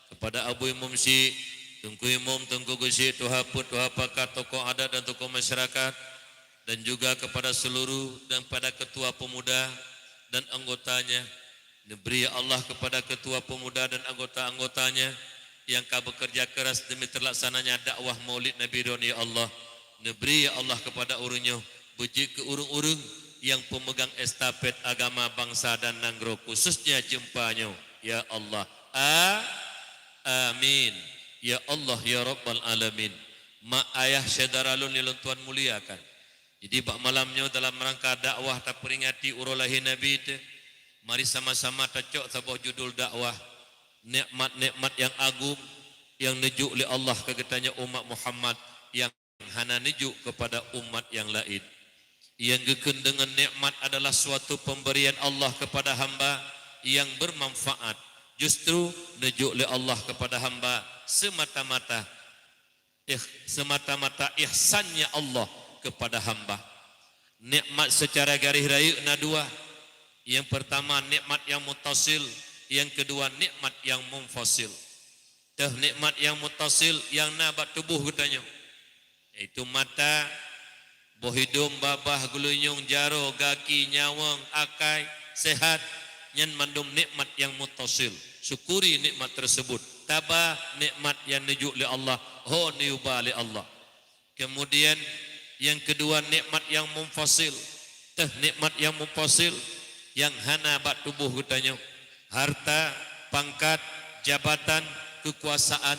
kepada Abu Imum Syik, Teungku Imum, Teungku Geuchik, Tuha Peuet, Tuha Pakat, tokoh adat dan tokoh masyarakat, dan juga kepada seluruh dan pada ketua pemuda dan anggotanya, Neubri, ya Allah, kepada ketua pemuda dan anggota-anggotanya nyang ka bekerja keras demi terlaksananya dakwah Maulid Nabi Droen, ya Allah. Neubri, ya Allah, kepada ureuëng nyoe beujeuet keu ureuëng-ureuëng nyang peumeugang estafet agama, bansa dan nanggroe, khususnya Jeumpa nyoe, ya Allah. A-, amin. Ya Allah, ya Rabbal Alamin. Mak ayah syedara lôn nyang lôn tuan muliakan. Jadi, bak malam nyoe dalam rangka dakwah tapeuringati uroe lahé Nabi teuh, mari sama-sama tacok saboh judul dakwah, nikmat-nikmat nyang agong nyang neujok lé Allah keu geutanyoe umat Muhammad nyang hana neujok keupada umat nyang laén. Nyang geukheun deungon nikmat adalah suatu pemberian Allah kepada hamba yang bermanfaat. Justru neujok lé Allah kepada hamba semata-mata Ih-, semata-mata ihsannya Allah kepada hamba. Nikmat secara garis rayeuk na dua. Yang pertama, nikmat yang muttasil. Yang kedua, nikmat yang munfasil. Teuh nikmat yang muttasil yang na bak tuboh geutanyoe, yaitu mata, boh idong, babah, geulinyueng, jaroe, gaki, nyawöng, akai, sehat, nyan mandum nikmat nyang muttasil. Syukuri nikmat tersebut. Taba nikmat nyang neujok lé Allah, ho neuyuba lé Allah. Kemudian, nyang keudua, nikmat nyang munfasil. Teuh nikmat nyang munfasil nyang hana bak tuboh geutanyoe. Harta, pangkat, jabatan, keukuasaan,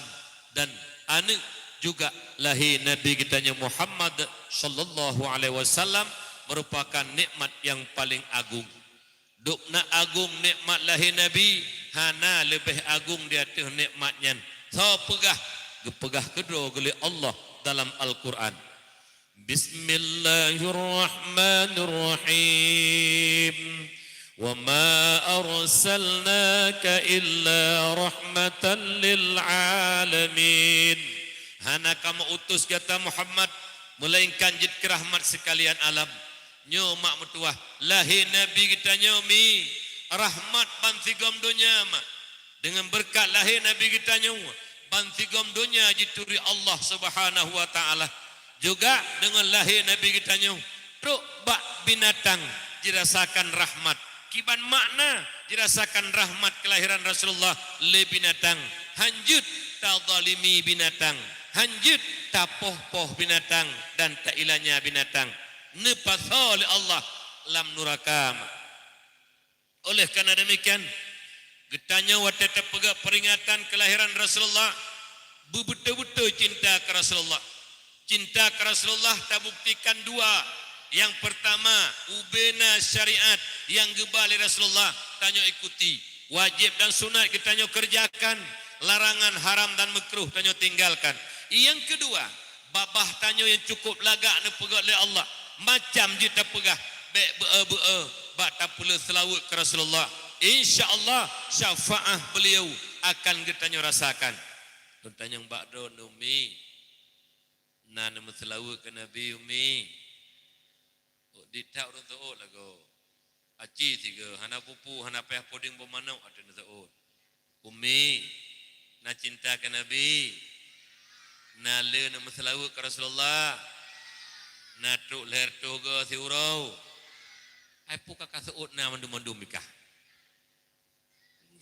dan aneuëk juga lahé Nabi geutanyoe Muhammad sallallahu alaihi wasallam merupakan nikmat nyang paleng agong. Dubna agong nikmat lahé Nabi, hana leubeh agong di ateueh nikmat nyan. Soe peugah? Geupeugah keudroe geuh lé Allah dalam Al-Qur'an. Bismillahirrahmanirrahim. Wa ma arsalnaka illa rahmatan lil alamin. Hana kamoe utus gata Muhammad, melainkan jeuet keu rahmat seukalian alam. Nyoe mak meutuwah, lahé Nabi geutanyoe mi rahmat bansigom donya mak. Deungon beureukat lahé Nabi geutanyoe, bansigom donya jituri Allah Subhanahu wa Ta'ala. Juga deungon lahé Nabi geutanyoe, trok bak binatang jirasakan rahmat. Kiban makna jirasakan rahmat keulahiran Rasulullah lé binatang? Hanjeuet tazalimi binatang, hanjeuet tapoh-poh binatang dan tailanya binatang. Neupasoe lé Allah lam nuraka. Oleh karena demikian, geutanyoe watée tapeugah peringatan kelahiran Rasulullah, beubeutôi-beutôi cinta keu Rasulullah. Cinta keu Rasulullah tabuktikan dua. Yang pertama, ubena syariat nyang geuba lé Rasulullah tanyoe ikuti. Wajéb dan sunat geutanyoe keureujakan, larangan haram dan meukruh tanyoe tinggalkan. Nyang keudua, babah tanyoe nyang cukup lagak neupeugét lé Allah. Macam jeuet tapeugah, bék beu-e-beu-e bak tapeuleueh seulaweuet keu Rasulullah. Insya Allah, syafaat beliau akan geutanyoe rasakan. Lôn tanyong bak droeneuh, Umi, na neumeuseulaweuet keu Nabi, Umi? Di that ureuëng seuôt lagoe. Aci sigoe, hana pupu, hana payah puding beumanok ateueh neuseuôt. Umi, na cinta keu Nabi? Na le neumeuseulaweuet keu Rasulullah? Na trok lhèe reutôh goe siuroe? Hai peue ka kaseuôt na mandum-mandum i kah?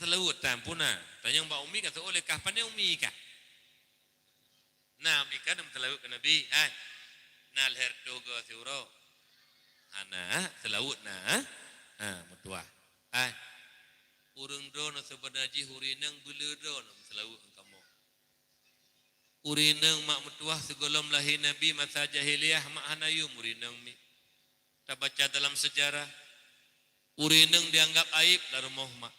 Seulaweuet tan peue na. Tanyong bak Umi, kaseuôt lé kah, pane Umi kah? Na Umi ka neumeuseulaweuet keu Nabi, hai. Na lhèe reutôh goe siuroe? Hana, seulaweuet na, ha? Ha, meutuah. Hai. Ureuëng droeneuh seubeuna jih ureuëng inong beuleu droeneuh meuseulaweuet ngon kamoe. Ureuëng inong mak meutuah sigohlom lahé Nabi masa jahiliyah mak hana yum ureuëng inong mi. Tabaca dalam seujarah, ureuëng inong dianggap aéb lam rumoh mak.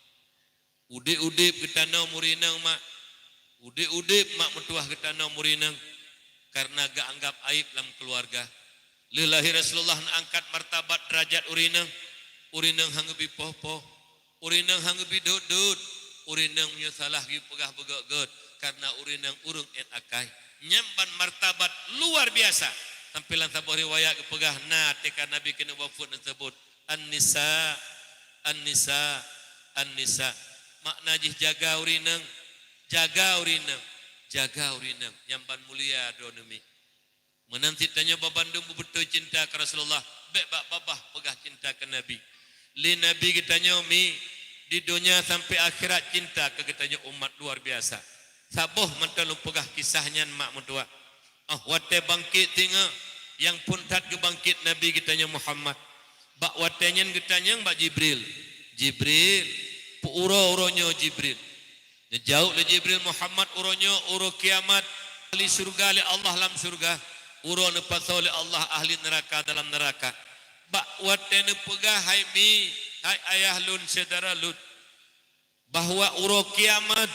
Udeb-udeb geutanyong ureuëng inong mak. Udeb-udeb mak meutuah geutanyong ureuëng inong kareuna geuanggap aéb lam keuluwarga. Lheueh lahé Rasulullah neuangkat martabat deurajat ureuëng inong. Ureuëng inong han geubi poh-poh. Ureuëng inong han geubi dot-dot. Ureuëng inong meunyoe salah geupeugah beugét-gét kareuna ureuëng inong ureuëng ét akai. Nyan ban martabat luar biasa. Sampai lam saboh riwayat geupeugah na teuka Nabi keuneuk wafeuet neuseubut, "An-nisa, an-nisa, an-nisa." Makna jih jaga ureuëng inong, jaga ureuëng inong, jaga ureuëng inong. Nyan ban mulia droeneuh mi. Meunan cit tanyoe bak bandum beubeutôi cinta keu Rasulullah, bék bak babah peugah cinta keu Nabi. Lé Nabi geutanyoe mi, di donya sampai akhirat cinta keu geutanyoe umat luar biasa. Saboh mantong lôn peugah kisah nyan mak meutuah. Oh watée bangkét teungoh, nyang phon that geubangkét Nabi geutanyoe Muhammad. Bak watée nyan geutanyong bak Jibril, "Jibril, peu uroe-uroe nyoe Jibril?" Neujaweueb lé Jibril, "Muhammad, uroe nyoe uroe kiamat, ahli syeuruga lé Allah lam syeuruga, uroe neupasoe lé Allah ahli neuraka dalam neuraka." Bak watée neupeugah, "Hai mi, hai ayah lôn, syedara lôn," bahwa uroe kiamat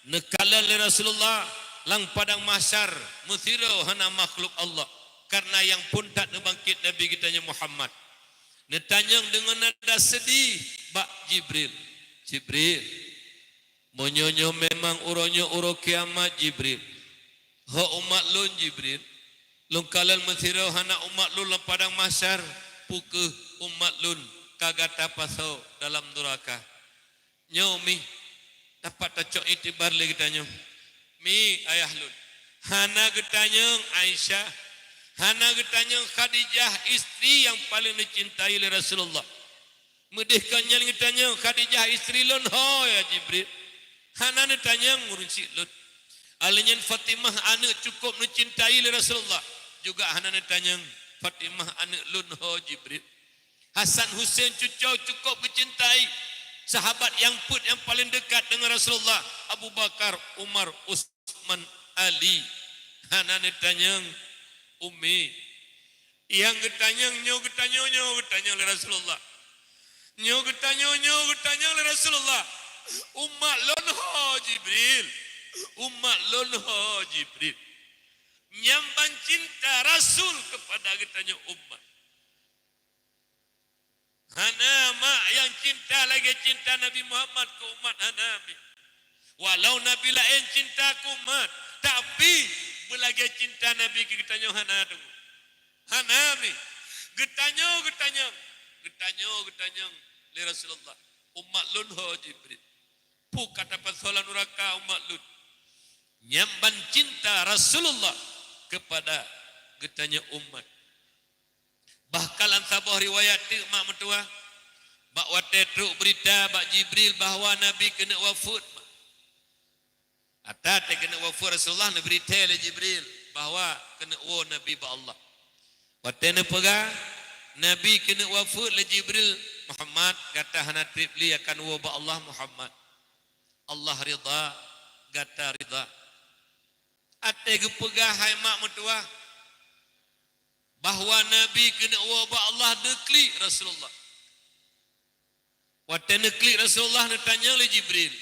neukalon lé Rasulullah lam padang mahsyar meusidroe hana makhluk Allah, kareuna nyang phon that neubangkét Nabi geutanyoe Muhammad. Neutanyong deungon nada seudeh bak Jibril, "Jibril, meunyoe nyoe memang uroe nyoe uroe kiamat, Jibril, ho umat lôn, Jibril, lôn kalon meusidroe hana umat lôn lam padang mahsyar, peu kheueh umat lôn ka gata pasoe dalam nuraka?" Nyoe mi, dapat tacok iktibar lé geutanyoe. Mi ayah lôn, hana geutanyong Aisyah, hana geutanyong Khadijah, istri nyang paleng neucintai lé Rasulullah. Meudeh kon nyan geutanyong, "Khadijah, istri lôn, ho ya Jibril?" Hana neutanyong ureuëng syiek lôn. Alèh nyan Fatimah aneuëk cukôp neucintai lé Rasulullah, juga hana neutanyong, "Fatimah, aneuëk lôn, ho Jibril?" Hasan Husein cucoe cukôp geucintai. Sahabat nyang peuet nyang paleng deukat deungon Rasulullah, Abu Bakar, Umar, Utsman, Ali. Hana neutanyong, Umi. Nyang geutanyong, nyoe geutanyong, nyoe geutanyong lé Rasulullah. Nyoe geutanyong, nyoe geutanyong lé Rasulullah. Umat lôn ho Jibril. Umat lôn ho Jibril. Nyan ban cinta Rasul keupada geutanyoe umat. Hana mak nyang cinta lagée cinta Nabi Muhammad keu umat, hana mi. Walau nabi laén cinta keu umat, tapi beulagée cinta Nabi keu geutanyoe hana teungoh. Hana mi. Geutanyoe, geutanyoe, geutanyoe, geutanyoe lé Rasulullah. Umat lôn ho Jibril. Peu ka tapasoe lam nuraka umat lôn. Nyan ban cinta Rasulullah keupada geutanyoe umat. Bahkan lam saboh riwayat teuk mak meutuah, bak watée trok beurita bak Jibril bahwa Nabi keuneuk wafeuet. Ata tée keuneuk wafeuet Rasulullah, neubri thée lé Jibril bahwa keuneuk woe Nabi bak Allah. Watée neupeugah Nabi keuneuk wafeuet lé Jibril, "Muhammad, gata hana treb lé akan woe bak Allah, Muhammad. Allah ridha, gata ridha." Até geupeugah hai mak meutuah bahwa Nabi keuneuk woe bak Allah, neuklik Rasulullah. Watée neuklik Rasulullah, neutanyong lé Jibril,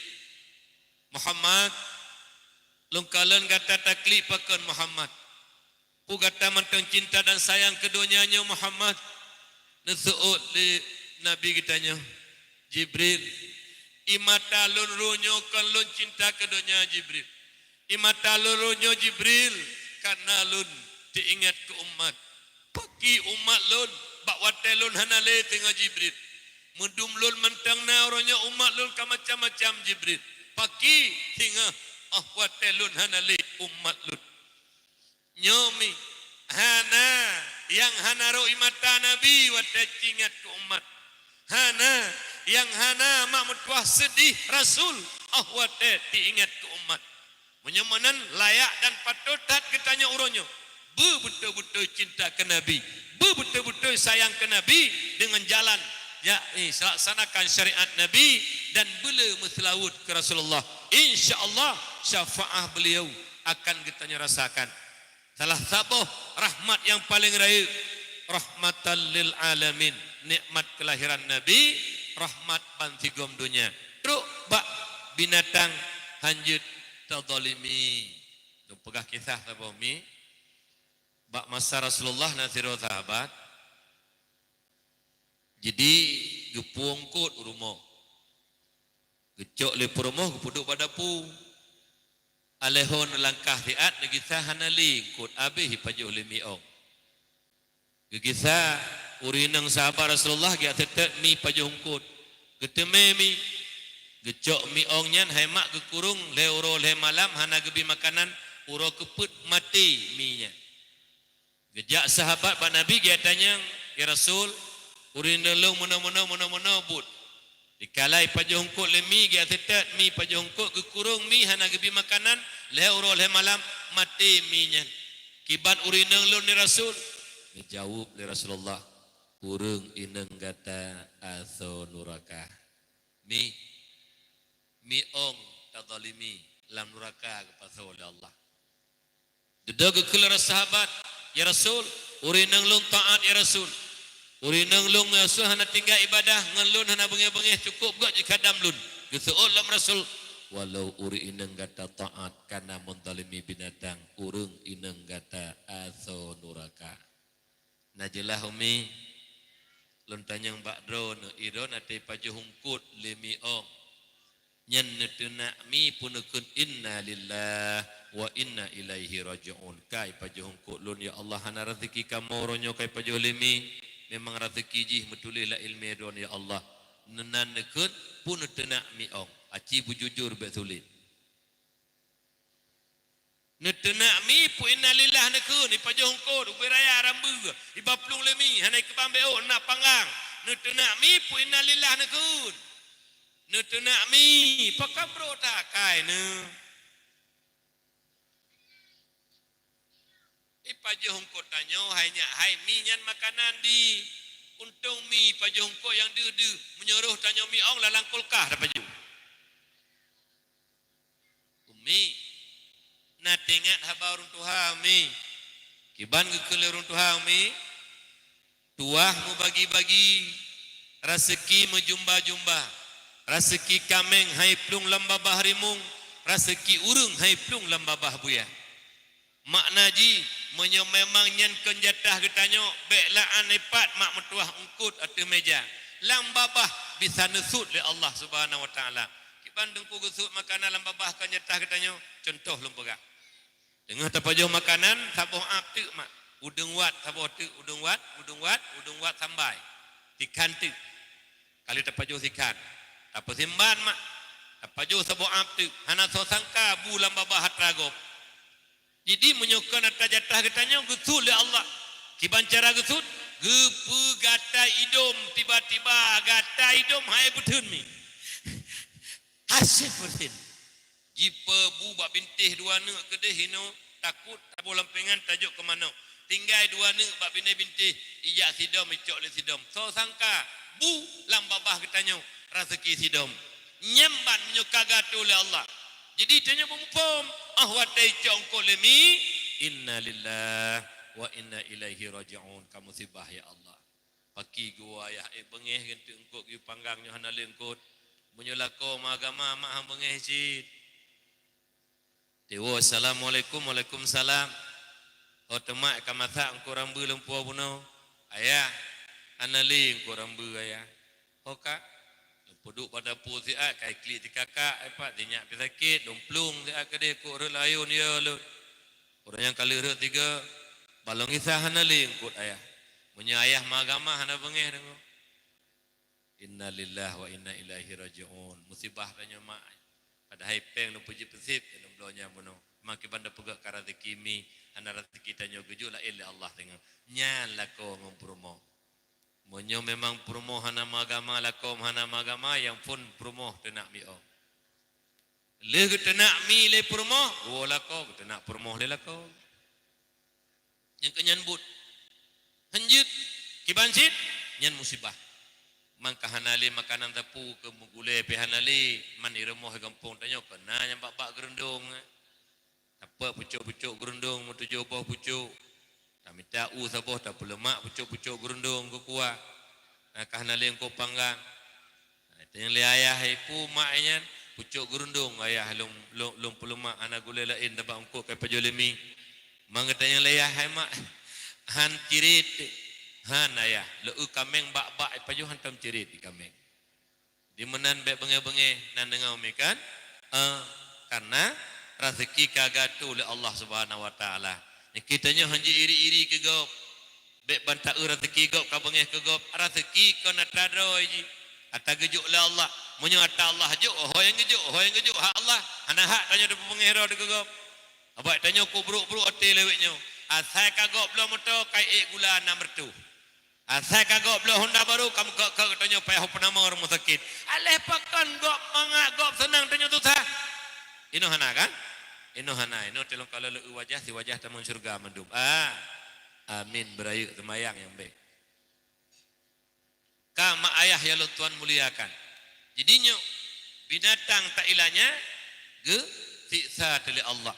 "Muhammad, lôn kalon gata taklik pakon Muhammad?" Peue gata mantong cinta dan sayang keu donya nyoe, Muhammad? Neuseuôt lé Nabi geutanyoe, Jibril, i mata lôn roh nyoe kon lôn cinta keu donya, Jibril. I mata lôn roh nyoe, Jibril, kareuna lôn teuingat keu umat. Pakri umat lôn bak watée lôn hana lé teungoh, Jibril. Meudum lôn mantong na uroe nyoe umat lôn ka macam-macam, Jibril. Pakri teungoh óh watée lôn hana lé umat lôn. Nyoe mi, hana nyang hana rhot i mata Nabi watée teuingat keu umat. Hana nyang hana mak meutuah seudeh Rasul óh watée teuingat keu umat. Meunyoe meunan layak dan patot that geutanyoe uroe nyoe beubeutôi-beutôi cinta keu Nabi, beubeutôi-beutôi sayang keu Nabi deungon jalan, yakni melaksanakan syariat Nabi dan beulé meuseulaweuet keu Rasulullah. Insya Allah syafaat beliau akan geutanyoe rasakan. Salah saboh rahmat nyang paleng rayeuk, rahmatan lil alamin, nikmat keulahiran Nabi, rahmat bansigom donya. Trok bak binatang hanjeuet tazalimi. Lôn peugah kisah saboh mi, bak masa Rasulullah na sidroe sahabat, jadi geupuwoe eungkôt u rumoh. Geucok lé peurumoh geupeuduek bak dapu. Alèh ho neulangkah siat neugisa hana lé eungkôt, abéh jipajoh lé mi ong. Geugisa, ureueng inong sahabat Rasulullah geujak seutôt mi pajoh eungkôt. Geuteumé mi, geucok mi ong nyan hai mak geukurong lhèe uroe lhèe malam hana geubri makanan, uroe keupeuet maté mi nyan. Geujak sahabat bak Nabi geutanyong, "Ya Rasul, ureueng inong lôn meunoe-meunoe meunoe-meunoe buet. Dikala jipajoh eungkôt lé mi geujak seutôt mi pajoh eungkôt geukurong mi hana geubri makanan lhèe uroe lhèe malam maté mi nyan. Kiban ureueng inong lôn ya Rasul?" Geujaweueb lé Rasulullah, "Ureueng inong gata asoe nuraka. Mi, mi ong tazalimi lam nuraka geupasoe lé Allah." Dudoe geukheun lé sahabat, "Ya Rasul, ureueng inong lôn taat ya Rasul. Ureueng inong lôn ya Rasul hana tinggai ibadah ngon lôn hana beungéh-beungéh cukôp gét jikhadam lôn." Geuseuôt lom Rasul, "Walau ureueng inong gata taat kana meuzalimi binatang, ureueng inong gata asoe nuraka." Na jeulaih umi, lôn tanyong bak droeneuh, i droeneuh até pajoh eungkôt lé mi ong. Nyan neuteunak mi peuneukheun, "Inna lillahi wa inna ilaihi raji'un." Kai pajoh eungkôt lôn, "Ya Allah, hana raseuki kamoe uroe nyoe kai pajoh lé mi." Memang raseuki jih meutuléh lam ileumé droeneuh, "Ya Allah." Meunan neukheun peuneuteunak mi ong. Aci beujujur bék sulet. Neuteunak mi peuinna lillah neukheun, ipajoh eungkôt, ubé raya rambeu, ibaplueng lé mi, hana ikeubang bék ôk, na panggang. Neuteunak mi peuinna lillah neukheun. Neuteunak mi, pakon brôk that akai neuh. Ipajoh eungkôt tanyoe hai nyak hai mi nyan makanan di. Untông mi ipajoh eungkôt nyang deuh-deuh, meunyoe roh tanyoe mi ong lam kulkah tapajoh. Umi, na teuingat haba ureueng tuha, Umi? Kiban geukheun lé ureueng tuha, Umi? Tuah meubagi-bagi, raseuki meujumba-jumba, raseuki kaméng hai plueng lam babah rimueng, raseuki ureueng hai plueng lam babah buya. Makna jih, meunyoe memang nyan kon jatah geutanyoe, bék laan ipat mak meutuah eungkôt ateueh méja. Lam babah bisa neusut lé Allah Subhanahu wa Taala. Kiban teungku geusut makanan lam babah kon jatah geutanyoe, cuntoh lôn peugah. Teungoh tapajoh makanan, saboh ap teuk mak. Udeueng wat saboh teuk, udeueng wat, udeueng wat, udeueng wat sambai. Sikhan teuk. Kali tapajoh sikhan. Tapeusimban mak. Tapajoh saboh ap teuk. Hana soe sangka bu lam babah atra gob. Jadi, meunyoe kon atra jatah geutanyoe geusut lé Allah. Kiban cara geusut? Geupeu gata idom, tiba-tiba gata idom hai beutheun mi. Hasé beutheun. Jipeubu bak bintéh dua neuk keudeh inoe, takot taboh lam pingan tajok keu manok. Tinggai dua neuk bak binéh bintéh, ijak sidom icok lé sidom. Soe sangka, bu lam babah geutanyoe raseuki sidom. Nyan ban meunyoe ka geuatoe lé Allah. Jadi tanyoe beumuphom, óh watée icok eungkôt lé mi, "Innalillahi wa inna ilaihi raji'un." Ka musibah ya Allah. Paki geuwoe ayah ék beungéh geunteuk eungkôt geuyue panggang nyoe hana lé eungkôt. Meunyoe lakoe meuagama mak han beungéh cit. Tiwoe, "Assalamualaikum." "Waalaikumsalam." Ho teumat ka masak eungkôt rambeue lôn puwoe bunoe, "Ayah, hana lé eungkôt rambeue, Ayah." "Ho ka?" Lôn peuduek bak dapu siat, ka iklik sikakak, pat sinyak pih sakét, lôn plueng siat keudeh kok rhot layôn yô lôn. Ureueng nyang ka lheueh rhot sigoe, "Bah lôn gisa hana lé eungkôt, Ayah. Meunyoe Ayah meuagama hana beungéh deungoe." Innalillahi wa inna ilaihi raji'un. Musibah tanyoe mak. Padahai péng lôn peujeuet peusép, lôn bloe nyan bunoe. Makiban tapeugah ka raseuki mi, hana raseuki tanyoe geujok laén lé Allah teungoh. Nyan lakoe ngon peurumoh. Meunyoe memang peurumoh hana meuagama, lakoe hana meuagama, nyang phon peurumoh teunak miong. Lheueh geuteunak mi lé peurumoh, geuwoe lakoe, geuteunak peurumoh lé lakoe. Nyang keu nyan buet. Hanjeuet, kiban cit, nyan musibah. Mangka hana lé makanan sapeue keu meugulée pih hana lé, man i rumoh i gampông tanyoe keu na nyang bak-bak geurundong. Tapeuet pucok-pucok geurundong, meutujoh boh pucok. Tamita u saboh, tapeuleumak pucok-pucok geurundong keu kuah. Na ka hana lé eungkôt panggang. Tanyong lé ayah, "Hai pu mak nyan, pucok geurundong ayah lôn, lôn, lôn peuleumak hana gulée laén, tabak eungkôt kai pajoh lé mi." Mangka tanyong lé ayah, "Hai mak, han cirit?" "Han ayah, lôn eu kaméng bak-bak, pajoh hantom cirit di kaméng." Di meunan bék beungéh-beungéh nan deungoe mi kan? Eh, karena raseuki ka geuatoe lé Allah Subhanahu wa Taala. Nyan kita nyoe hanjeuet iri-iri keu gob. Bék ban taeu raseuki gob ka beungéh keu gob. Raseuki kon atra droe jih. Atra geujok lé Allah. Meunyoe atra Allah jok, ho nyang geujok, ho nyang geujok hak Allah. Hana hak tanyoe tapeubeungéh droe keu gob. Abak tanyoe ku brok-brok até lewat nyoe. Asai ka gob bloe moto, kai ék gula nam reutôh. Asai ka gob bloe honda baru, ka meukeuk-keuk tanyoe payah u peunamong rumoh sakét. Aléh pakon gob mangat, gob seunang, tanyoe susah? Inoe hana kan? Inoe hana. Inoe tilong ka lôn leu wajah, si wajah tamong syeuruga mandum. Ah. Amin. Beurayeuk seumayang nyang bék. Ka mak ayah nyang lôn tuan muliakan. Jadi nyoe, binatang tailanya geusiksa teuh lé Allah.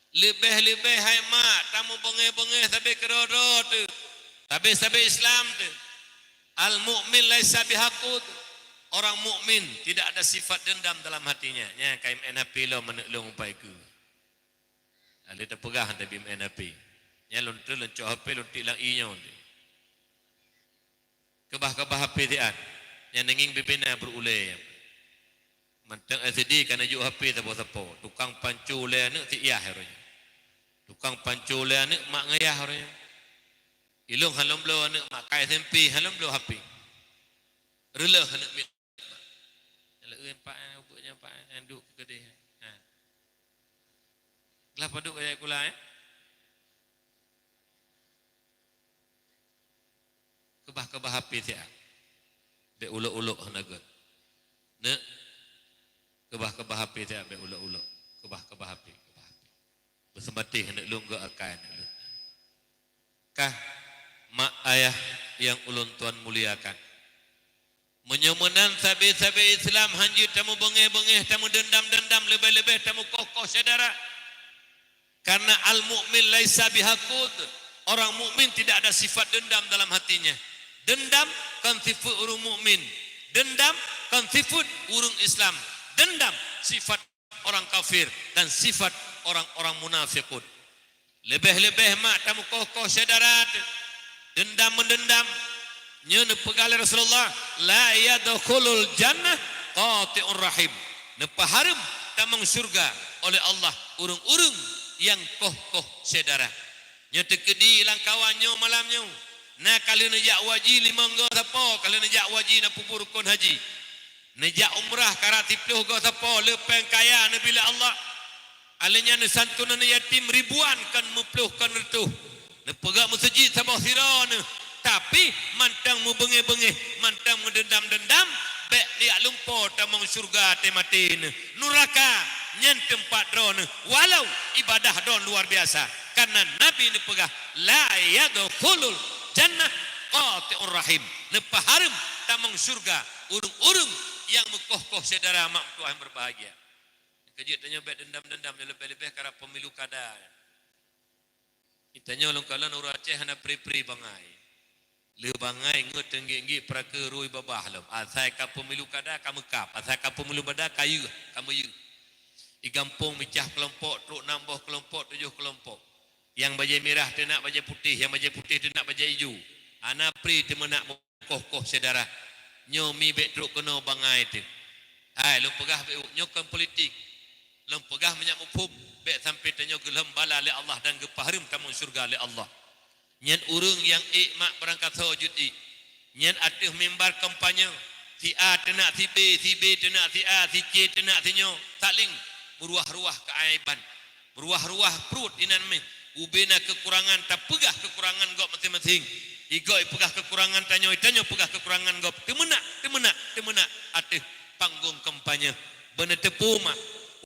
Leubeh-leubeh hai mak, tamubeungéh-beungéh sabe keudroe-droe teuh, sabe-sabe Islam teuh. Al-mu'min laisa bihaqud. Orang mukmin tidak ada sifat dendam dalam hatinya. Nya kai M N H P lo manuk long upai ku. Ada terpeugah tadi M N H P. Nya lôn teu lôn cok H P lôn tik lam i nyoe. Keubah-keubah H P siat. Nyang neungieng bibina beurulée. Mantong S D ka neujok H P sapo-sapo. Tukang panco lé aneuk si yah roh nyoe. Tukang panco lé aneuk mak ngayah roh nyoe. Ilong halom bloe aneuk mak kai S M P halom bloe H P. Reuleuh aneuk mit. Leu empat ubuk nyan empat duek keudeh. Ha. Glah paduk ayat kula eh. Keubah-keubah H P siat. Bék ulok-ulok hana gét. Neuk. Keubah-keubah H P siat, bék ulok-ulok. Keubah-keubah H P, keubah H P. Beuseumatéh neuk lôn gét akai neuk lôn. Kah mak ayah nyang ulôn tuan muliakan. Meunyoe meunan sabe-sabe Islam hanjeuet tamubeungéh-beungéh, tamudeundam-deundam, leubeh-leubeh tamukôh-kôh syedara. Karena al-mu'min laisa bihaqud. Orang mukmin tidak ada sifat dendam dalam hatinya. Dendam kon sifat ureuëng mukmin. Dendam kon sifat ureuëng Islam. Dendam sifat orang kafir dan sifat orang-orang munafiqun. Leubeh-leubeh mak tamukôh-kôh syedara teuh. Dendam meudendam. Nyoe neupeugah lé Rasulullah, "La yadkhulul jannah qati'ur rahim." Neupeuhareuem tamong syeuruga oleh Allah ureuëng-ureuëng nyang koh-koh syedara. Nyoe teukeudi lam kawan nyoe malam nyoe. Na ka lheueh neujak haji limong goe sapo, ka lheueh neujak haji na peubuet rukon haji. Neujak umrah karab siplôh goe sapo, le péng kaya neubi lé Allah. Alèh nyan neusantunan yatim ribuan, kon meuplôh, kon reutôh. Neupeugah meuseujid saboh sidroe neuh, tapi mantong meubeungéh-beungéh, mantong meudendam-dendam, bék jak lumpoe tamong syeuruga teuh maté neuh. Nuraka nyan teumpat droe neuh, walau ibadah droe luar biasa. Karena Nabi neupeugah, "La yadkhulul jannah qati'ur rahim." Neupeuhareuem tamong syeuruga ureuëng-ureuëng nyang meukoh-koh syedara mak meutuah nyang berbahagia. Keujeuet tanyoe bék dendam-dendam nyoe leubeh-leubeh karab pemilu kada. Tanyoe lôn kalon ureuëng Aceh hana pri-pri bangai. Le bangai ngeut teunggi-nggi peurake rui babah lom. Asai ka pemilu kada ka meukab, asai ka pemilu kada ka yeuh, ka meuyeuh. Di gampông micah keulompok, trok nam boh keulompok, tujoh keulompok. Nyang bajée mirah teunak bajée putéh, nyang bajée putéh teunak bajée ijo. Hana pri teumeunak meukoh-koh syedara. Nyoe mi bék trok keunoe bangai teuh. Hai, lôn peugah bék, nyoe kon politik. Lôn peugah meunyak muphom, bék sampai tanyoe geulhom bala lé Allah dan geupeuhareuem tamong syeuruga lé Allah. Nyan ureuëng nyang ék mak beurangkasoe jeuet ék. Nyan ateueh mimbar kampanye, si A teunak si B, si B teunak si A, si C teunak si nyoe, saléng meuruah-ruah keuaéban. Meuruah-ruah pruet inan méh. Ubena keukurangan, tapeugah keukurangan gob maséng-maséng. Igob ipeugah keukurangan tanyoe, tanyoe peugah keukurangan gob. Teumeunak, teumeunak, teumeunak ateueh panggong kampanye. Beuneuteupeu mak,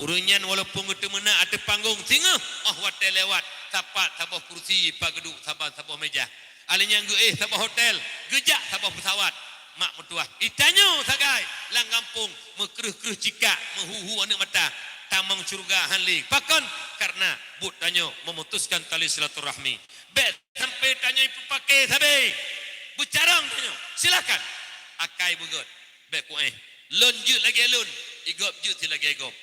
ureuëng nyan walaupun geuteumeunak ateueh panggong singoh, óh watée lewat, sapat saboh kursi, pat geuduek saban saboh meja. Alèh nyan geuéh saboh hotel, geujak saboh peusawat. Mak meutuah, itanyoe sagai lam gampông, meukreueh-kreueh cikak, meuhu-hu aneuëk mata, tamong syeuruga han lé. Pakon? Kareuna buet tanyoe memutuskan tali silaturahmi. Bék sampai tanyoe ipeupaké sabe. Beucarông tanyoe. Silakan. Akai beugöt. Bék kuéh. Lôn jeuet lagée lôn, igob jeuet si lagée gob.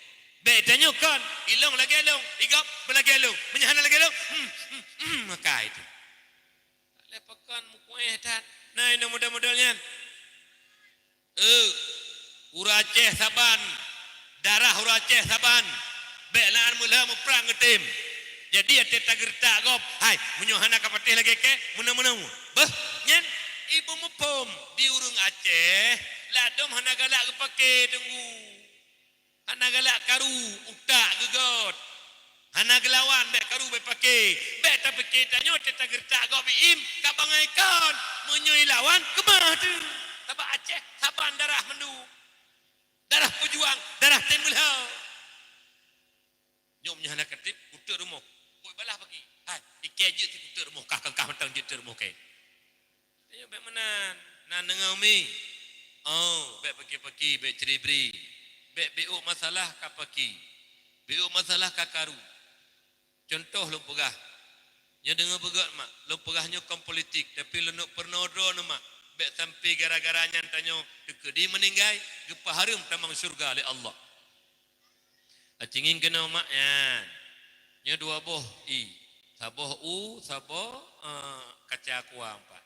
Bék tanyoe kon, ilôn lagée lôn, igob beulagée lôn. Meunyoe hana lagée lôn, hmm, hmm, hmm, maka itu. Lé pakon meukuéh that. Nah, ini model-model nyan. Eh, ureuëng Aceh saban, darah ureuëng Aceh saban. Bék lam meulhö meuprang geutem. Jadi, até tageureutak gob, hai, meunyoe hana ka patéh lagée kée, meunoe-meunoe. Beuh, nyan, ibu muphom di ureuëng Aceh, ladom hana galak geupaké teunggu. Hana galak karu, utak geugöt. Hana geulawan, bék karu bék paké. Bék tapiké tanyoe teuh tageureutak gob iém, ka bangai kon. Meunyoe ilawan, keumah teuh. Sabab Aceh saban darah mandum. Darah peujuang, darah tem meulhö. Nyoe meunyoe hana katem, kuteuk rumoh. Kok ibalah pagi. Hai, ikée jeuet si kuteuk rumoh, kah kangkah mantong jeuet teuk rumoh kée. Tanyoe bék meunan. Na deungoe mi. Oh, bék paki-paki, bék ceuribri. Bék béuk masalah ka paki. Béuk masalah ka karu. Cuntoh lôn peugah. Nyoe deungoe beugöt mak. Lôn peugah nyoe kon politik, tapi lôn neuk peurunoe droeneuh mak. Bék sampai gara-gara nyan tanyoe teukeudi meuninggai, geupeuhareuem tamong syeuruga lé Allah. Aci ngieng keunoe mak nyan. Nyoe dua boh ie. Saboh u, saboh, eh, kaca kua empat.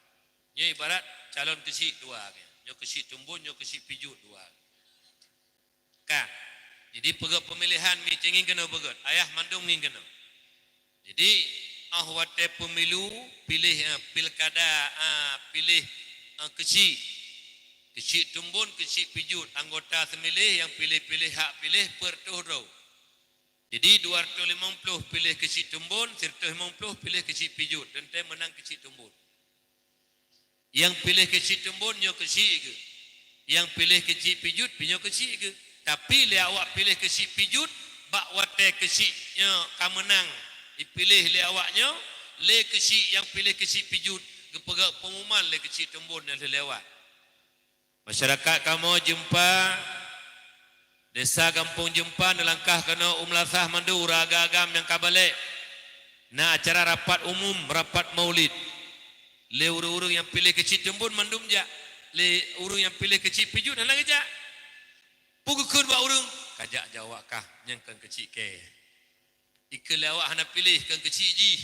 Nyoe ibarat calon keuchik dua. Nyoe keuchik tumbon, nyoe keuchik pijot dua. Ka. Jadi peugöt peumilihan mi ci ngieng keunoe beugöt. Ayah mandum ngieng keunoe. Jadi, óh watée pemilu, piléh, eh, pilkada, eh, piléh, eh, keuchik. Keuchik tumbon, keuchik pijot, anggota seumiléh nyang piléh-piléh hak piléh peureutôh droe. Jadi, dua reutôh limong ploh piléh keuchik tumbon, sireutôh limong ploh piléh keuchik pijot, teuntée meunang keuchik tumbon. Nyang piléh keuchik tumbon nyoe keuchik geuh. Nyang piléh keuchik pijot pih nyoe keuchik geuh. Tapi lé awak piléh keuchik pijot, bak watée keuchik nyoe ka meunang ipiléh lé awak nyoe, lé keuchik nyang piléh keuchik pijot geupeugah peungumuman lé keuchik tumbon nyang lheueh lewat. Masyarakat kamoe Jeumpa, Desa Gampông Jeumpa neulangkah keunoe u meulasah mandum ureuëng agam-agam nyang ka balek. Na acara rapat umum, rapat maulid. Lé ureuëng-ureuëng nyang piléh keuchik tumbon mandum jak. Lé ureuëng nyang piléh keuchik pijot hana geujak. Peue geukheun bak ureuëng? Ka jak jaweueb kah, nyang kon keuchik kée. Ikheun lé awak hana piléh kon keuchik jih.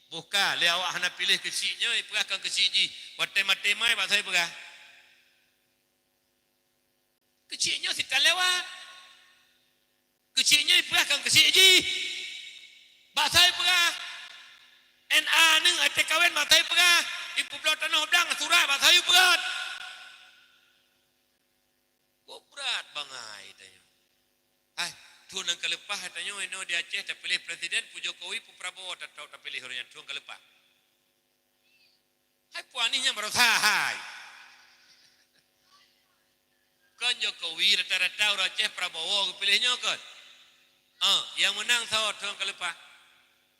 Boh ka lé awak hana piléh keuchik nyoe, ipeugah kon keuchik jih. Watée maté mai bak soe ipeugah? Keuchik nyoe si ka lewat. Keuchik nyoe ipeugah kon keuchik jih. Bak soe ipeugah? N A neuh até kawen bak soe ipeugah? Ipeubloe tanoh blang surat bak soe ipeugah? Kok brat bangai tanyoe. Hai, thôn nyang ka leupah tanyoe inoe di Aceh tapiléh presiden, peue Jokowi, peue Prabowo, tatap tapiléh ureuëng nyan thôn ka leupah. Hai, peue Anies nyang baroesa hai. Kon Jokowi, rata-rata ureuëng Aceh Prabowo geupiléh nyoe kon. Ah, nyang meunang soe thôn ka leupah?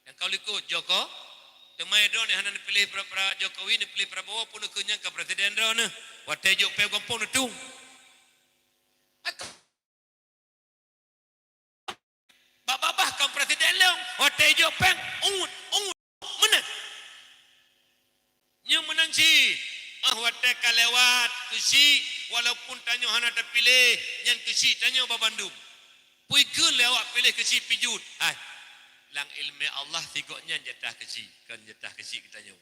Nyang ka likot Joko. Teuma droeneuh hana neupiléh pra-, pra-, Jokowi, neupiléh Prabowo pun neukheun nyang ka presiden droeneuh. Watée jok péng gampông neutung. Bak babah kon presiden lôn, watée jok péng, ungut, ungut, meunan. Nyoe meunan cit, ah, watée ka lewat keuchik, walaupun tanyoe hana tapiléh, nyan keuchik tanyoe bak bandum. Peue ikheun lé awak piléh keuchik pijot? Hai. Lam iéleumé Allah, si gobnyan jatah keuchik, kon jatah keuchik geutanyoe.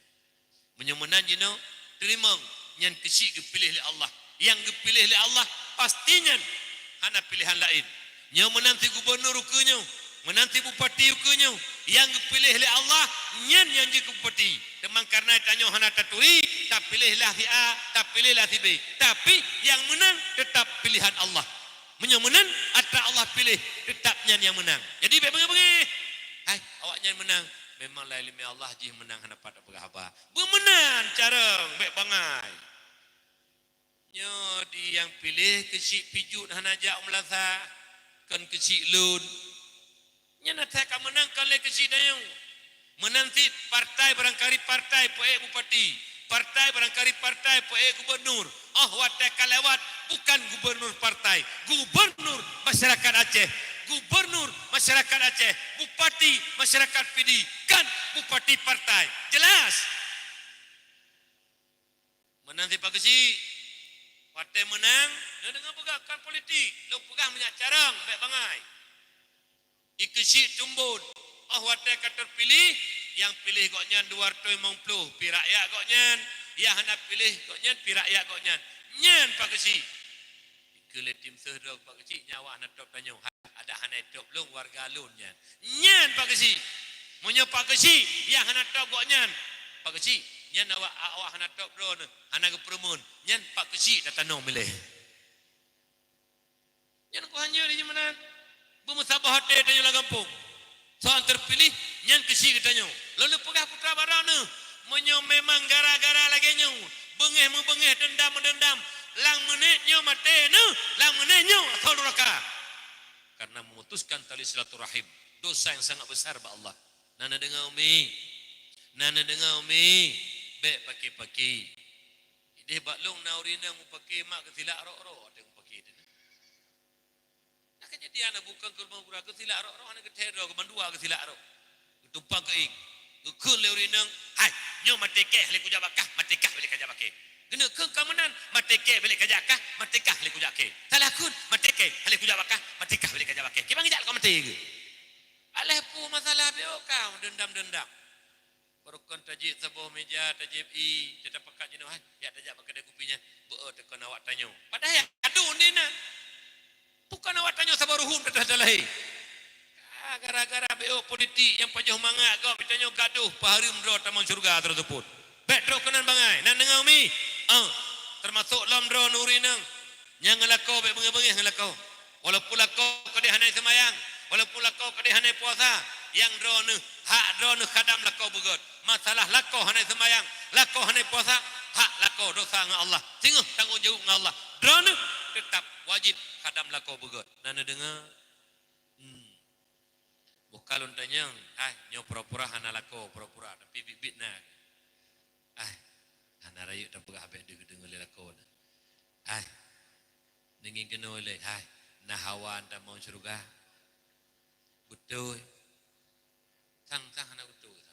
Meunyoe meunan jinoe, teurimong, nyan keuchik geupiléh lé Allah. Nyang geupiléh lé Allah, pasti nyan hana piléhan laén. Nyoe meunan si gubunur ukeue nyoe, meunan si bupati ukeue nyoe, nyang geupiléh lé Allah, nyan nyang jeuet keu bupati. Teuma kareuna tanyoe hana taturi, tapiléh lah si A, tapiléh lah si B. Tapi, nyang meunang teutap piléhan Allah. Meunyoe meunan, atra Allah piléh, teutap nyan nyang meunang. Jadi, bék beungéh-beungéh. Hai, awaknyan meunang. Memang lam iéleumé Allah jih meunang hana pat tapeugah haba. Beumeunan carông, bék bangai. Nyoe di nyang piléh keuchik Pijut hana jak u meulasa, kon keuchik lôn. Nyan asai ka meunang kon lé keuchik tanyoe. Meunan cit partai, barangkali partai peuék bupati, partai barangkali partai peuék gubunur. Oh watée ka lewat, bukan gubunur partai, gubunur masyarakat Aceh, gubunur masyarakat Aceh, bupati masyarakat Pidie, kon bupati partai. Jelas? Meunan si Pak Keuchik. Watée meunang, neudeungoe peugah kon politik. Lôn peugah meunyak carông, bék bangai. I Keuchik Tumbon, oh watée ka teupiléh, nyang piléh gobnyan dua ratus limong ploh, pi rakyat gobnyan, nyang hana piléh gobnyan, pi rakyat gobnyan. Nyan Pak Keuchik. Ikeu lé tim seuh droe Pak Keuchik, nyan awak hana top tanyoe. Adak hana top lôn, warga lôn nyan. Nyan Pak Keuchik. Meunyoe Pak Keuchik nyang hana top gobnyan, Pak Keuchik, nyan awak, awak hana top droeneuh, hana geupeureumeun. Nyan Pak Keuchik tatanoh miléh. Nyan keuh hana di meunan. Beumeusaboh até tanyoe lam gampông. Soe teupiléh, nyan keuchik geutanyoe. Lôn peugah putra barô neuh, meunyoe memang gara-gara lagée nyoe, beungéh-meubeungéh, deundam-meudeundam, lam meunék nyoe maté neuh, lam meunék nyoe asoe nuraka. Karena memutuskan tali silaturahim, dosa yang sangat besar bak Allah. Na neudeungoe, Umi? Na neudeungoe, Umi? Bék paké-paké. Ideh bak lôn na ureueng inong mupake mak geusilak rok-rok, watée mupake teuh. Na keujadian na bukon keu rumoh gura geusilak rok-rok, hana geuthée droe, geumandua geusilak rok. Geutumpang keu ieng. Geukheun lé ureueng inong, "Hai, nyoe maté keh lé kujak bak kah, maté kah lé kajak bak keh." Geuneuk kheun ka meunan, "Maté keh lé kajak kah, maté kah lé kujak keh." Salah kheun, "Maté keh lé kujak bak kah, maté kah lé kajak bak keh." Kiban geujak keu maté geuh. Aléh peue masalah beuh ka deundam-deundam. Barokon tajieb saboh méja, tajieb ié, tatapakat jinoe, hai, jak tajak bak keudè kupi nyan, beu-o teukon awak tanyoe. Padahai adu di na. Bukon awak tanyoe saboh ruhuem teuh talahé. Ah, gara-gara beu-o politik nyang pajoh mangat gob tanyoe gadoh, pahareuem droe tamong syeuruga teurseupôt. Bék trok keunan bangai, na neudeungoe, Umi? Ah, teumasok lom droe ureueng inong. Nyang ngeulako bék beungéh-beungéh ngeulako. Walaupun lakoe keudeh hana seumayang, walaupun lakoe keudeh hana puasa, nyang droeneuh, hak droeneuh khadam lakoe beugét. Masalah lakoe hana seumayang, lakoe hana puasa, hak lakoe dosa ngon Allah. Singoh tanggong jaweueb ngon Allah. Droeneuh teutap wajéb khadam lakoe beugét. Na neudeungoe? Hmm. Boh ka lôn tanyong, hai, nyoe pura-pura hana lakoe, pura-pura, tapi biet-biet na. Ai, hana rayeuk tapeugah bék deuh geudeungoe lé lakoe na. Ai, neungieng keunoe lé, hai, na hawa tamong syeuruga. Beutôi. Sang-sang hana beutôi.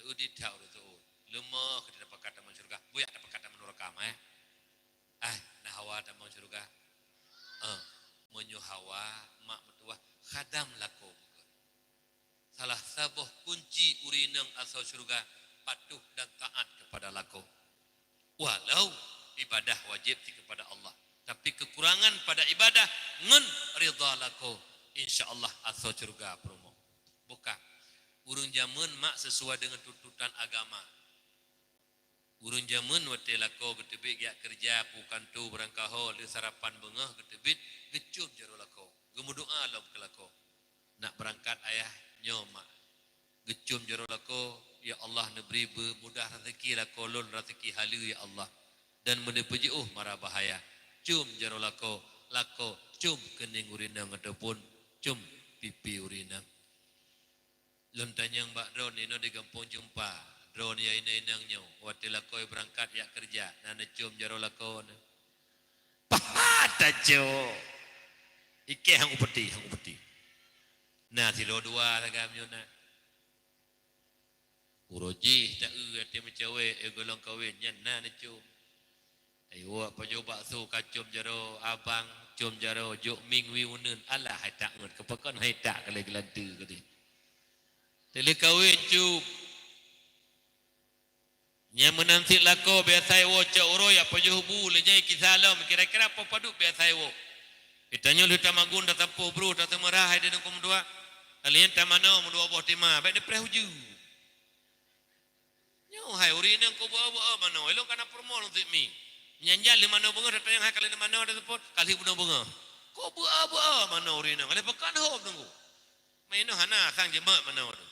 Leueh di that ureueng seuôt. Leumoh keu tapakat tamong syeuruga. Buyak tapakat tamong nuraka mah, eh. Ai, na hawa tamong syeuruga. Eh, meunyoe hawa, mak meutuwah, khadam lakoe beugét. Salah saboh kunci ureueng inong asoe syeuruga patuh dan taat keupada lakoe. Walau ibadah wajéb cit keupada Allah, tapi keukurangan pada ibadah ngon ridha lakoe, insya Allah asoe syeuruga peurumoh. Boh ka, ureueng jameun mak sesuai deungon tuntutan agama. Ureueng jameun watée lakoe geuteubiet geujak keureuja, pu kantô, beurangkaho, lheueh sarapan beungoh geuteubiet, geucôm jaroe lakoe, geumeudoá lom keu lakoe. Nak beurangkat ayah, nyoe mak. Geucôm jaroe lakoe, ya Allah neubri beumodah raseuki lakoe lôn, raseuki haleue ya Allah. Dan meuneupeujeuôh mara bahaya. Côm jaroe lakoe, lakoe côm keuning ureueng inong ataupun côm pipi ureueng inong. Lôn tanyong bak droeneuh inoe di gampông Jeumpa, droeneuh nyang inong-inong nyoe, watée lakoe beurangkat jak keureuja, na neucôm jaroe lakoe neuh? Pahat tacôm! Ikée han upeuti, han upeuti. Na sidroe dua lagam nyoe na. Uroe jih ta-eu até meucawét, eu gohlom kawen, nyan na neucôm. Ayo, pajoh bakso ka côm jaroe, abang côm jaroe, jok mieng wie uneuen, alah hai tak ngon, keupakon hai tak ka lheueh geulanteue keudeh. Lheuh kawen cub. Nyang meunan cit lakoe biasa iwoe cok uroe yak pajoh bu, lheuh nyan ikisa lom, kira-kira poh padub biasa iwoe. Geutanyoe lheuh tamagun, tasampôh broh, taseumeurah hai deungon peumeutuah. Lheuh nyan tamanoe meudua boh teuma, bèk neupreh ujeue. Nyoe hai ureueng inong, kok beu-a beu-a manoe, ilong kana peurumoh lôn sik mi. Nyan jan lheuh manoe beungoh, tatanyong hai ka lheuh manoe, taseupôt, ka lheuh bunoe beungoh. Kok beu-a beu-a manoe ureueng inong, lé pakon hom teungku. Meunoe hana sang jeuet manoe teuh.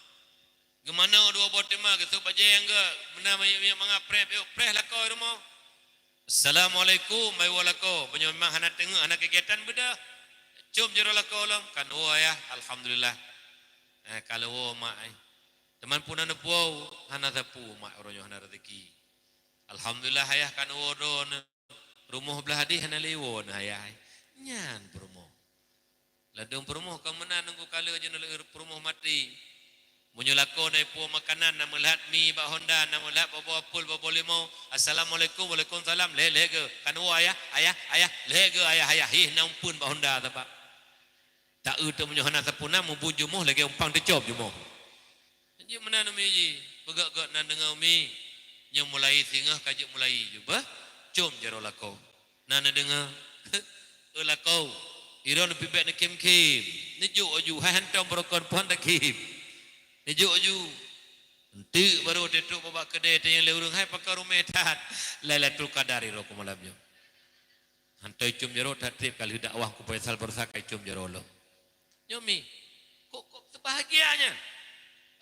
Geumanoe dua boh teuma, geusôk bajèe nyang gèt, meunan minyeuk mangat preh, bèk preh lakoe rumoh. Assalamualaikum, bayeue lakoe. Meunyoe memang hana teungeut, hana kegiatan beudôh, com jaroe lakoe lom, kan woe ayah, alhamdulillah. Eh, ka lheuh woe mak ai. Teuma peue na neupuwoe, hana sapeue mak uroe nyoe hana raseuki. Alhamdulillah ayah kan woe droeneuh. Rumoh blah deh hana lé woe neuh ayah ai. Nyan peurumoh. Ladôm peurumoh ka meunan nunggu kale jinoe lé peurumoh maté. Meunyoe lakoe na ipuwoe makanan, na meulhat mi bak honda, na meulhat boh-boh apel, boh-boh limau. Assalamualaikum, waalaikumsalam. Lhèe, lhèe geuh. Kan woe ayah, ayah, ayah. Lhèe geuh ayah, ayah. Hih, na umpeuen bak honda sabab. Taeu teuh meunyoe hana sapeue na, mubuet jumoh lagèe umpang teucôb jumoh. Jeuet meunan umi jih, peugèt-gèt na deungoe umi. Nyoe mulai singoh ka jeuet mulai ju beuh, com jaroe lakoe. Na neudeungoe, "Eu lakoe, droeneuh pih bèk neukhém-khém. Neujok ju, hai hantom beurokon phon takhém. Neujok ju." Eunteuk barô teutrok bak keudè tanyong lé ureueng, "Hai pakon ruméh that Lailatul Qadar droe keu malam nyoe?" Hantom com jaroe that trép ka lheuh dakwah ku Faisal Baroesa ka com jaroe lom. Nyoe mi, kok, kok teubahagia nyan.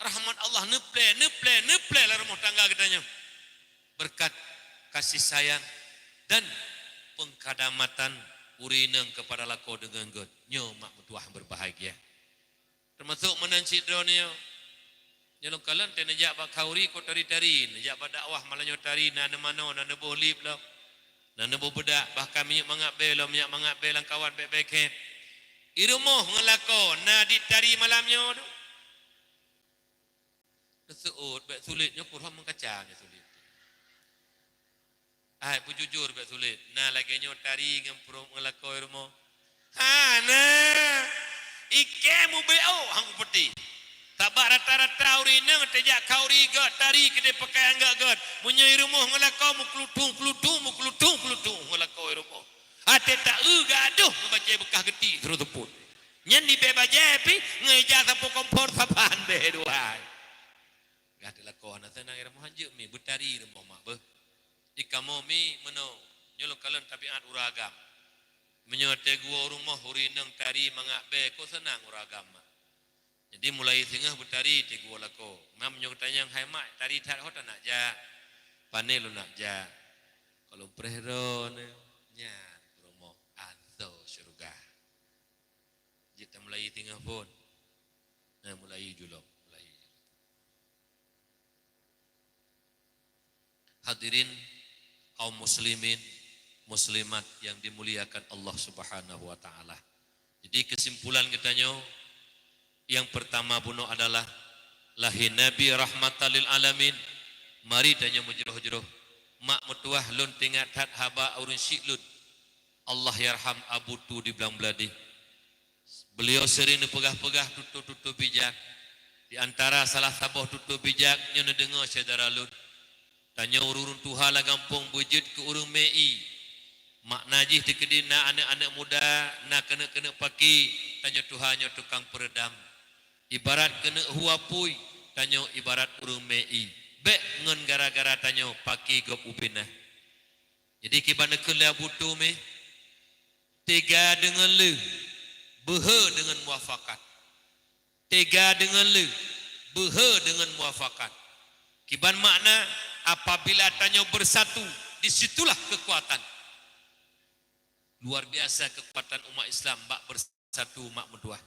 Rahmat Allah neuplè, neuplè, neuplè lam rumoh tangga geutanyoe. Beureukat kasih sayang dan pengkhidmatan ureueng inong keupada lakoe deungon gèt. Nyoe mak meutuah beureubahagia. Teumasok meunan cit droeneuh. Nyoe lôn kalon teuh neujak bak khauri kok tari-tari, neujak bak dakwah malam nyoe tari, na neumanoe, na neuboh lip lom. Na neuboh beudak, bahkan minyeuk mangat bèe lom, minyeuk mangat bèe lam kawan bèk-bèk kèe. I rumoh ngon lakoe na di tari malam nyoe tu. Neuseuôt bèk sulet nyoe, kureueng meukaca nyoe sulet. Hai, beujujur bèk sulet. Na lagèe nyoe tari ngon peurumoh ngon lakoe rumoh? Hana. Ikèe mubeuôk han kupeuteh. Sabab rata-rata ureueng inong teujak khauri gèt, tari keudéh pakaian gèt-gèt. Meunyoe i rumoh ngon lakoe muklutung-klutung, muklutung-klutung ngon lakoe i rumoh. Até taeu gadôh meubacée beukah geuti terus seupôt. Nyan di bèe bajèe pih ngon ija sapo kompor saban bèe duai. Gah teuh lakoe hana seunang i rumoh, hanjeuet mi beutari rumoh mak beuh. Di kamoe mi meunoe, nyoe lôn kalon tabiat ureueng agam. Meunyoe teuguwoe rumoh ureueng inong tari mangat bèe, kok seunang ureueng agam mak. Jadi mulai singoh beutari teuguwoe lakoe. Mam nyoe tanyong hai mak tari that ho tanak jak. Pane lôn nak jak. Kalau preh droeneuh nyan peurumoh asoe syeuruga. Jeuet tamulai singoh phon. Nah, mulai julom, mulai. Hadirin kaum muslimin, muslimat yang dimuliakan Allah Subhanahu wa taala. Jadi kesimpulan geutanyoe yang pertama bunoe adalah lahé Nabi rahmatan lil alamin. Mari tanyoe meujroh-jroh. Mak meutuah lôn teuingat that haba ureueng syik lôn. Allahyarham Abu Tu di Blang Bladeh. Beliau sering neupeugah-peugah tutoe-tutoe bijak. Di antara salah saboh tutoe bijak nyoe neudeungoe syedara lôn. Tanyoe ureueng tuha lam gampông beujeuet keu ureueng mé ié. Makna jih teukeudi na aneuk-aneuk muda, na keuneuk-keuneuk paki, tanyoe tuha nyoe tukang peureudam. Ibarat keuneuk hu apui, tanyoe ibarat ureueng mé ié. Bèk ngon gara-gara tanyoe paki gob ubé na. Jadi kiban neukheun lé Abu Tu mi, teuga deungon lheueh, beuhe deungon muafakat. Teuga deungon lheueh, beuhe deungon muafakat. Kiban makna, apabila tanyoe bersatu, di situlah kekuatan. Luar biasa kekuatan umat Islam bak bersatu mak meutuah.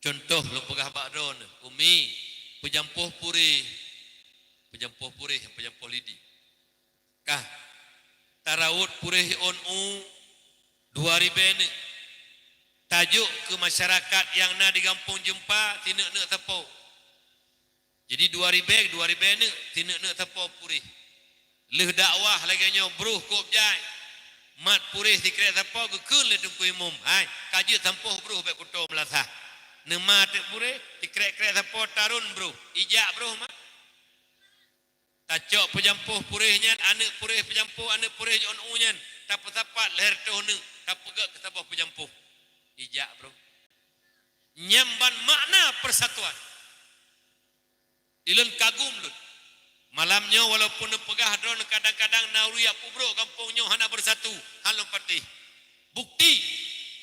Contoh lôn peugah bak droeneuh, umi, peujampoh puréh, peujampoh puréh, peujampoh lidi. Kah, tarawot puréh ôn u dua ribèe neuk. Tajok keu masyarakat nyang na di gampông Jeumpa, sineuk-neuk sapo. Jadi dua ribèe, dua ribèe neuk, sineuk-neuk sapo puréh. Lheueh dakwah lagèe nyoe broh kôb jai. Mat puréh sikrek sapo geukheun lé Teungku Imum, "Hai, ka jeuet sampôh broh bèk kuto meulasah." Neuma teuk puréh, ikrek-krek sapo tarun broh, ijak broh mak. Tacok peujampoh puréh nyan, aneuk puréh peujampoh, aneuk puréh ôn u nyan, tapeusapat lhèe reutôh neuk, tapeugèt keu saboh peujampoh. Ijak broh. Nyan ban makna persatuan. Ilôn kagum lôn. Malam nyoe walaupun neupeugah droeneuh kadang-kadang na ureuëng jak peubrôk gampông nyoe hana beusatu, han lôn patéh. Bukti,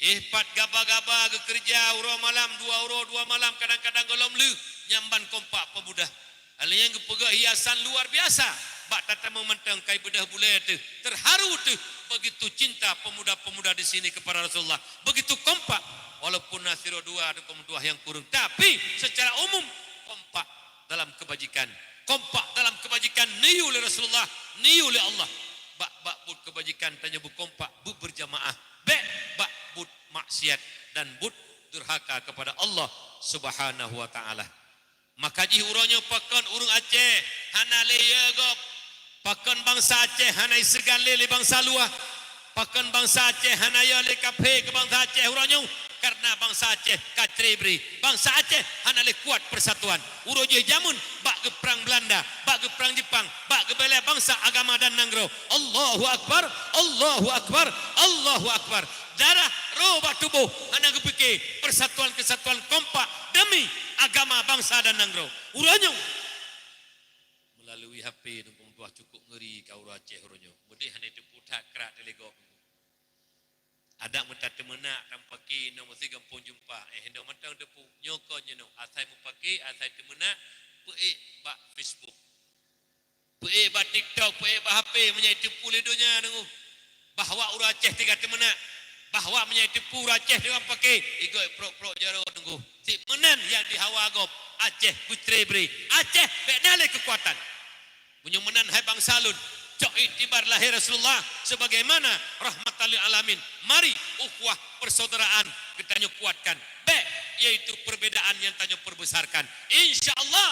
éh pat gaba-gaba geukeureuja uroe malam, dua uroe dua malam, kadang-kadang gohlom lheueh, nyan ban kompak peumuda. Hal nyang geupeugah hiasan luar biasa bak tatamong mantong kai beudôh bulée teuh, teuharu teuh, begitu cinta peumuda-peumuda di sini kepada Rasulullah, begitu kompak, walaupun na sidroe dua ataupun dua nyang kureueng, tapi secara umum kompak dalam kebajikan. Kompak dalam kebajikan neuyue lé Rasulullah, neuyue lé Allah. Bak, bak buet kebajikan tanyoe beukompak, beuberjamaah. Bék bak buet maksiat dan buet durhaka kepada Allah Subhanahu wa Taala. Maka jih uroe nyoe pakon ureuëng Aceh hana lé yö gob. Pakon bansa Aceh hana iseugan lé, lé bansa luwa? Pakon bansa Aceh hana yö lé kaphé keu bansa Aceh uroe nyoe? Karena bansa Aceh ka cerai-berai. Bansa Aceh hana lé kuat persatuan. Uroe jih jameun bak geuprang Belanda, bak geuprang Jepang, bak geubela bansa, agama dan nanggroe. Allahu Akbar, Allahu Akbar, Allahu Akbar. Darah roh bak tuboh hana geupike persatuan kesatuan kompak demi agama, bansa dan nanggroe. Uroe nyoe melalui H P Teungku meutuah cukup ngeri ka ureuëng Aceh uroe nyoe. Meudeh hana teupeu that krak telegok. Adak meutateumeuna tampaki nong meusi gampông jumpa. Eh, nong mantong teupeu. Nyoe kon nyoe nong. Asai mupaki, asai teumeunak, peuék bak Facebook. Peuék bak TikTok, peuék bak H P meunyoe teupeu lé donya nunggu. Bahwa ureuëng Aceh teuga teumeunak. Bahwa meunyoe teupeu ureuëng Aceh teuga pake, igoe prok-prok jaroe nunggu. Cit meunan nyang dihawa gob, Aceh beucre-bre. Aceh bék na lé keukuatan. Meunyoe meunan hai bansa lôn, cok iktibar lahé Rasulullah sebagaimana rahmatan lil alamin. Mari ukhuwah persaudaraan geutanyoe kuatkan. Bék, yaitu perbedaan nyang tanyoe perbesarkan. Insya Allah,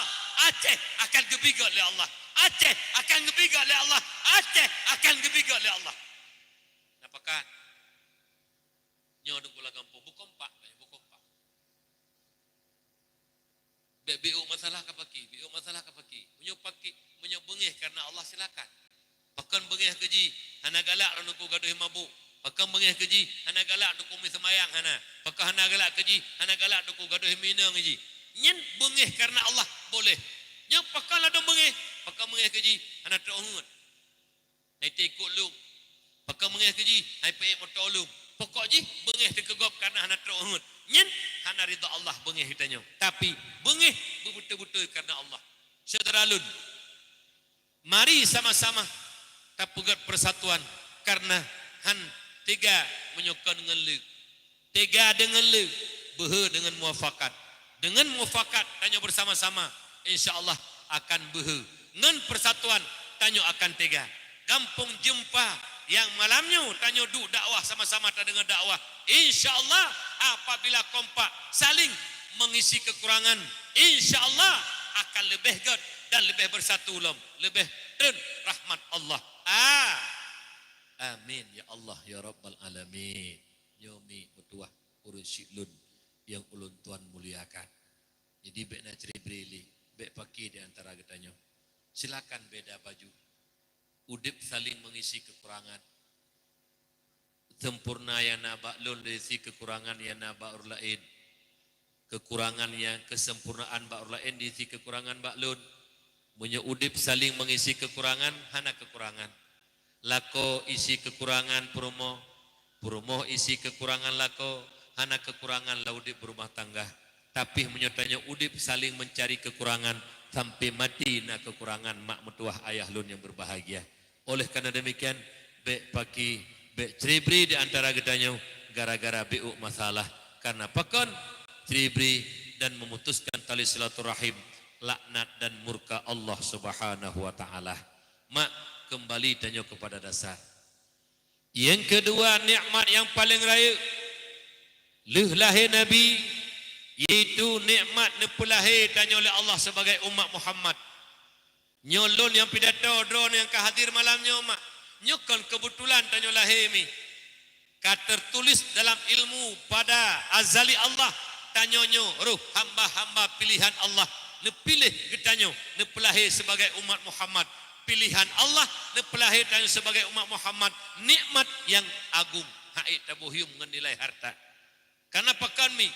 Aceh akan geubigok lé Allah. Aceh akan geubigok lé Allah. Aceh akan geubigok lé Allah. Napakat? Nyoe dengku lam gampông, beukompak, beukompak. Bék biuk masalah ka paki, biuk masalah ka paki. Meunyoe paki, meunyoe beungéh karena Allah, silakan. Pakon beungéh keu jih, hana galak droeneuh ku gadôh mabuk. Pakon beungéh keu jih, hana galak droeneuh ku meuseumayang, hana. Pakon hana galak keu jih, hana galak droeneuh ku gadôh minong jih. Nyan beungéh karena Allah, boleh. Nyoe pakon ladôm beungéh, pakon beungéh keu jih, hana trok heuet. Hai teuikot lom. Pakon beungéh keu jih, hai peuék moto lom. Pokok jih, beungéh teuh keu gob karena hana trok heuet. Nyan hana ridha Allah beungéh geutanyoe. Tapi, beungéh beubeutôi-beutôi karena Allah. Syedara lôn, mari sama-sama tapeugét persatuan karena han teuga meunyoe kon ngon lé. Teuga deungon lé, beuhe deungon mufakat. Deungon mufakat tanyoe bersama-sama, insya Allah akan beuhe. Ngon persatuan tanyoe akan teuga. Gampông Jeumpa nyang malam nyoe tanyoe duek dakwah sama-sama tadeungoe dakwah. Insya Allah apabila kompak saling mengisi kekurangan, insya Allah akan leubeh gét dan leubeh bersatu lom, leubeh treun rahmat Allah. Ah. Amin ya Allah ya Rabbal Alamin. Nyoe mi meutuah ureuëng syik lôn nyang ulôn tuan muliakan. Jadi bék na cre-bre lé, bék paki di antara geutanyoe. Silakan beda baju. Udeb saling mengisi kekurangan. Sempurna nyang na bak lôn diisi kekurangan nyang na bak ureuëng laén. Kekurangan nyang keusempurnaan bak ureuëng laén diisi kekurangan bak lôn. Meunyoe udeb saling mengisi kekurangan, hana kekurangan. Lakoe isi kekurangan peurumoh, peurumoh isi kekurangan lakoe, hana kekurangan lam udeb beurumah tangga. Tapi meunyoe tanyoe udeb saling meucari kekurangan, sampai maté na kekurangan mak meutuah ayah lôn nyang beubahgia. Oleh karena demikian, bék paki, bék cre-bre di antara geutanyoe gara-gara biuk masalah. Karena pakon cre-bre dan memutuskan tali silaturahim, laknat dan murka Allah Subhanahu wa Taala. Mak, kembali tanyoe kepada dasar. Nyang keudua, nikmat nyang paleng rayeuk lheueh lahé Nabi, yaitu nikmat neupeulahé tanyoe lé Allah sebagai umat Muhammad. Nyoe lôn nyang pidato, droeneuh nyang ka hadir malam nyoe mak. Nyoe kon keubeutulan tanyoe lahé mi. Ka teutuléh dalam ilmu pada azali Allah, Tanyoe nyoe roh hamba-hamba pilihan Allah, neupiléh geutanyoe neupeulahé sibagai umat Muhammad. Pilihan Allah neupeulahé tanyoe sibagai umat Muhammad, nikmat nyang agong, han ék taboh yuem ngon nilai harta. Kareuna pakon mi?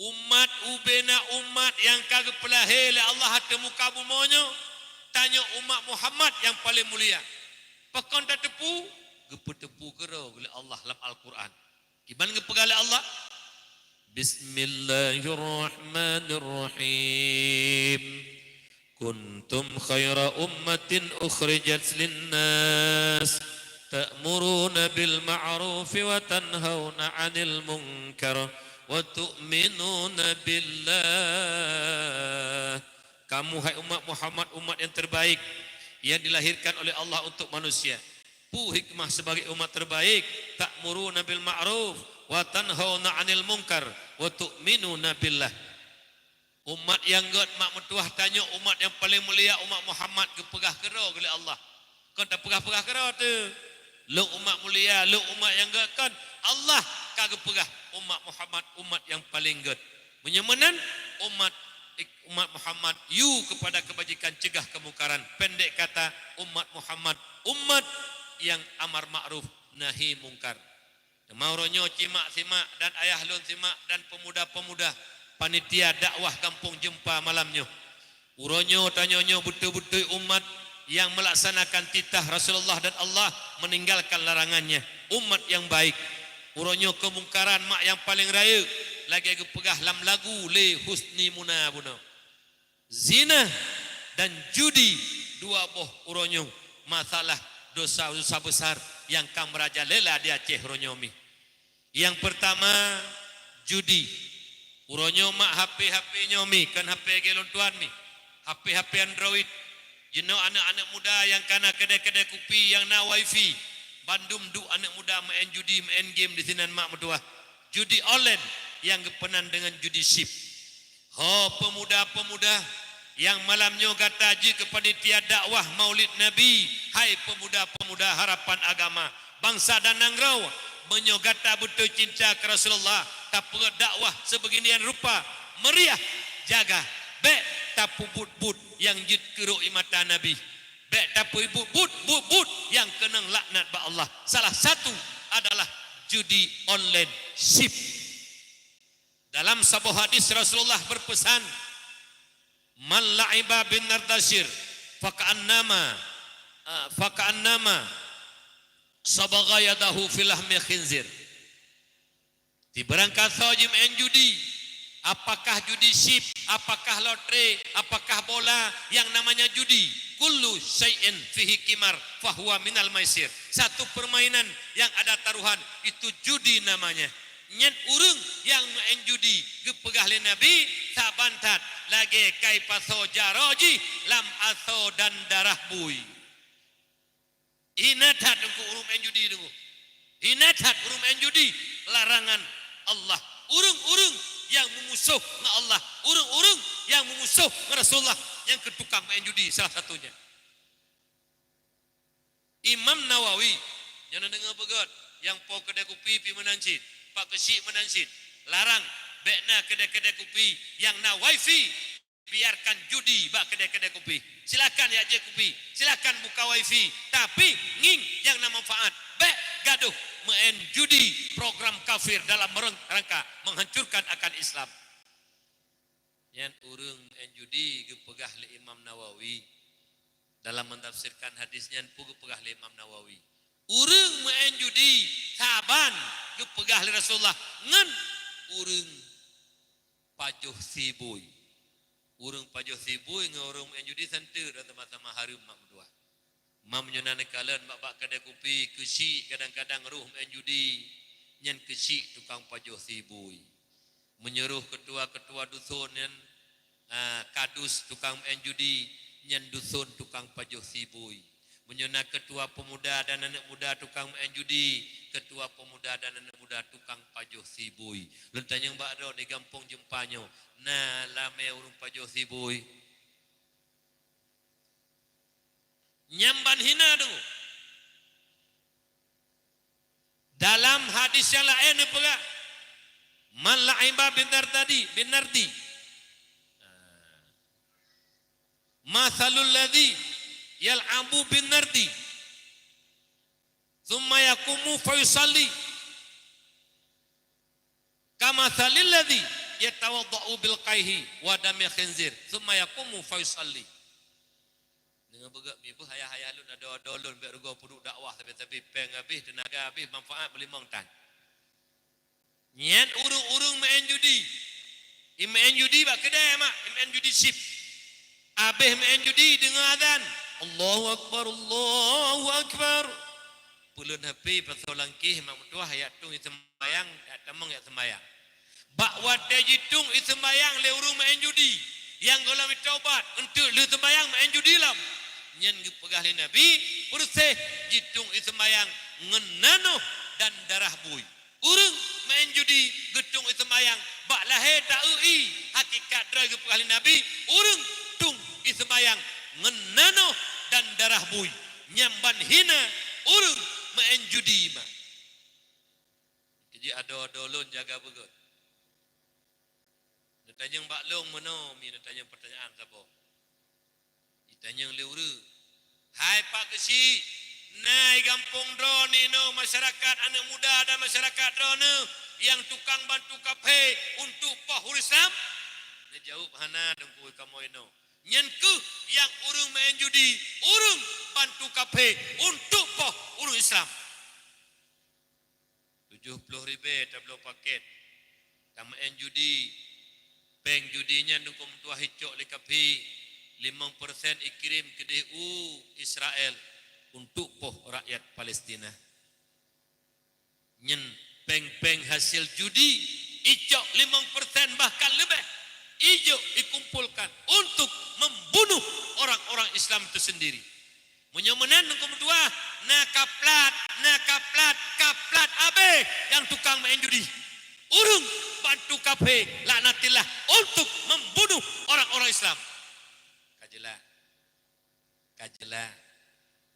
Umat ubena umat nyang ka geupeulahé lé Allah ateueh muka bumoe nyoe, tanyoe umat Muhammad nyang paleng mulia. Pakon tateupeue? Geupeuteupeue keudroe lé Allah lam Al-Qur'an. Kiban geupeugah lé Allah, "Bismillahirrahmanirrahim. Kuntum khaira ummatin ukhrijat linnas, ta'muruna bil ma'rufi wa tanhauna 'anil munkar, wa tu'minuna billah." Kamu, hai umat Muhammad, umat yang terbaik yang dilahirkan oleh Allah untuk manusia. Peue hikmah sebagai umat terbaik? Ta'muruna bil ma'ruf wa tanhauna 'anil munkar wa tu'minuna billah. Umat nyang gét mak meutuwah tanyoe, umat nyang paleng mulia, umat Muhammad geupeugah keudroe lé Allah. Kon tapeugah-peugah keudroe teuh. Lôn umat mulia, lôn umat nyang gét, kon. Allah ka geupeugah umat Muhammad umat nyang paleng gét. Meunyoe meunan, umat, umat Muhammad yue keupada keubajikan, ceugah keumungkaran. Pendek kata, umat Muhammad umat nyang amar ma'ruf nahi mungkar. Teuma uroe nyoe cimak simak dan ayah lôn simak dan pemuda-pemuda panitia dakwah Gampông Jeumpa malam nyoe. Uroe nyoe tanyoe nyoe beutôi-beutôi umat nyang meulaksanakan titah Rasulullah dan Allah, meninggalkan larangan-Nya. Umat nyang baik. Uroe nyoe keumungkaran mak nyang paleng rayeuk, lagée geupeugah lam lagu lé Husni Muna bunoe. Zina dan judi, dua boh uroe nyoe masalah dosa-dosa besar nyang ka meurajalela di Aceh uroe nyoe mi. Nyang peurtama, judi. Uroe nyoe mak H P-H P nyoe mi, kon H P lagée lôn tuan mi. H P-H P Android. Jinoe aneuëk-aneuëk muda nyang kana keudée-keudée kupi nyang na wifi, bandum duek aneuëk muda meu'en judi, meu'en game di sinan mak meutuwah. Judi online nyang geupeunan deungon judi chip. Ho peumuda-peumuda nyang malam nyoe gata jeuet keu panitia dakwah Maulid Nabi, hai peumuda-peumuda harapan agama, bansa dan nanggroe, meunyoe gata beutôi cinta keu Rasulullah, tapeureuet dakwah sibeuginian rupa, meuriah, jaga, bék tapeubuet buet nyang jeuet keu rhot ie mata Nabi, bék tapeubuet buet, buet-buet nyang keunong laknat bak Allah. Salah satu adalah judi online chip. Dalam saboh hadis Rasulullah beupeusan, "Man la'iba bin nardashir, faka'annama, ah, faka'annama sabagha yadahu fi lahmi khinzir." Di barangkasoe jimeu'en judi, apakah judi chip, apakah lotre, apakah bola, yang namanya judi, kullu syai'in fihi qimar fahuwa minal maisir. Satu permainan yang ada taruhan, itu judi namanya. Nyan ureuëng nyang meu'en judi geupeugah lé Nabi saban that lagée kai pasoe jaroe jih lam asoe dan darah bui. Hina that teungku ureuëng meu'en judi teungku. Hina that ureuëng meu'en judi, larangan Allah. Ureuëng-ureuëng nyang meumusoh ngon Allah, ureuëng-ureuëng nyang meumusoh ngon Rasulullah, nyang keu tukang meu'en judi salah satunya. Imam Nawawi, nyang na deungoe beugét, nyang po keudée kupi pi meunan cit, pak keuchik meunan cit, larang, bék na keudée-keudée kupi nyang na wifi, biarkan judi bak keudée-keudée kupi. Silakan jak jép kupi, silakan buka wifi, tapi ngieng nyang na manfaat. Bék gadôh meu'en judi, program kafir dalam rang-, rangka menghancurkan akan Islam. Nyan ureuëng meu'en judi geupeugah lé Imam Nawawi. Dalam mentafsirkan hadis nyan peue geupeugah lé Imam Nawawi. Ureuëng meu'en judi saban geupeugah lé Rasulullah ngon ureuëng pajoh sibui. Ureuëng pajoh sibui ngon ureuëng meu'en judi santeu dan sama-sama hareuem mak meutuwah. Mam nyoe na neukalon bak-bak keudée kupi, keuchik kadang-kadang roh meu'en judi, nyan keuchik tukang pajoh sibui. Meunyoe roh keutua-keutua duson nyan, ah, kadus tukang meu'en judi, nyan duson tukang pajoh sibui. Meunyoe na keutua peumuda dan aneuëk muda tukang meu'en judi, keutua peumuda dan aneuëk muda tukang pajoh sibui. Lôn tanyong bak droe di Gampông Jeumpa nyoe, na lamé ureuëng pajoh sibui? Nyan ban hina teungku. Dalam hadis nyang laén neupeugah, Man la'iba bin nardadi, bin nardi. Masalul ladzi yal'abu bin nardi. Tsumma yaqumu fa yusalli. Kamasalil ladzi yatawadda'u bil qaihi wa damil khinzir. Tsumma yaqumu fa yusalli. Deungon beugét miboh ayah-ayah lôn, adoe-adoe lôn, bék rugoe peuduek dakwah sabe-sabe, péng habéh, teunaga habéh, manfaat beulimong tan. Nyan ureuëng-ureuëng meu'en judi. I meu'en judi bak keudè mak, i meu'en judi chip. Abéh meu'en judi deungoe azan. Allahu Akbar, Allahu Akbar. Peulon H P pasoe langkéh mak meutuah, jak tueng i seumbayang, jak tamong jak seumbayang. Bak watée jitueng i seumbayang lé ureuëng meu'en judi nyang gohlom taubat, eunteuk lheueh seumbayang meu'en judi lom. Nyan geupeugah lé Nabi, peureuséh jitueng i seumbayang ngon nanoh dan darah bui. Ureuëng meu'en judi geutueng i seumbayang bak lahé ta-eu i, hakikat droe geupeugah lé Nabi, ureuëng tueng i seumbayang ngon nanoh dan darah bui, nyan ban hina ureuëng meu'en judi mak. Keuji adoe-adoe lôn jaga beugét. Neutanyong bak lôn meunoe mi neutanyong peutanyaan saboh. Jitanyong lé ureuëng, "Hai Pak Geuchik, na i gampông droeneuh inoe masyarakat aneuëk muda dan masyarakat droeneuh nyang tukang bantu kaphé untuk poh ureuëng Islam?" Neujaweueb, "Hana, Teungku, kamoe inoe." "Nyan kheueh nyang ureuëng meu'en judi, ureuëng bantu kaphé untuk poh ureuëng Islam." Tujoh ploh ribée tabloe pakét, tameu'en judi, péng judi nyan Teungku meutuah icok lé kaphé, limong persen ikirém keudeh u Israel untuk poh rakyat Palestina. Nyan péng-péng hasil judi icok limong persen bahkan leubeh, ijok ikumpolkan untuk membunuh orang-orang Islam itu sendiri. Meunyoe meunan Teungku meutuah, na kaplat, na kaplat, kaplat abéh nyang tukang meu'en judi. Ureuëng bantu kaphé laknatillah untuk membunuh orang-orang Islam. Ka jeulaih. Ka jeulaih.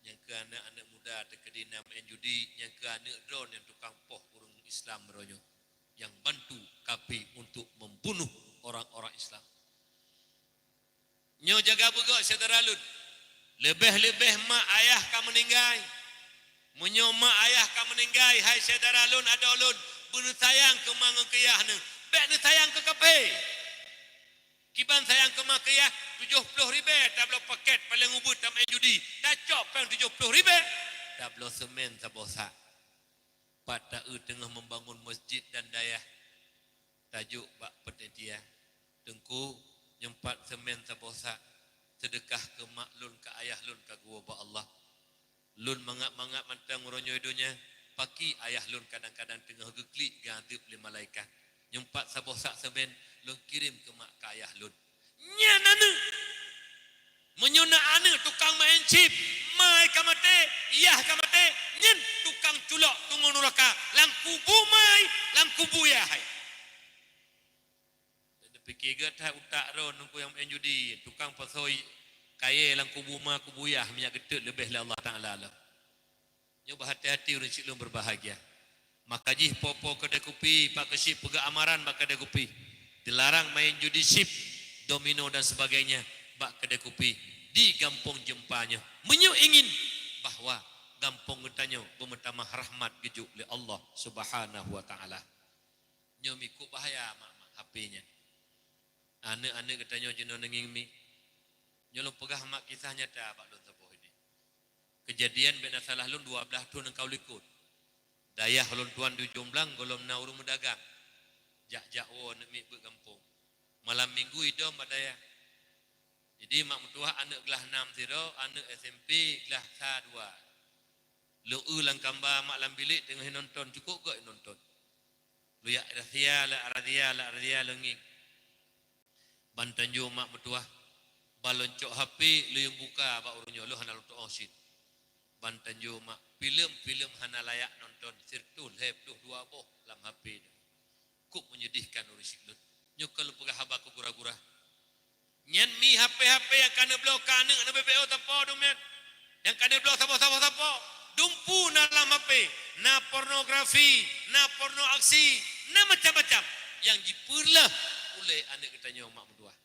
Nyang keu aneuëk-aneuëk muda teukeudi na meu'en judi, nyang keu aneuëk droeneuh nyang tukang poh ureuëng Islam droeneuh nyang bantu kaphé untuk membunuh orang-orang Islam. Nyoe jaga beugét syedara lôn. Leubeh-leubeh mak ayah ka meuninggai. Meunyoe mak ayah ka meuninggai, hai syedara lôn, adoe lôn, beuneusayang keu ma ngon keu yah neuh. Bék neusayang keu kaphé. Kiban sayang keu ma keu yah, tujoh ploh ribée tabloe pakét paléng ubeut tameu'en judi. Tacok péng tujoh ploh ribée, tabloe seumén saboh sak. Pat ta-eu teungoh membangun masjid dan dayah, tajok bak panitia, "Teungku, nyoe pat seumén saboh sak, seudeukah keu mak lôn, keu ayah lôn ka geuwoe bak Allah. Lôn mangat-mangat mantong uroe nyoe donya, paki ayah lôn kadang-kadang teungoh geuklik geuadeueb lé malaikat. Nyoe pat saboh sak seumén lôn kirém keu mak keu ayah lôn." Nyan aneuëk. Meunyoe na aneuëk tukang meu'en chip, ma ka maté, yah ka maté, nyan tukang culok teungoh nuraka, lam kubu ma, lam kubu yah. Neupike gét that utak droe Teungku nyang meu'en judi, tukang pasoe kayée lam kubu ma kubu yah, minyak geutot leubeh lé Allah Taala lom. Nyoe beuhati-hati ureuëng chik lôn beubahgia. Maka jih po-po keudè kupi, Pak Geuchik peugah amaran bak keudè kupi. Dilarang main judi chip, domino dan sebagainya bak keudè kupi di gampông Jeumpa nyoe. Meunyoe ingin bahwa gampông geutanyoe beumeutamah rahmat geujok lé Allah Subhanahu wa Taala. Nyoe mi kok bahaya mak-mak H P nyan. Aneuëk-aneuëk geutanyoe jinoe neungieng mi. Nyoe lôn peugah mak kisah nyata bak lôn saboh ini. Keujadian bék na salah lôn dua blaih thon nyang ka u likot. Dayah lôn tuan di Ujong Blang gohlom na ureuëng meudagang. Jak-jak woe aneuëk miet beuet gampông. Malam minggu idom bak dayah. Jadi mak meutuah aneuëk glah nam sidroe, aneuëk S M P glah sa dua. Lôn eu lam kamba mak lam bilék teungoh nonton, cukôp gét nonton. Lôn jak razia, lak razia, lak razia lôn ngieng. Ban tanjong mak meutuah, ban lôn cok H P lôn buka bak ureuëng nyoe lôn hana lôn tu'oh cit. Ban tanjong mak, filem-filem hana layak nonton, sireutoh lhée ploh dua boh lam H P nyoe. Kok menyedihkan ureuëng chik lôn. Nyoe ka lôn peugah haba keu gura-gura. Nyan mi H P-H P nyang ka neubloe keu aneuëk, na B B O sapo dum nyan. Nyang ka neubloe sapo-sapo sapo. Dumpeue na lam H P, na pornografi, na porno aksi, na macam-macam. nyang jipeureuloh ulèe aneuk geutanyoe mak meutuwah.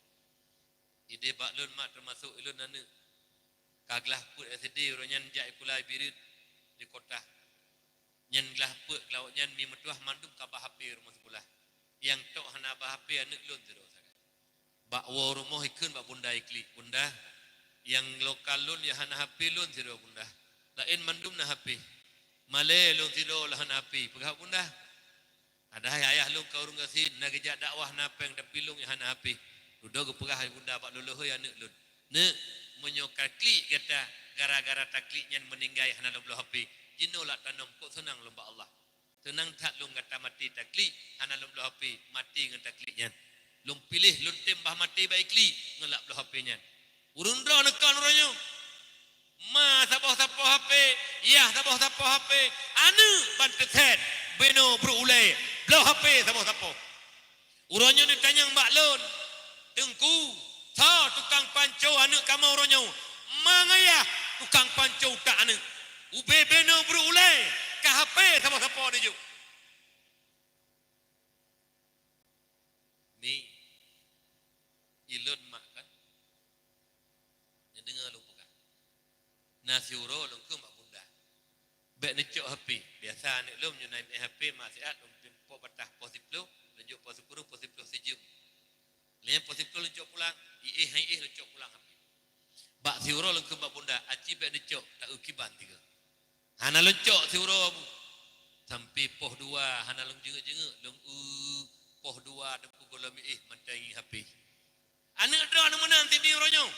Idéh bak lôn mak teumasok ulôn aneuk. Ka glah peuet S D uroe nyan jak sikula Bireuen di kota. Nyan glah peuet glah awak nyan mi meutuwah mandum ka ba H P rumoh sikula. Nyang tok hana ba H P aneuk lôn sidroe sagai. Bak woe rumoh ikheun bak bunda iklik, "Bunda, nyang lokal lôn nyang hana H P lôn sidroe bunda. Laén mandum na H P. Malèe lôn sidroe lôn hana H P." Peugah bunda. Padahai ayah lôn ka ureueng gasien, na geujak dakwah na péng, tapi lôn nyang hana H P. Dudoe geupeugah lé bunda bak lôn, "Hôi aneuk lôn, neuk, meunyoe ka klik gata, gara-gara taklik nyan meuninggai hana lôn bloe H P, jinoe lak tanom, kok seunang lôn bak Allah. Seunang that lôn gata maté taklik, hana lôn bloe H P, maté ngon taklik nyan. Lôn piléh, lôn tem bah maté bak iklik ngon lak bloe H P nyan." Ureueng droeneuh kon uroe nyoe. Ma saboh sapoh H P, yah saboh sapoh H P, aneuk ban teusét, beno brôk ulèe, bloe H P saboh sapoh. Uroe nyoe neutanyong bak lôn, "Teungku, soe tukang panco aneuk kamoe uroe nyoe?" Ma ngon yah tukang panco utak aneuk. Ubé beno brôk ulèe, ka H P saboh sapoh neujok. Mi, ilôn mak kan? Neudeungoe lôn peugah. Na siuroe lôn kheun bak bunda, "Bèk neucok H P." Biasa aneuk lôn nyoe na H P mak siat, lôn pok bataih poh siploh, lôn jok poh sikureueng, poh siploh sijeuem. Lheuh nyan poh siploh lôn cok pulang, iéh han iéh lôn cok pulang H P. Bak siuroe lôn kheun bak bunda, "Aci bèk neucok, ta-eu kiban tiga." Hana lôn cok siuroe bu. Sampai poh dua hana lôn jeungeuek-jeungeuek, lôn eu poh dua teupeu gohlom iéh mantong ngieng H P. Aneuk droeneuh meunan sini uroe nyoe.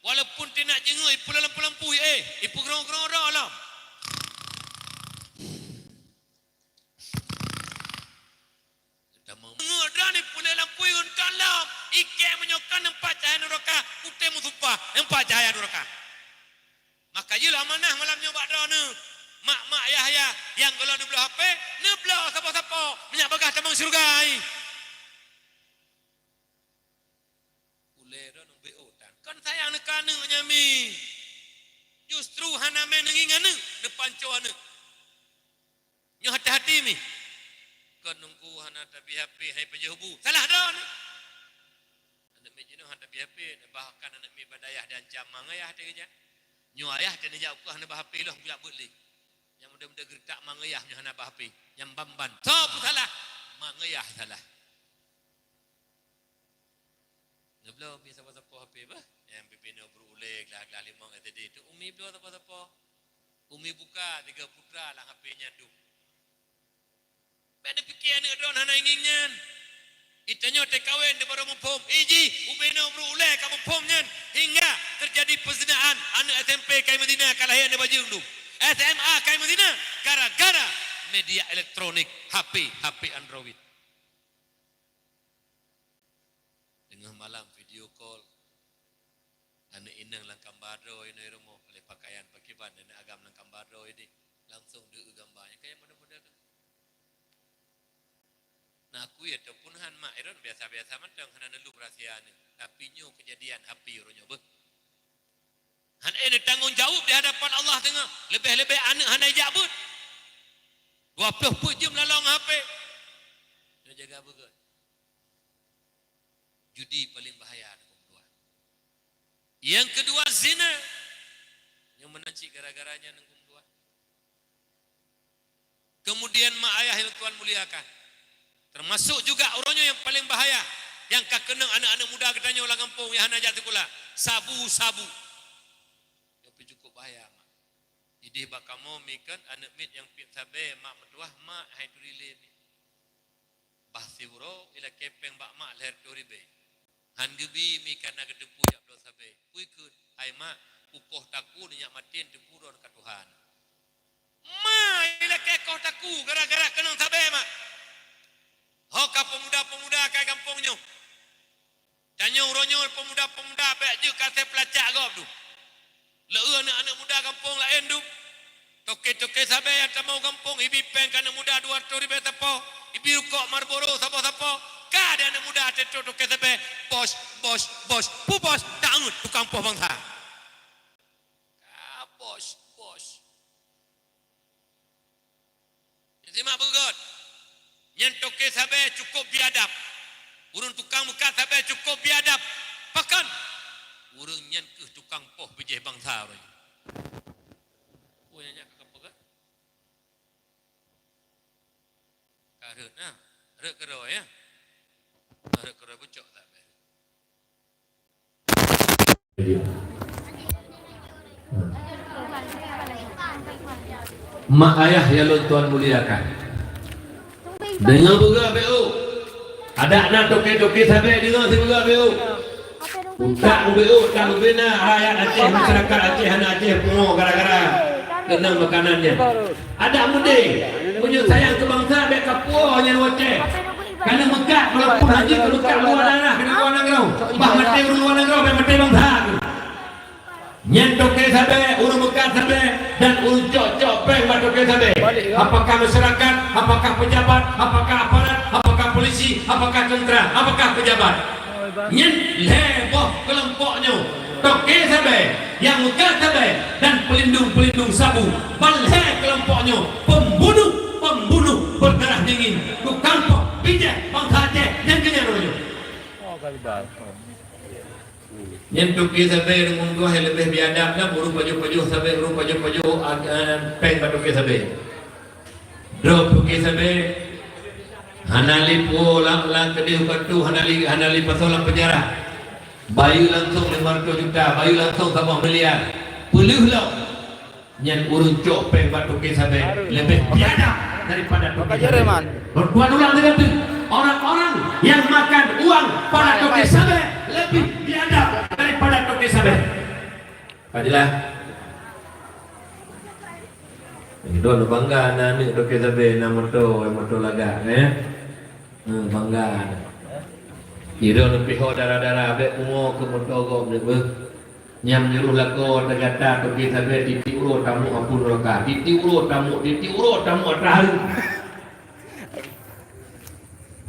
Walaupun teunak jeungeuek, ipeulampu-lampu iéh, ipeugrong-grong droe lom. Tamong. Ngeudra ni pulé lampu ngon kalom, ikèe meunyoe ka nampak cahya nuraka, kutem meusumpah, nampak cahya nuraka. Maka jeulah amanah malam nyoe bak droeneuh. Mak-mak, yah-yah, nyang gohlom neubloe H P, neubloe sapo-sapo, meunyak bagah tamong syeuruga. Ulèe droeneuh beu tan. Kon sayang neuh keu aneuk nyan mi. Justru hana mé neungieng aneuk, neupanco aneuk. Nyoe hati-hati mi. Kon nungku hana tabri H P hai pajoh bu. Salah droeneuh. Aneuk miet jinoe hana tabri H P, bahkan aneuk miet bak dayah diancam mang ayah teuh keujak. Nyoe ayah teuh neujak ukeue hana ba H P lom kujak beuet lé. Nyang muda-muda geuretak mang ayah nyoe hana ba H P. Nyang ban-ban. Soe peusalah? Mang ayah salah. Neubloe mi sapo-sapo H P bah. Nyang bibinoe bru ulèe glah-glah limong S D tu umi bloe sapo-sapo. Umi buka tiga putra lam H P nyan dum. Bèk neupiké aneuk droeneuh hana ingieng nyan. Itanyoe teukawen di baroe muphom. Iji ubinoe bru ulèe ka muphom nyan hingga terjadi perzinahan aneuk S M P kai meuzina ka lahé aneuk bajeung dum. S M A kai meuzina gara-gara media elektronik H P, H P Android. Teungoh malam video call. Aneuk inong lam kamba droe inoe rumoh, lé pakaian pakiban aneuk agam lam kamba droe deh. Langsung deuh gamba nyang kaya model-model tu. Na kui ataupun han mak iron biasa-biasa mantong hana neulub rahsia ni. Tapi nyoe kejadian H P uroe nyoe beuh. Han eh neutanggong jaweueb di hadapan Allah teungoh, leubeh-leubeh aneuk hana jak beuet. Dua ploh peuet jeuem lalong H P. Nyoe jaga beugét. Judi paleng bahaya neukeumeudua. Nyang keudua zina. Nyang meunan cit gara-gara nyan neukeumeudua. Kemudian mak ayah yang Tuhan muliakan. Termasuk juga uroe nyoe yang paling bahaya yang ka keunong aneuk-aneuk muda geutanyoe lam gampông nyang hana jak sikula. Sabu-sabu. Nyoe pih cukup bahaya mak. Idéh bak kamoe mi kan aneuk miet nyang piep sabe mak meutuah mak hai turi lé mi. Bah siuroe ilakée péng bak mak lhèe reutôh ribèe. Han geubi mi kana geuteupeue jak bloe sabe. Peue kheun, "Hai mak, u koh takue neujak maté neuteupeue droeneuh ka tuha." Ma ilakée koh takue gara-gara keunong sabe mak. Ho ka peumuda-peumuda kai gampông nyoe. Tanyoe uroe nyoe peumuda-peumuda bèk jeuet ka asai peulacak gob dum. Lé aneuk-aneuk muda gampông laén dum. Toke-toke sabe nyang tamong gampông ibi péng keu aneuk muda dua reutôh ribèe sapo, ibi rukok Marlboro sapo-sapo. Ka di aneuk muda teutok toke sabe, bos, bos, bos, pu bos, tangeut tukang poh bansa. Ka bos, bos. Simak beugét. Nyan toke sabe cukup biadab. Ureuëng tukang meukat sabe cukup biadab. Pakon? Ureuëng nyan keuh tukang poh bijéh bansa ureuëng. Oh, nyan, nyan ka peugah. Ka rhot, nah. Rhot keudroe, ya. Nah, rhot keudroe bucok sabe. Mak ayah nyang lôn tuan muliakan, deungoe beugah B O. Adak na toke-toke sabe deungoe sibeugah B O. Utak B O, tak bina rakyat Aceh, masyarakat Aceh hana Aceh pungo gara-gara keunong makanan nyan. Adak mudeng, meunyoe sayang keu bansa, bék kapuo nyang watée. Kana meukat, walaupun hana jeuet meukat luwa darah, kana luwa nanggroe, bah maté ureuëng luwa nanggroe, bék maté bansa. Nyan toke sabe, ureuëng meukat sabe, dan ureuëng cok-cok péng bak toke sabe. Apakah masyarakat, apakah pejabat, apakah aparat, apakah polisi, apakah tentera, apakah pejabat. Nyan lhée boh keulompok nyoe, toke sabe, nyang meukat sabe, dan pelindung-pelindung sabu. Ban lhée keulompok nyoe, pembunuh-pembunuh berdarah dingin, tukang poh bijéh bansa Aceh nyang keunyan uroe nyoe. Nyan toke sabe, ureuëng tuha nyang leubeh biadab lam ureuëng pajoh-pajoh sabe, ureuëng pajoh-pajoh, ah, péng bak toke sabe. Droe toke sabe, hana lé puwoe lam, lam keudeh u kantô, hana lé, hana lé pasoe lam penjara. Bayeue langsong lima ratus juta, bayeue langsong saboh miliar. Peuleueh lom, nyan ureuëng cok péng bak toke sabe leubeh biadab daripada toke sabe. Lôn tuan ulang lagi, orang-orang yang makan uang para toke sabe lebih biadab daripada toke sabe. Ka jeulaih? Droeneuh bangga na aneuëk toke sabe, na moto, moto lagak, eh? Hmm, bangga na. Droeneuh piho dara-dara, bék pungo keu moto gob nyoe beuh. Nyang meunyoe lakoe teuh gata toke sabe, tieb-tieb uroe tamuek apui nuraka, tieb-tieb uroe tamuek, tieb-tieb uroe tamuek atra hareuem.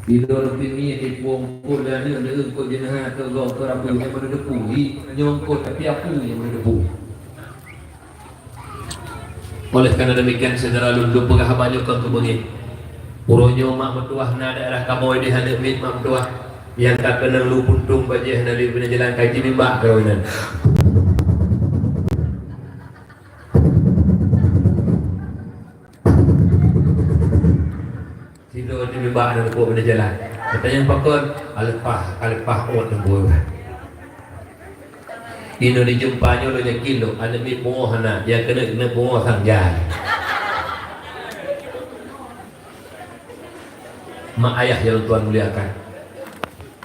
Di lôn pih ngieng di pueng phon lé aneuëk, aneuëk eungkôt jeuneuh keu gob keu apui nyang meuneudepu, hi nyoe eungkôt tapi apui nyang meuneudepu. Oleh karena demikian, syedara lôn, lôn peugah haba nyoe kon keu beungéh. Uroe nyoe mak meutuwah na daerah kamoe di aneuëk miet mak meutuwah nyang ka keunong lu puntông bajée hana lé bina jalan kai ti mimbak keurawinan. Sidroe di mimbak na lupok bina jalan. Katanya pakon, aleupah, aleupah ot nembur. Inoe dijumpa nyoe lôn yakin lôn, aneuëk miet pungoh hana, nyang keuneuk, keuneuk pungoh sang jai. Mak ayah nyang tuan muliakan.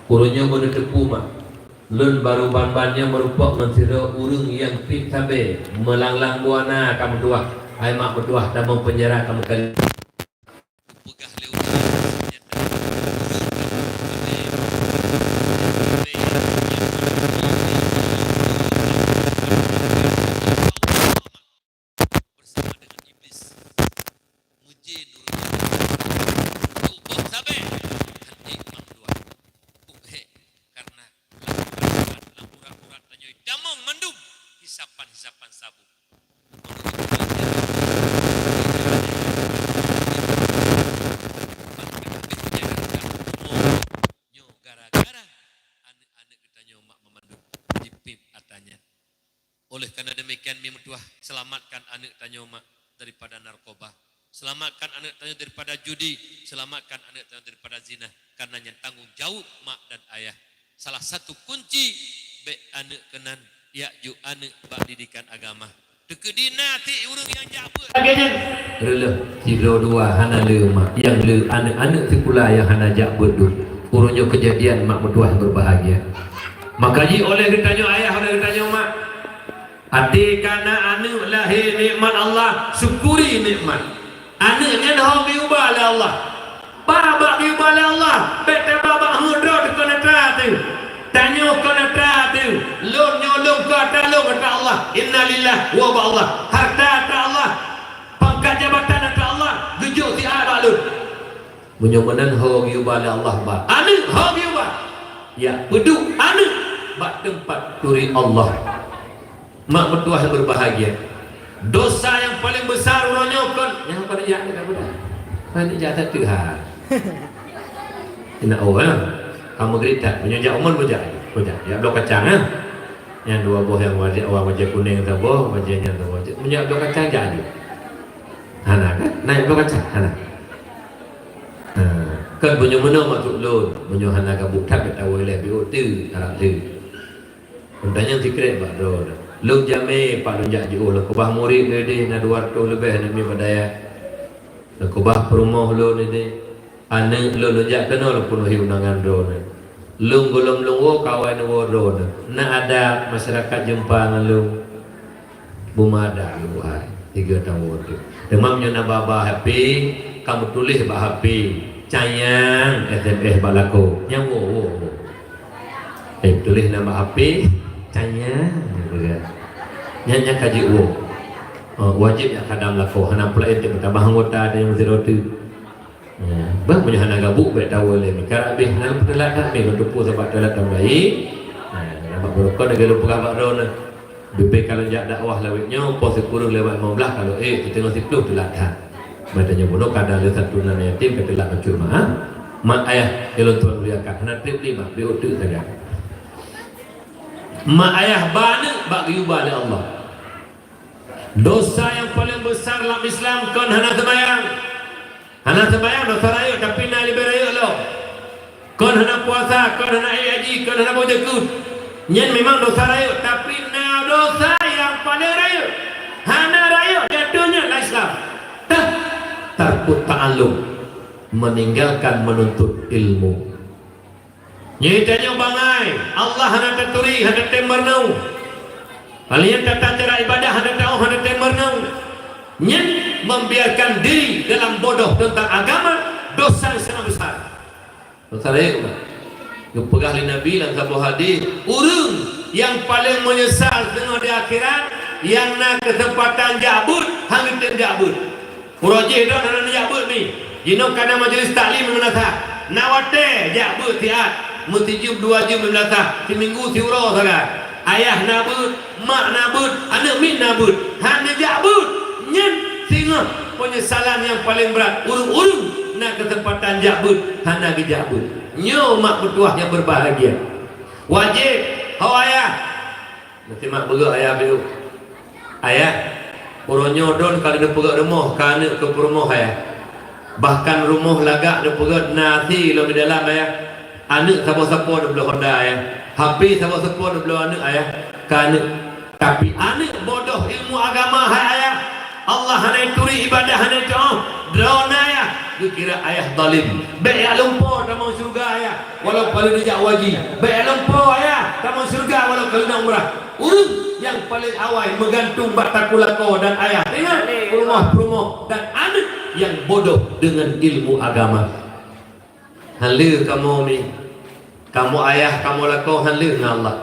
Uroe nyoe beuneuteupeu mak. Lôn barô ban-ban nyoe meurupok ngon sidroe ureuëng nyang pih sabe, meulanglang buana ka meutuwah, hai mak meutuwah tamong peunjara ka meukali. Peugah lé ureuëng nyang bersama dengan iblis. Mujé nurut tuboh sabe, hana mak dua. Ubé karena lam urat-urat tanyoe tamong mandum hisapan-hisapan sabu. Nyoe gara-gara aneuëk-aneuëk tanyoe mak mandum jipéb atra nyan. Oleh karena demikian, mi meutuah, selamatkan aneuëk tanyoe mak daripada narkoba. Selamatkan aneuëk tanyoe daripada judi. Selamatkan aneuëk tanyoe daripada zina. Karena nyan tanggung jaweueb mak dan ayah. Salah satu kunci bék aneuëk keunan yak jok aneuëk bak didikan agama. Teukeudi na tieb ureuëng nyang jak beuet lagée nyan, reuloh sidroe dua hana le mak, nyang le aneuëk-aneuëk sikula nyang hana jak beuet dum. Uroe nyoe keujadian mak meutuah berbahagia. Maka jih oleh geutanyoe ayah, oleh geutanyoe mak, até ka na aneuëk lahé nikmat Allah, syukuri nikmat. Aneuëk nyan ho geuba lé Allah. Ba bak geuba lé Allah, bék taba bak hudrot kon atra teuh. Tanyoe kon atra teuh, lôn nyoe lôn kon atra lôn atra Allah. Innalillah, wa bak Allah. Harta atra Allah. Pangkat jabatan atra Allah. Geujok siat bak lôn. Meunyoe meunan ho geuba lé Allah ba. Aneuëk ho geuba. Ya, peuduek aneuëk bak teumpat turi Allah. Mak meutuah yang berbahagia. Dosa yang paling besar uroe nyoe kon nyang pada jak dekat budak. Pada jak tak Tuhan. Indak oh, ha. Kamu geritak, meunyoe jak umon bujak, bujak. Jak bloe kacang, ha. Nyang dua boh nyang wajah, wajah kuning saboh, wajah nyang saboh. Meunyoe jak bloe kacang jak aju. Hana kan? Naik bloe kacang, hana. Ha, kan meunyoe meunoe maksud lôn, meunyoe hana gabuk that bèk tawoe lé, biôk teuk, harap teuk. Peutanyaan sikrek bak droeneuh. Lôn jamé pat lôn jak jiôh, lôn keubah murit lôn idéh na dua reutôh leubeh aneuk miet bak dayah. Lôn keubah peurumoh lôn idéh. Aneuk lôn, lôn jak keunoe lôn peunuhi undangan droeneuh. Lôn gohlom lôn woe, kawan woe droeneuh. Na adat masyarakat jeumpa ngon lôn. Beumadat lôn hai, tiga tahun tu. Teuma meunyoe na ba-ba H P, kamu tuléh bak H P, cayang S M S bak lakoe. Nyan woe, woe, woe. Eh, tuléh nama H P, cayang. Nyan, nyan ka jeuet woe. Oh, wajéb jak kadam lakoe. Hana pula ente meutamah anggota ada nyang meusidroe teuk. Ya, bah meunyoe hana gabuk bèk tawoe lé. Mika rabih hana peuteulat that mi, lôn teupeu sabab teulat tambai. Ha, nyan bak beurukon lagèe lôn peugah bak droeneuh. Bibé ka lôn jak dakwah lawét nyoe, poh sikureueng lewat lima belas kalau eh, teungoh siplôh teulat that. Bah tanyoe bunoe kadang lé santunan yatim ka teulat bacut mak, ha? Mak ayah nyang lôn tuan muliakan, hana trép lima, bri uteuk sagai. Mak ayah ba aneuk bak geuyue ba lé Allah. Dosa nyang paleng besar lam Islam kon hana seumayang. Hana seumayang dosa rayeuk, tapi na leubeh rayeuk lom. Kon hana puasa, kon hana ék haji, kon hana boh jakeuet. Nyan memang dosa rayeuk, tapi na dosa nyang paleng rayeuk. Hana rayeuk di ateueh nyan lam Islam. Tah, tarkut ta'allum, meninggalkan menuntut ilmu. Nyoe tanyoe bangai, Allah hana taturi, hana tem meureunoe. Lalu nyan tata cara ibadah hana taoh, hana tem meureunoe. Nyan membiarkan diri dalam bodoh tentang agama, dosa yang sangat besar. Dosa rayeuk, Mak. Geupeugah lé Nabi lam saboh hadis, ureueng nyang paleng meunyeusal teungoh di akhirat, nyang na keuseumpatan jak beuet, han geutem jak beuet. Uroe jih droe hana neujak beuet mi. Jinoe ka na majlis taklim di meunasah. Na watèe jak beuet siat. Meusijeuem dua jeuem di meunasah. Siminggu siuroe sagai. Ayah na beuet, mak na beuet, aneuk miet na beuet. Han neujak beuet. Nyan singoh peunyesalan nyang paleng brat. Ureueng-ureueng na keuseumpatan jak beuet, hana geujak beuet. Nyoe mak meutuwah nyang beubahgia. Wajéb, ho ayah, Meusimak beugöt ayah biôh. Ayah, uroe nyoe droen ka lheueh neupeugöt rumoh, ka aneuk keu peurumoh ayah. Bahkan rumoh lagak neupeugöt na asie lom di dalam ayah. Aneuk saboh sapo neubloe honda ayah. H P saboh sapo neubloe aneuk ayah. Ka aneuk. Tapi aneuk bodoh ilmu agama hai ayah. Allah hana turi, ibadah hana taoh. Droeneuh ayah, geukira ayah zalim. Bèk jak lumpoe tamong syeuruga ayah, walau ka lheueh neujak haji. Bèk jak lumpoe ayah tamong syeuruga walau ka lheueh na umrah. Ureueng nyang paleng awai meugantung bak takue lakoe dan ayah. Ingat, peurumoh-peurumoh dan aneuk nyang bodoh deungon ilmu agama. Han lé kamoe mi. Kamoe ayah, kamoe lakoe han lé ngon Allah.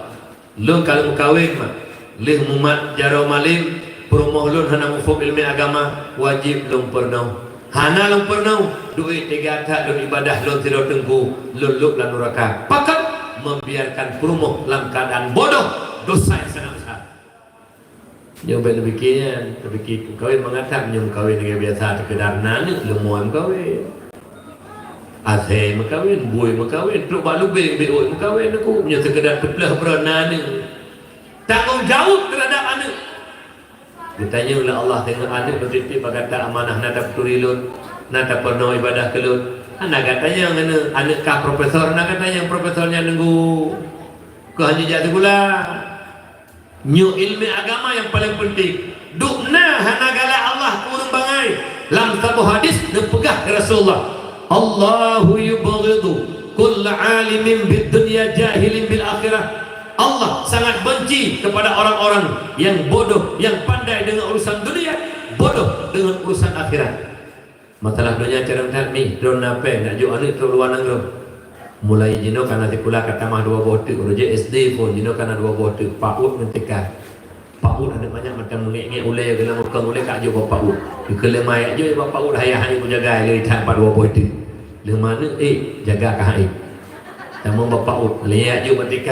Lôn ka lheueh meukawen, Mak. Lheueh mumat jaroe malem, peurumoh lôn hana muphom ileumèe agama, wajéb lôn peurunoe. Hana lôn peurunoe, duek teuga that lôn ibadah lôn sidroe teungku, lôn lôb lam nuraka. Pakon? Membiarkan peurumoh lam keuadaan bodoh, dosa nyang sangat besar. Nyoe bèk neupike nyan, neupike meukawen mangat that, nyoe meukawen lagèe biasa, sekedar na aneuk leumo meukawen. Asèe meukawen, bui meukawen, trok bak lubeng, beuet meukawen, aku nyoe sekedar teupleuh brôk na aneuk. Tanggong jaweueb teuhadap aneuk. Geutanyong lé Allah, teungoh aneuk lôn titip bak gata amanah, na tapeuturi lôn, na tapeurunoe ibadah keu lôn. Hana gata nyang aneuk, aneuk kah profesor, na gata nyang profesor nyan nunggu. Keuh hana jak sikula. Nyoe ileumèe agama nyang paleng peunteng. Dum na hana galak Allah keu ureueng bangai. Lam saboh hadis neupeugah lé Rasulullah, "Allahu yubghidu kulla alimin bid dunya jahilin bil akhirah." Allah sangat benci kepada orang-orang yang bodoh, yang pandai dengan urusan dunia, bodoh dengan urusan akhirat. Masalah donya carông that mi, droen na pèng, nak jok aneuk trok luwa nanggroe. Mulai jinoe ka na sikula ka tamah dua boh teuk, uroe jih S D phôn, jinoe ka na dua boh teuk, PAUD ngon TK. PAUD aneuk manyak mantong meungék-ngék ulèe, geulam rukong ulèe ka jok bak PAUD. Keu lheuh ma jak jok bak PAUD, hayah-hayah kujaga lé that pat dua boh teuk. Lheuh ma aneuk, eh, jaga kah, eh. Tamong bak PAUD, lheuh jak jok bak TK.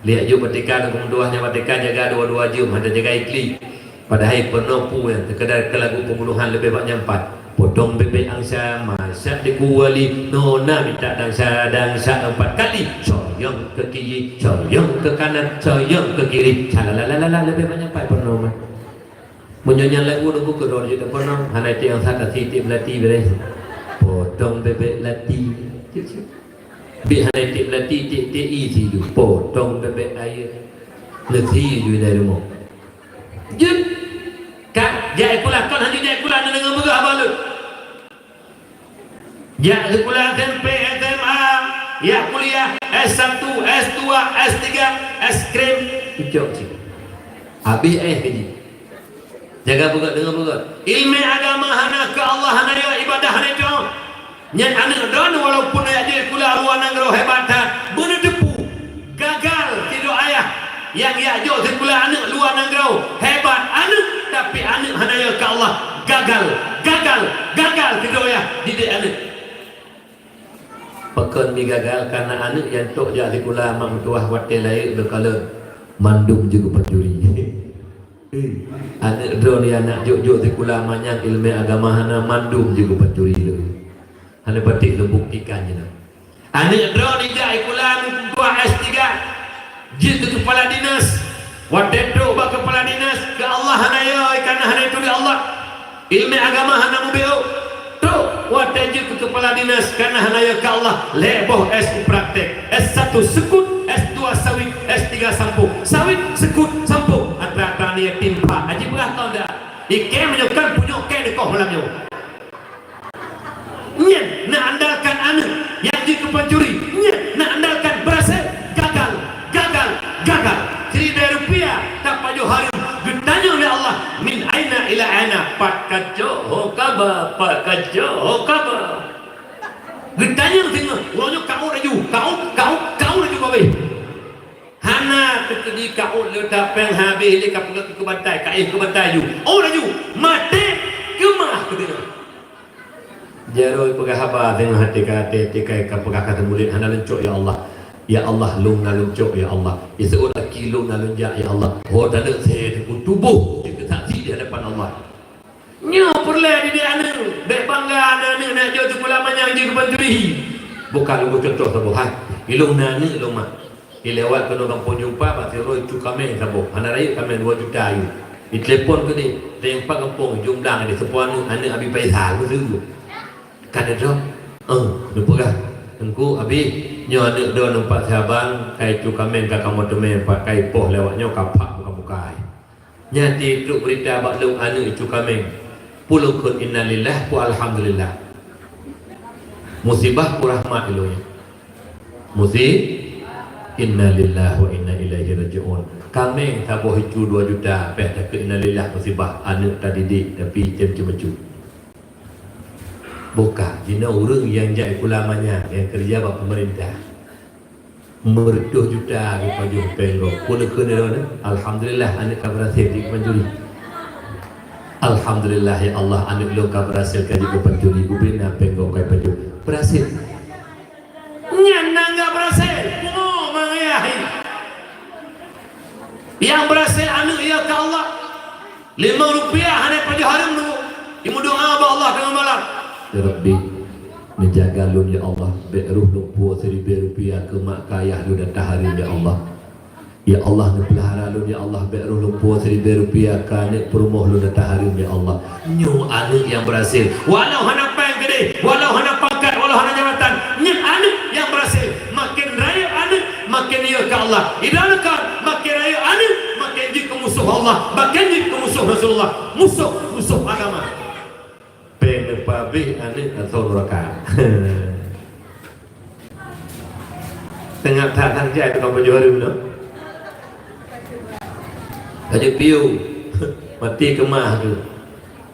Lheuh jak jok bak TK, dan keumudian nyan bak TK jaga dua-dua jeuem, hana jaga ikli. Padahai peunoh peue nyang teukeudar keu lagu pembunuhan leubeh bak nyan pat. Potong bebek angsa, masak di kuali, nona minta dansa, dansa empat kali. Soyong ke kiri, soyong ke kanan, soyong ke kiri. Salalalala, lebih banyak pai pernah mah. Meunyoe nyan lagu nunggu keudroe jeuet pernah, hana tiang sat asi tiek meulati beureh. Potong bebek lati. Bit hana tiek meulati, tiek-tiek i sidu. Potong bebek ayeue. Neusi ju dari rumoh. Jeuet. Ka, jak sikula, kon hana jak sikula, neudeungoe beugah haba lôn. Jak sikula S M P, S M A, jak kuliah, S satu, S dua, S tiga, es krim, icok cit. Habéh éh keu jih. Jaga beugét, deungoe beugét. Ileumèe agama hana keu Allah, hana yo ibadah hana itu. Nyan aneuk droeneuh walaupun jak jeuet sikula luwa nanggroe hebat that, beuneuteupeu gagal sidroe ayah nyang jak jok sikula aneuk luwa nanggroe hebat aneuk, tapi aneuk hana yo keu Allah, gagal, gagal, gagal sidroe ayah didik aneuk. Pakon mi gagal? Karena aneuk nyang tok jak sikula mak meutuwah watèe lahé leukalon mandum jeuet keu pancuri. Aneuk droeneuh nyang jak jok-jok sikula manyang ileumèe agama hana mandum jeuet keu pancuri lé. Hana patéh lôn buktikan jih na. Aneuk droeneuh jak sikula meutuwah S tiga, jeuet keu keupala dinas. Watèe trok bak keupala dinas, keu Allah hana yo, karena hana itu di Allah. Ileumèe agama hana mubeu'oh. Trok watèe jeuet keu keupala dinas, karena hana yo keu Allah, lhèe boh S I praktek. S satu seukut, S dua sawit, S tiga sampôh. Sawit, seukut, sampôh. Atra-atra ni yatim piatu. Aji peugah tau dak? Ikèe meunyoe kan punyok kèe dikoh malam nyoe. Nyan na andalkan aneuk nyang jeuet keu pancuri. Nyan na andalkan beurasé, gagal, gagal, gagal. Siribèe rupiah tapajoh hareuem, geutanyong lé Allah, "Min aina ila aina?" Pat kacok ho kaba, pat kacok ho kaba. Geutanyong singoh, uroe nyoe kaôt laju, kaôt, kaôt, kaôt laju babeh. Hana teukeudi kaôt leuta péng habéh lé ka peugah keu bantai, ka éh keu bantai ju. Oh laju, maté keumah keudeungoe. Jaroe peugah haba deungon até ka, até, até ka, ka peugah ka teumuléh, hana leuncok ya Allah. Ya Allah, lôn na leuncok ya Allah. Iseuôt aki lôn na lôn jak ya Allah. Ho taneuk seuhé teungku tuboh jeuet keu saksi di hadapan Allah. Nyoe peureulèe didik aneuk, bèk bangga aneuk-aneuk nak jok sikula manyang jeuet keu pancuri. Buka lôn cuntoh saboh hai. Ilôn na aneuk lôn mak. Ilewat keunoe gampông Jumpa bak sidroe cu kaméng saboh. Hana rayeuk kaméng dua juta ayue. Itelepon keu deh, teuh pat gampông jumlah deh seupôt aneuk, aneuk Abi Faisal meuseue. Ka neudroe, eh, neupeugah, "Teungku, Abi, nyoe aneuk droeneuh pat siabang, kai cu kaméng ka kamoe teumé pat kai poh lewat nyoe ka phak buka-buka." Nyan di trok beurita bak lôn aneuk cu kaméng. Peue lôn kheun innalillah, peue alhamdulillah. Musibah peue rahmat ilôn nyan. Musi-, innalillah wa inna ilaihi raji'un. Kaméng saboh icu dua juta, pih takheun innalillah musibah, aneuk tadidik tapi tem ceumeucut. Buka, jinoe ureueng nyang jak sikula manyang, nyang keureuja bak peumeurintah. Meureutoh juta geupajoh péng gob. Peue neukheun droeneuh? Alhamdulillah, aneuk ka beurasé jeuet keu pancuri. Alhamdulillah, ya Allah, aneuk lôn ka beurasé ka jeuet keu pancuri. Ubé na péng gob ka jipajoh. Beurasé. Nyan na enggak beurasé. Pungo mangat hai. Nyang beurasé aneuk ya keu Allah. Limong rupiah hana pajoh hareuem lôn, imeudoa bak Allah teungoh malam. Ya Rabbi, neujaga lôn ya Allah, bèk roh lôn puwoe siribèe rupiah keu mak keu ayah lôn dan tahareuem ya Allah. Ya Allah, neupeulihara lôn ya Allah, bèk roh lôn puwoe siribèe rupiah keu aneuk peurumoh lôn dan tahareuem ya Allah. Nyoe aneuk nyang beurasé, walau hana péng keudeh, walau hana pangkat, walau hana jabatan, nyan aneuk nyang beurasé. Maken rayeuk aneuk, maken yö keu Allah. Idaleuka maken rayeuk aneuk, maken jeuet keu musoh Allah, maken jeuet keu musoh Rasulullah, musoh, musoh agama. Péng neupabéh aneuk atau nuraka. Teungoh that-that jai tukang pajoh hareuem nyoe. Ka jeuet piôh, maté keumah tu.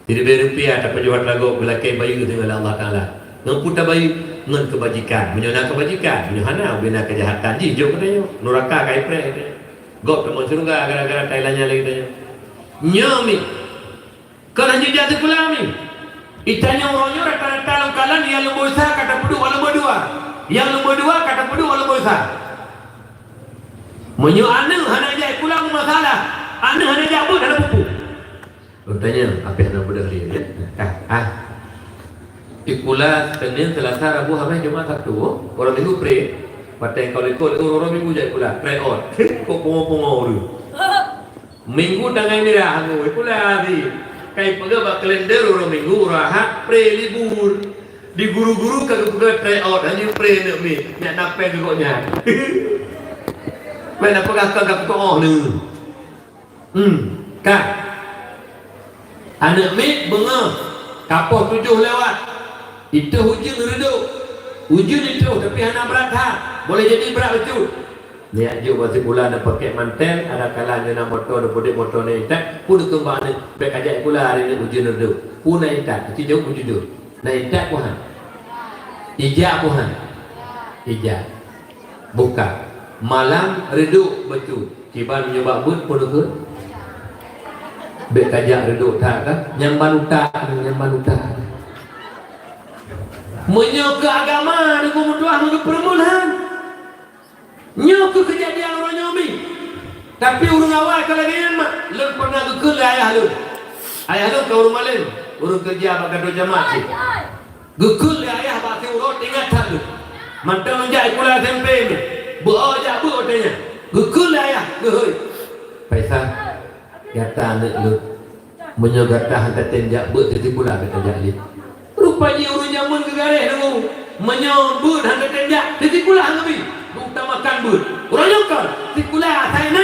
Siribèe rupiah tapajoh atra gob geulakèe bayeue deungon Allah Taala. Ngon peue tabayeue? Ngon keubajikan. Meunyoe na keubajikan, meunyoe hana, ubé na keujahatan jih jok keunoe. Nuraka ka ipreh. Gob tamong syeuruga gara-gara tailanya lagèe tanyoe. Nyoe mi. Keu lanjut jak sikula mi. Itanyoe uroe nyoe rata-rata lam kalan nyang leumbô sa ka tapeuduek leumbô dua. Nyang leumbô dua ka tapeuduek leumbô sa. Meunyoe aneuk hana jak sikula meumasalah, aneuk hana jak beuet hana peue-peue. Lôn tanyong, apéh hana beudôh lé, ya? Ah, ah. Sikula Senin, Selasa, Rabu, Hameh, Jumat, Sabtu. Uroe Minggu pre. Watèe ka likot, uroe Minggu jak sikula. Try out. Kok pungo-pungo ureueng. Minggu tanggai mirah ngui pula di. Kai peugah bak kalender uroe Minggu, uroe Ahad, pre libur. Di guru-guru ka geupeugah try out, hanya pre aneuk miet. Nyak na péng keu gobnyan. Meunan peugah kon ka peutuoh neuh. Hmm, ka. Aneuk miet beungoh, ka poh tujoh lewat. Itôh ujeuen reudôk. Ujeuen itôh, tapi hana brat that. Boleh jadi brat bacut. Nyak jok bak sikula na pakèk mantel, ada kala nyoe na moto, na peuduek moto na intat, peue neukheun bak aneuk, bèk kajak sikula hari nyoe ujeuen reudôk. Peue na intat, aci jaweueb meujujur. Na intat peue han? Ijak peue han? Ijak. Buka. Malam reudôk bacut. Kiban nyoe bak beuet peue neukheun? Bèk kajak reudôk that kan? Nyan ban utak, nyan ban utak. Meunyoe keu agama, neugeuh meutuah meugeupeureumeun han. Nyoe keuh keujadian uroe nyoe mi. Tapi ureueng awai ka lagèe nyan mak, lôn pernah geukheun lé ayah lôn. Ayah lôn ka ureueng malém, ureueng keureuja bak gado jamaat cit. Geukheun lé ayah bak akhé uroe, teuingat that lôn. Mantong lôn jak sikula S M P nyoe, beu-o jak beuet watèe nyan. Geukheun lé ayah, geuhôi. Faisal, gata aneuk lôn. Meunyoe gata han tatem jak beuet, teusikula gata jak lé. Rupa jih ureueng jameun geugaréh deungoe. Meunyoe beuet han tatem jak, teusikula han geubi. Geuutamakan beuet. Uroe nyoe kon, sikula asai na,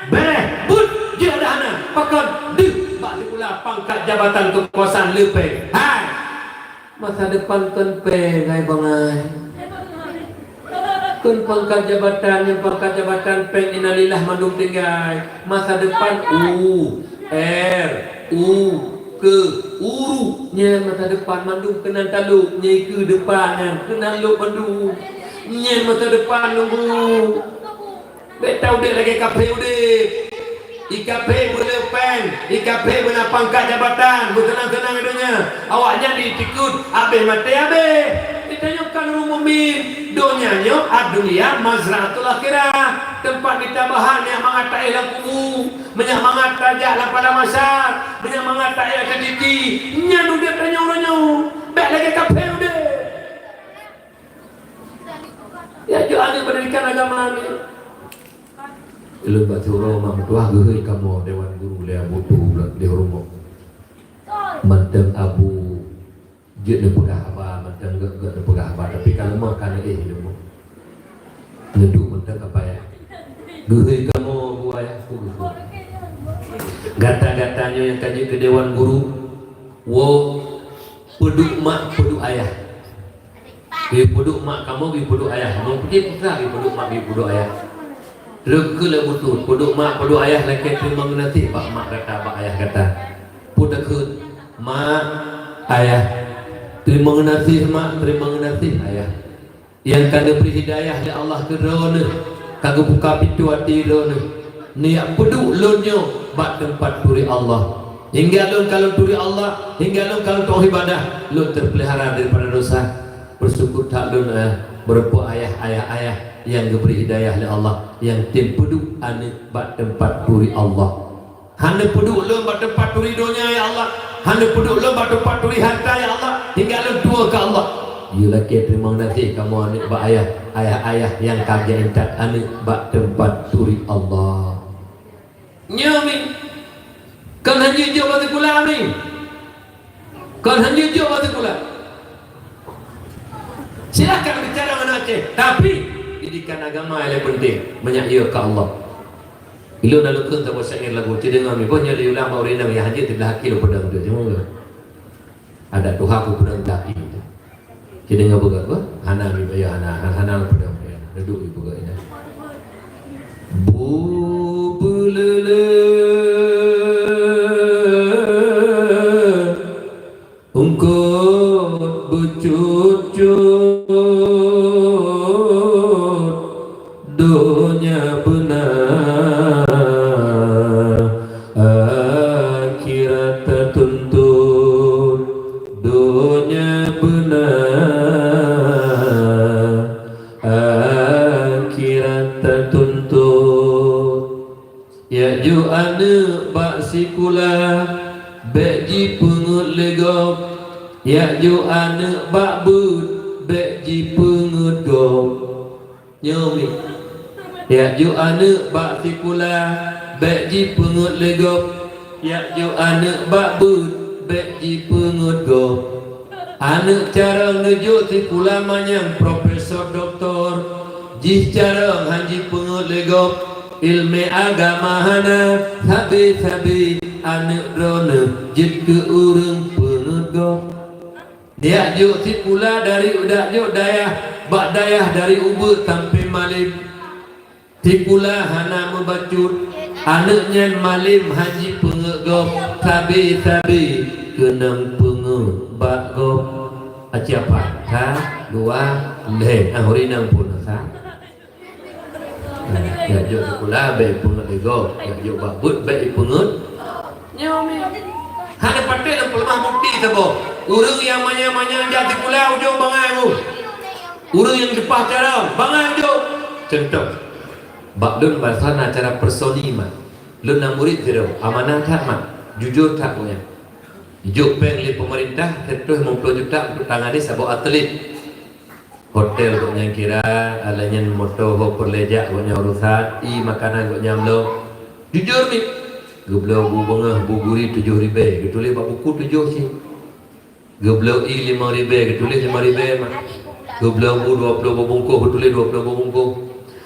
bèrèh, beuet jeuet dah na. Pakon deuh bak sikula pangkat jabatan keukuasaan leupèng. Hai! Masa depan kon péng, hai bangai. Kon pangkat jabatan, nyang pangkat jabatan péng innalillah mandum tinggai. Masa depan u, er, u, ke, uru. Nyan masa depan mandum keunan talop, nyang ikeue depan nyan keunan lop mandum. Nyan masa depan nunggu. Bèk taudép lagèe kaphé udép. Di kaphé beuleuh péng, di kaphé beuna pangkat jabatan, beuseunang-seunang donya. Awaknyan di tikot, habéh maté habéh. Geutanyoe kan ureueng mukmin. Donya nyoe, ad-dunya mazra'atul akhirah. Teumpat geutabah nyak mangat taéh lam kubu, meunyak mangat tajak lam padang mahsyar, meunyak mangat taéh ateueh titi. Nyan udép tanyoe uroe nyoe. Bèk lagèe kaphé udép. Ya, jok aneuk pendidikan agama ni. Lôn bak siuroe mak meutuah geuhôi kamoe dewan guru lé Abu Tu lôn di rumoh. Mantong Abu jeuet neupeugah haba, mantong gèt-gèt neupeugah haba, tapi ka leumoh ka neuéh leumoh. Neuduek mantong ka payah. Geuhôi kamoe bu ayah ku geuhôi. Gata-gata nyoe nyang ka jeuet keu dewan guru, woe peuduek mak peuduek ayah. Geupeuduek mak kamoe, geupeuduek ayah. Kamoe pike peugah geupeuduek mak, geupeuduek ayah. Trok keu lé beutôi, peuduek mak, peuduek ayah lakèe teurimong geunaséh bak mak gata, bak ayah gata. Peue takheun, mak, ayah. Teurimong geunaséh mak, teurimong geunaséh ayah. Nyang ka geubri hidayah lé Allah keu droeneuh, ka geubuka pintoe até droeneuh. Neujak peuduek lôn nyoe bak teumpat turi Allah. Hingga lôn ka lôn turi Allah, hingga lôn ka lôn tu'oh ibadah, lôn teupeulihara daripada dosa. Peusyukur that lôn, eh, beureumpok ayah, ayah-ayah nyang geubri hidayah lé Allah, nyang tem peuduek aneuk bak teumpat turi Allah. Hana peuduek lôn bak teumpat turi donya, ya Allah. Hana peuduek lôn bak teumpat turi harta, ya Allah. Hingga lôn tuwoe keu Allah. Yue lakèe teurimong geunaséh kamoe aneuk bak ayah, ayah-ayah nyang ka geuintat aneuk bak teumpat turi Allah. Nyoe mi. Kon hana jijok bak sikula mi. Kon hana jijok bak sikula. Silakan bicara ngon Aceh, tapi pendidikan agama yang penting. Banyak ya ke Allah. Ilôn na lôn kheun saboh syair lagu, ci deungoe mi, boh nyoe diulang bak ureueng inong nyang hanjeuet teudah aki lôn peudong tu, cuma adak tuha ku peudong teudah aki tu. Ci deungoe peugah apa? Hana mi, ya, hana, hana, hana lôn peudong, ya. Duduk di peugah inong. Bu beuleuleue Eungkôt beucut-cut donya beuna, akhirat tatuntut. Donya beuna, akhirat tatuntut. Jak jok aneuk bak sikula, bèk jipeungeuet lé gob. Jak jok aneuëk bak beuet, bék jipeungeut gob. Nyoe mi. Jak jok aneuëk bak sikula, bék jipeungeut lé gob. Jak jok aneuëk bak beuet, bék jipeungeut gob. Aneuëk carông neujok sikula manyang profesor, doktor, jih carông han jipeungeut lé gob. Iéleumé agama hana, sabe-sabe aneuëk droeneueh jeuet keu ureuëng peungeut gob. Jak jok sikula dari, jak jok dayah, bak dayah dari ubeut sampoe malem. Sikula hana meubacut, aneuëk nyan malem han jipeungeut gob, sabe-sabe keunong peungeut bak gob. Aci apa? Sa, dua, lhée. Ah, ureuëng inong pun sa. Nah, jak jok sikula bék ipeungeut lé gob, jak jok bak beuet bék ipeungeut. Nyoe mi. Hana patéh lam peuleumah bukeuti saboh. Ureuëng nyang manyang-manyang jak sikula ujong bangai mu. Ureuëng nyang leupah carông bangai ujong. Contoh, bak lôn basa na acara personil mak. Lôn na murit sidroe, amanah that mak, jujur that gobnyan. Jijok péng lé peumeurintah seratus limong ploh juta untuk tangani saboh atlet. Hotel gobnyan kira, alah nyan moto ho peureulée jak gobnyan urusan, ié makanan gobnyan bloe. Jujur mi. Geubloe bu beungoh, bu guri tujoh ribée, geutuléh bak buku tujoh cit. Geubloe ié limong ribée, geutuléh limong ribée mak. Geubloe bu dua ploh boh bungkôh, geutuléh dua ploh boh bungkôh.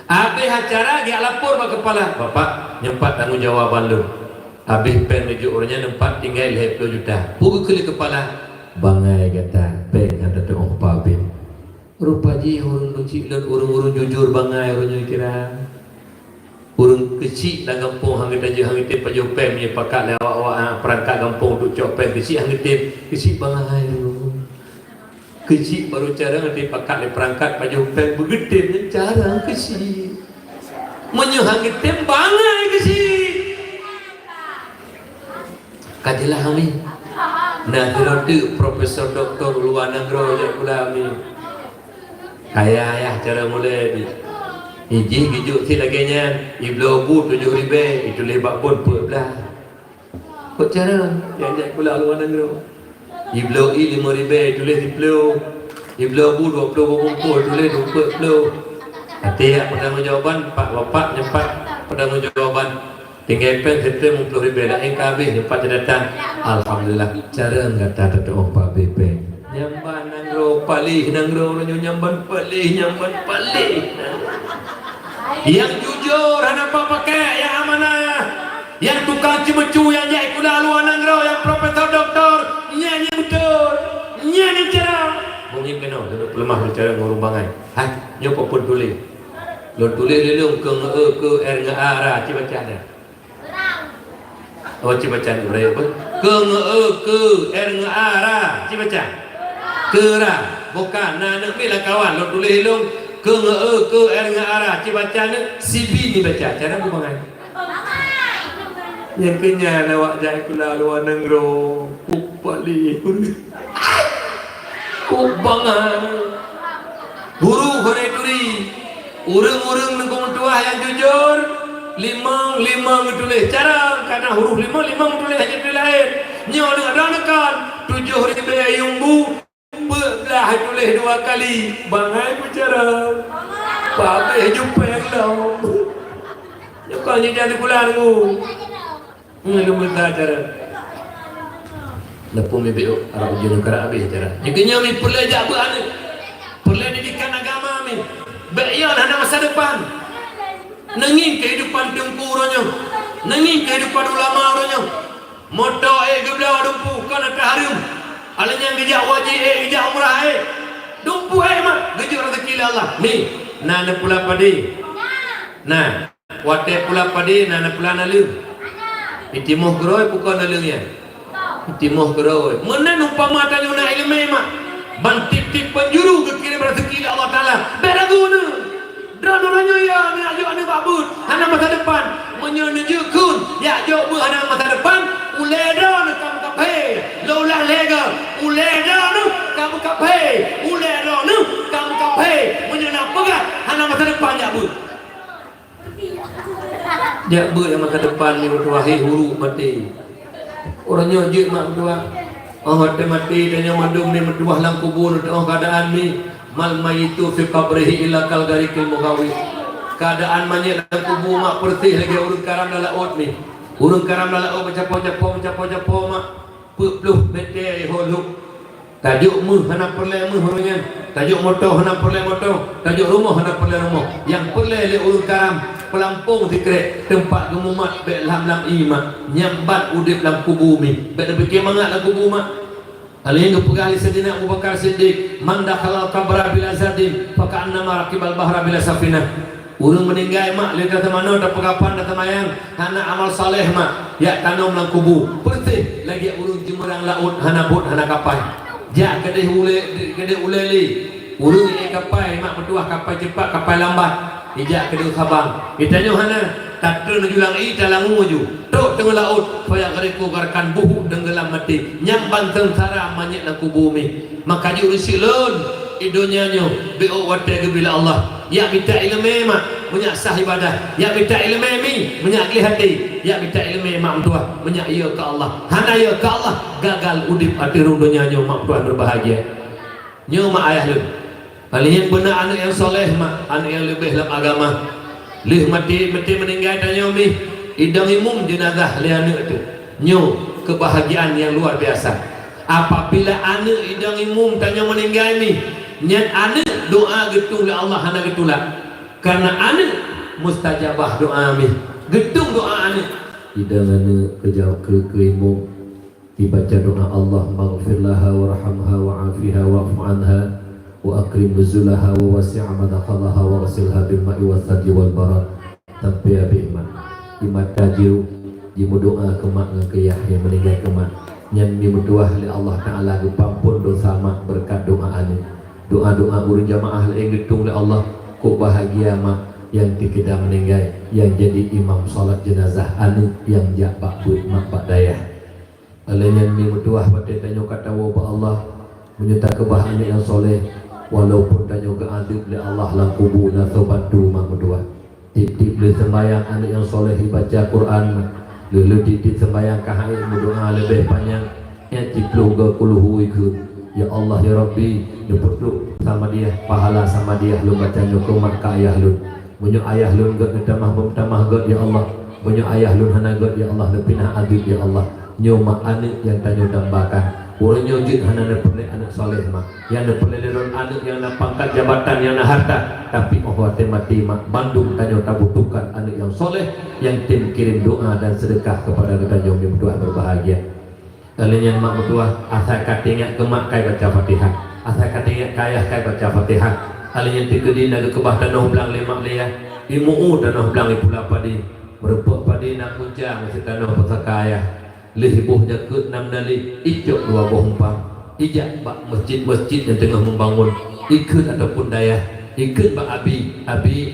Abéh acara geujak lapor bak keupala, "Bapak, nyoe pat tanggong jawaban lôn. Abéh péng neujok ureuëng nyan nyoe pat tinggai lhée ploh juta." Peue geukheun lé keupala, "Bangai gata, péng hana teuôh pabéh." Rupa jih ureuëng keuchik lôn, ureuëng-ureuëng jujur bangai ureuëng nyoe kira. Ureuëng keuchik lam gampông han geutanyoe han geutem pajoh péng, meunyoe pakat lé awak-awak, ah, peurangkat gampông untuk cok péng, keuchik han geutem, keuchik bangai ureuëng. Keuchik barô carông, até pakat lé peurangkat pajoh péng, beugeutem nyan carông keuchik. Meunyoe han geutem, bangai keuchik. Ka jeulaih, amin. Na sidroe teuk profesor doktor u luwa nanggroe jak sikula, amin. Kaya yah cara mulai di. Ijih geujok sit lagée nyan, ibloe bu tujoh ribée, ituléh bak bon peuet blaih. Kot cara nyang jak sikula u luwa nanggroe. Ibloe ié limong ribée, ituléh siploh. Ibloe bu dua ploh boh bungkôh, ituléh dua peuet ploh. Até jak peutanggong jawaban, pak bapak nyoe pat peutanggong jawaban. Tinggai péng seuteun limong ploh ribée laén ka habéh nyoe pat jeuet datang. Alhamdulillah, carông gata teuôh pabéh péng. Nyang ban nanggroe paléh nanggroe uroe nyoe, nyang ban paléh, nyang ban paléh. Nyang jujur hana pakai, nyang amanah, nyang tukang ceumeucue, nyang jak sikula luwa nanggroe, nyang profesor doktor, nyan nyang beutôi, nyan nyang carông. Mungkin keunoe lôn peuleumah lôn carông ngon ureuëng bangai. Hai, nyoe peue phon tuléh. Lôn tuléh lé lôn keu ngeu keu er ngeu a ra, ci baca dah. Oh, ci baca ni, beuraya pun. Keu ngeu keu er ngeu a ra, ci baca. Keura. Bukan, na aneuk miet lam kawan, lôn tuléh lôn. Keu ngeu keu er ngeu a ra, ci baca ni, sibi ni baca. Cara bubangai. Nyang keu nyan awak jak sikula luwa nanggroe. Upali. Kok bangai. Guru hana turi. Ureuëng-ureuëng nanggroe meutuah nyang jujur, limong, limong geutuléh. Carông, kana huruf limong, limong geutuléh hana tuléh laén. Nyoe deungon droeneuh kan, tujoh ribée yuem bu, peuet blaih tuléh dua kali. Bangai peucarông. Pabéh jupeng lom. Nyoe kon nyang jadi bulan ngu. Ngon lôn meuta cara. Leupah mibeuet arah ujeuen karab habéh cara. Nyang keunyoe mi peureulée jak beuet aneuk. Peureulée didikan agama mi. Bék yon hana masa depan. Neungieng keuhidupan teungku uroe nyoe. Neungieng keuhidupan ulama uroe nyoe. Moto ék geubloe dumpeue kon ata hareuem. Alah nyan geujak haji ék, geujak umrah ék. Dumpeue ék mak geujok raseuki lé Allah. Mi, na neupula padé. Na. Watée pula padé na, na pula naleueng. Itimoh keurôi bukon naleueng nyan. Itimoh keurôi. Meunan umpama tanyoe na iéleumé mak, ban tieb-tieb peunjuru geukirém raseuki lé Allah Taala. Bék ragu neuh. Droeneuh uroe nyoe ya, neujak jok aneuk bak beuet, hana masa depan. Meunyoe neujeuet kheun, jak jok beuet hana masa depan, ulée droeneuh ka meukaphé. Lôn ulang lhée goe, ulée droeneuh ka meukaphé. Ulée droeneuh ka meukaphé. Meunyoe na peugah hana masa depan jak beuet. Jak beuet nyang masa depan nyoe meutuah, hé huru maté. Uroe nyoe jeuet mak meutuah. Oh watèe maté tanyoe mandum ni meutuah lam kubu, teu'oh keuadaan ni, mal mayyitu fi qabrihi illa kal ghariqil mughawwi. Keuadaan manyét lam kubu mak peureuseh lagèe ureueng karam lam laôt ni. Ureueng karam lam laôt meucapo-capo, meucapo-capo mak, peuet ploh mètè ho lhok. Tajok méuh hana peureulèe méuh ureueng nyan, tajok moto hana peureulèe moto, tajok rumoh hana peureulèe rumoh. Nyang peureulèe lé ureueng karam peulampông sikrek, teumpat geumumat bèk lam-lam ié mak. Nyan ban udép lam kubu mi, bèk tapike mangat lam kubu mak. Alèh nyan geupeugah lé Saidina Abu Bakar Siddiq, "Man dakhalal qabra bila zadin, faka'annama rakibal bahra bila safinah." Ureueng meuninggai mak lé tateumanoe, tapeukapan, tateumayang, hana amal saleh mak, jak tanom lam kubu, peureuseh lagèe ureueng jimeurang laôt hana bot hana kapai. Jak keudéh ulèe, keudéh ulèe lé. Ureueng ék kapai mak meutuah, kapai cepat, kapai lambat. Ijak keudéh sabang. Geutanyoe hana, tatreun laju lam ié, talangue laju. Trok teungoh laôt, fayaghriqu gharqan, buhuk teunggeulam maté. Nyan ban seungsara manyét lam kubu mi. Maka jeuet ureueng syiek lôn, i donya nyoe beuôt watèe geubri lé Allah. Jak mita ileumèe mak, meunyak sah ibadah. Jak mita ileumèe mi, meunyak gleh até. Jak mita ileumèe mak meutuah, meunyak yö keu Allah. Hana yö keu Allah, gagal udép ateueh rhueng donya nyoe mak meutuah, beubahgia. Nyoe mak ayah lôn. Paléng beuna aneuk nyang saleh mak, aneuk nyang leubeh lam agama. Lheueh maté, maté meuninggai tanyoe mi, idong imum jeunazah lé aneuk teuh. Nyoe keubahgiaan nyang luar biasa. Apabila aneuk idong imum tanyoe meuninggai mi, nyan aneuk doa geutueng lé Allah hana geutulak. Karena aneuk mustajabah doa mi, geutueng doa aneuk. Idong aneuk keu, keu, keu imum. Dibaca doa, "Allahummaghfir laha warhamha wa'afiha wa'fu anha wa akrim nuzulaha wa wasi' madkhalaha waghsilha bil ma'i was salji wal barad," sampai habéh mak. Di mata jeuet jimeudoa keu mak ngon keu yah nyang meuninggai keu mak. Nyan meutuah lé Allah Taala geupeuampon dosa mak beureukat doa aneuk. Doa-doa ureueng jamaah laén geutueng lé Allah, kok bahagia mak nyang teukeudang meuninggai nyang jadi imam salat jeunazah aneuk nyang jak bak beuet mak bak dayah. Lheueh nyan mi meutuah watèe tanyoe ka tawoe bak Allah, meunyoe takeubah aneuk nyang saleh, walaupun tanyoe geuadeueb lé Allah lam kubu na soe bantu mak meutuah. Tiep-tiep lheueh seumbahyang aneuk nyang saleh ibaca Quran, lheueh-lheueh tiep-tiep seumbahyang ka hana meudoa leubeh panyang, nyan cit ploh goe kulhu ikheun, "Ya Allah ya Rabbi, neupeutrok Samadiyah, pahala Samadiyah lôn baca nyoe keu mak keu ayah lôn." Meunyoe ayah lôn gèt neutamah, beutamah gèt, ya Allah. Meunyoe ayah lôn hana gèt, ya Allah, neupinah adeueb, ya Allah. Nyoe mak aneuk nyang tanyoe dambakan. Uroe nyoe jeuet hana neupeureulèe aneuk saleh mak. Nyang neupeureulèe lé droen aneuk nyang na pangkat jabatan, nyang na harta. Tapi 'oh watèe maté mak, bandum tanyoe tabutuhkan aneuk nyang saleh, nyang tem kirim doa dan seudeukah keupada geutanyoe nyang meutuah beubahgia. Lheueh nyan mak meutuah, asai ka teuingat keu mak kai baca Fatihah, asai ka teuingat keu ayah kai baca Fatihah. Lheueh nyan teukeudi na geukeubah tanoh blang lé mak lé yah, imu-u tanoh blang ipula padi, meurumpok padi na kunca meusi tanoh pusaka ayah. Lheueh iboh jakeuet nam dali, icok dua boh umpang, ijak bak meuseujid-meuseujid nyang teungoh meubangon, ikheun ataupun dayah, ikheun bak abi, "Abi,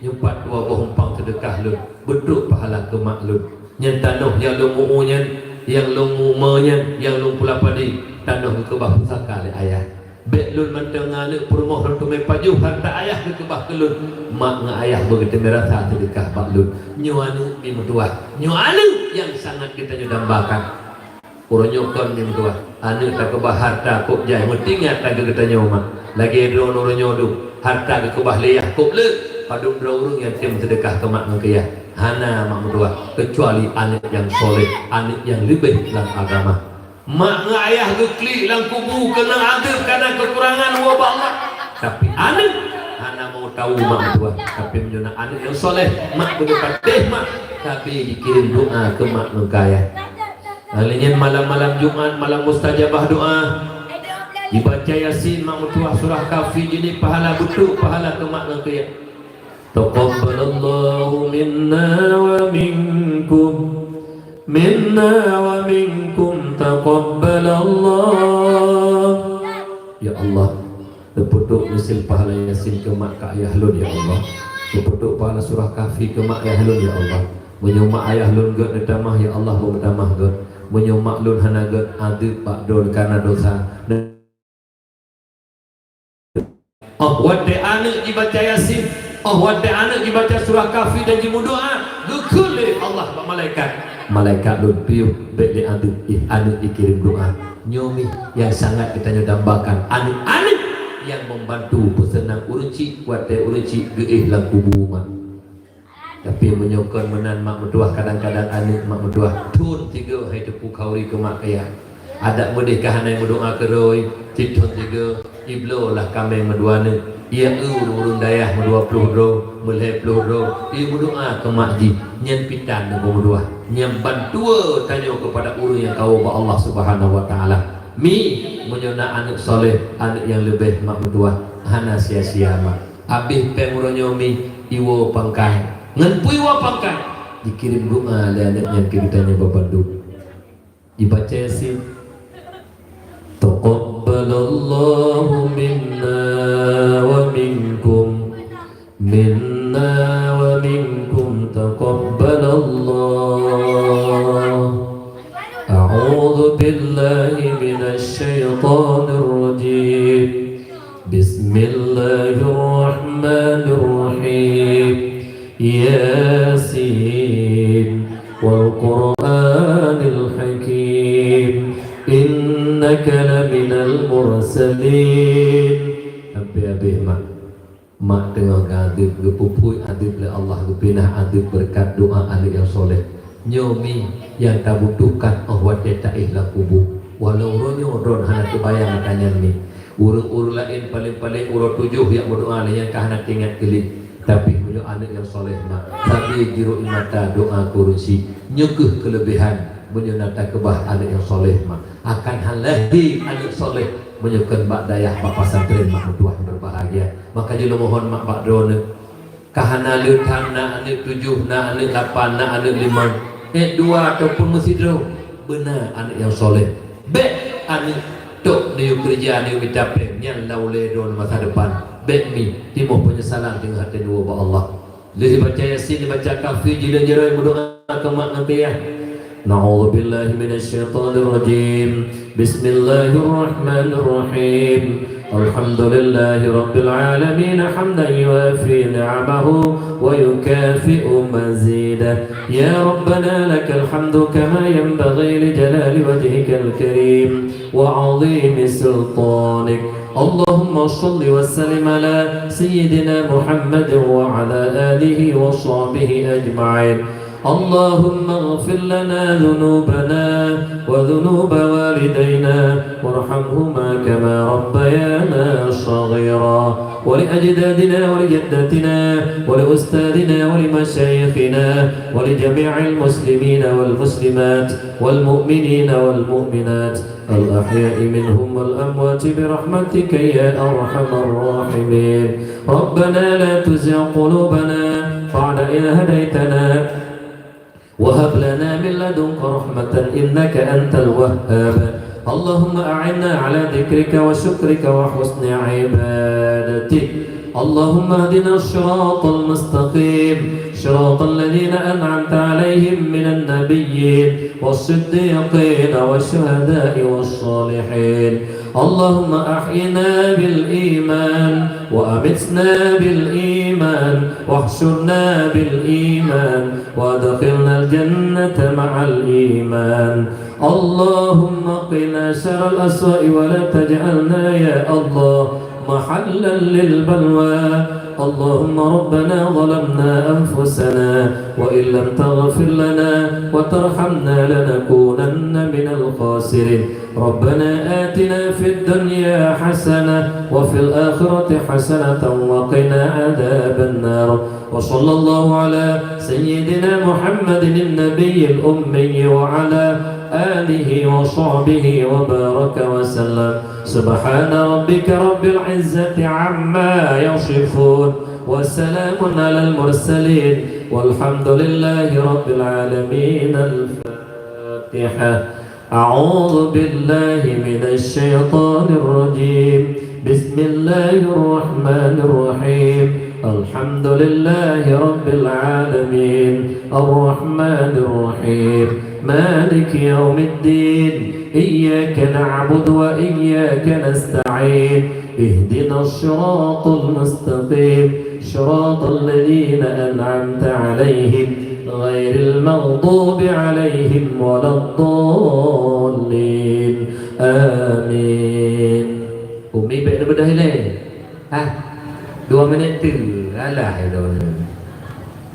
nyoe pat dua boh umpang seudeukah lôn, beutrok pahala keu mak lôn." Nyan tanoh nyang lôn mu-u nyan, nyang lôn mu-u nyan, nyang lôn pula padi, tanoh geukeubah pusaka lé ayah. Bèk lôn mantong ngon aneuk peurumoh lôn teumé pajoh harta ayah geukeubah keu lôn. Mak ngon ayah beugeuteumé rasa seudeukah bak lôn. Nyoe aneuk mi meutuah. Nyoe aneuk nyang sangat geutanyoe dambakan. Uroe nyoe kon mi meutuah. Aneuk takeubah harta kok jai meutinggai lagèe geutanyoe mak. Lagèe droen uroe nyoe dum. Harta geukeubah lé yah kok le. Padum droe ureueng nyang tem seudeukah keu mak ngon keu yah. Hana mak meutuah, keucuali aneuk nyang saleh, aneuk nyang leubeh lam agama. Mak ngon ayah geuklik lam kubu keuneuk adeueb karena keukurangan woe bak Allah. Tapi aneuk hana mau tahu mak meutuah. Tapi meunyoe na aneuk nyang saleh, mak beudôh patéh mak, tapi jikirém doa keu mak ngon keu ayah. Lheueh nyan malam-malam Jumat, malam mustajabah doa. Jibaca Yasin mak meutuah, surah Kahfi, jeuet pahala beutôi, pahala keu mak ngon keu yah. Taqabbalallahu minna wa minkum. Minna wa minkum taqabbalallah. Ya Allah, neupeutrok miseue pahala Yasin keu mak keu ayah lôn, ya Allah. Neupeutrok pahala surah Kahfi keu mak ayah lôn, ya Allah. Meunyoe mak ayah lôn gèt neutamah, ya Allah, beumeutamah gèt. Meunyoe mak lôn hana gèt, adeueb bak droe kareuna dosa. 'Oh watèe aneuk jibaca Yasin, 'oh watèe aneuk jibaca surah Kahfi dan jimeudoa, geukheun lé Allah bak malaikat, "Malaikat lôn piôh, bèk lé adeueb, ih aneuk jikirém doa." Nyoe mih nyang sangat geutanyoe dambakan, aneuk-aneuk nyang membantu peuseunang ureueng chik watée ureueng chik geuéh lam kubu, mak. Tapi meunyoe kon meunan mak meutuah, kadang-kadang aneuk mak meutuah thon tiga hai teupeu khauri keu mak kaya. Adak meudeh ka hana meudoa keudroe, cit thon tiga ibloe lah kaméng meudua neuk. Ia eu ureueng-ureueng dayah meudua ploh droe, meulhée ploh droe, ia meudoa keu mak jih, nyan pitan neubeudoa. Nyan bantua tanyoe keupada ureueng nyang kawoe bak Allah Subhanahu wa Taala. Mi, meunyoe na aneuk soleh, aneuk nyang leubeh mak meutuah, hana sia-sia mak. Abéh péng uroe nyoe mi iwoe pangkai. Ngon peue iwoe pangkai? Jikirém doa lé aneuk nyan keu geutanyoe babandum. Jibaca Yasin. Taqabbalallahu minna wa minkum. Minna wa minkum taqabbalallah. A'udzu billahi minasy syaithanir rajim. Bismillahirrahmanirrahim. Yasin, wal Qur'anil Hakim. Innaka laminal mursalin. Sampai habéh, mak. Mak teungoh geuadeueb, geupeubuet adeueb lé Allah, geupinah adeueb beureukat doa aneuk nyang soleh. Nyoe mi nyang tabutuhkan óh watée taéh lam kubu. Walau uroe nyoe droen hana teubayang ata nyan mi. Ureueng-ureueng laén paleng-paleng uroe tujoh jak meudoa lé nyang ka hana teuingat keu lé. Tapi meunyoe aneuk nyang soleh mak, sabe jirok ie mata doa keu ureueng chik. Nyoe kheueh keuleubehan meunyoe na takeubah aneuk nyang soleh mak. Akan hana lé aneuk soleh meunyoe kon bak dayah bak pesantren mak meutuah nyang berbahagia. Maka jinoe mohon mak bak droeneuh. Ka hana le that na aneuk tujoh, na aneuk lapan, na aneuk limong, ék dua ataupun meusidroe, beuna aneuk nyang soleh. Bék aneuk tok neuyue keureuja, neuyue mita péng, nyan lam ulée droeneuh masa depan. Bék mi, timoh peunyesalan teungoh até neuwoe bak Allah. Lheueh baca Yasin, baca Kahfi, jileueng jaroe meudoa keu mak ngon keu yah. A'udzubillahi minasy syaithanir rajim. Bismillahirrahmanirrahim. Alhamdulillahi rabbil alamin, hamdan yuwafi ni'amahu wa yukafi'u mazidah. Ya Rabbana lakal hamdu kama yanbaghi li jalali wajhikal karim wa 'azimi sultanik. Allahumma shalli wa sallim ala sayyidina Muhammadin wa ala alihi wa sahbihi ajma'in. اللهم اغفر لنا ذنوبنا وذنوب والدينا وارحمهما كما ربيانا صغيرا، ولأجدادنا ولجداتنا ولأستاذنا ولمشايخنا ولجميع المسلمين والمسلمات والمؤمنين والمؤمنات الأحياء منهم والأموات برحمتك يا أرحم الراحمين. ربنا لا تزغ قلوبنا بعد إذ هديتنا وهب لنا من لدنك رحمة إنك أنت الوهاب. اللهم أعنا على ذكرك وشكرك وحسن عبادتك. اللهم اهدنا الصراط المستقيم، صراط الذين أنعمت عليهم من النبيين والصديقين والشهداء والصالحين. اللهم أحينا بالإيمان وأمتنا بالإيمان واحشرنا بالإيمان وأدخلنا الجنة مع الإيمان. اللهم قنا شر الأسواء ولا تجعلنا يا الله محلا للبلوى. اللهم ربنا ظلمنا أنفسنا وإن لم تغفر لنا وترحمنا لنكونن من الخاسرين. ربنا آتنا في الدنيا حسنة وفي الآخرة حسنة وقنا عذاب النار. وصلى الله على سيدنا محمد النبي الأمي وعلى آله وصحبه وبارك وسلم. سبحان ربك رب العزة عما يصفون وسلام على المرسلين والحمد لله رب العالمين. الفاتحة. أعوذ بالله من الشيطان الرجيم. بسم الله الرحمن الرحيم. الحمد لله رب العالمين. الرحمن الرحيم. مالك يوم الدين. إياك نعبد وإياك نستعين. اهدنا الصراط المستقيم. صراط الذين أنعمت عليهم غير المغضوب عليهم ولا الضالين. Amin. Umi bèk neubeudah ilèe. Hah? Dua minèt teuk. Alah, ya Allah.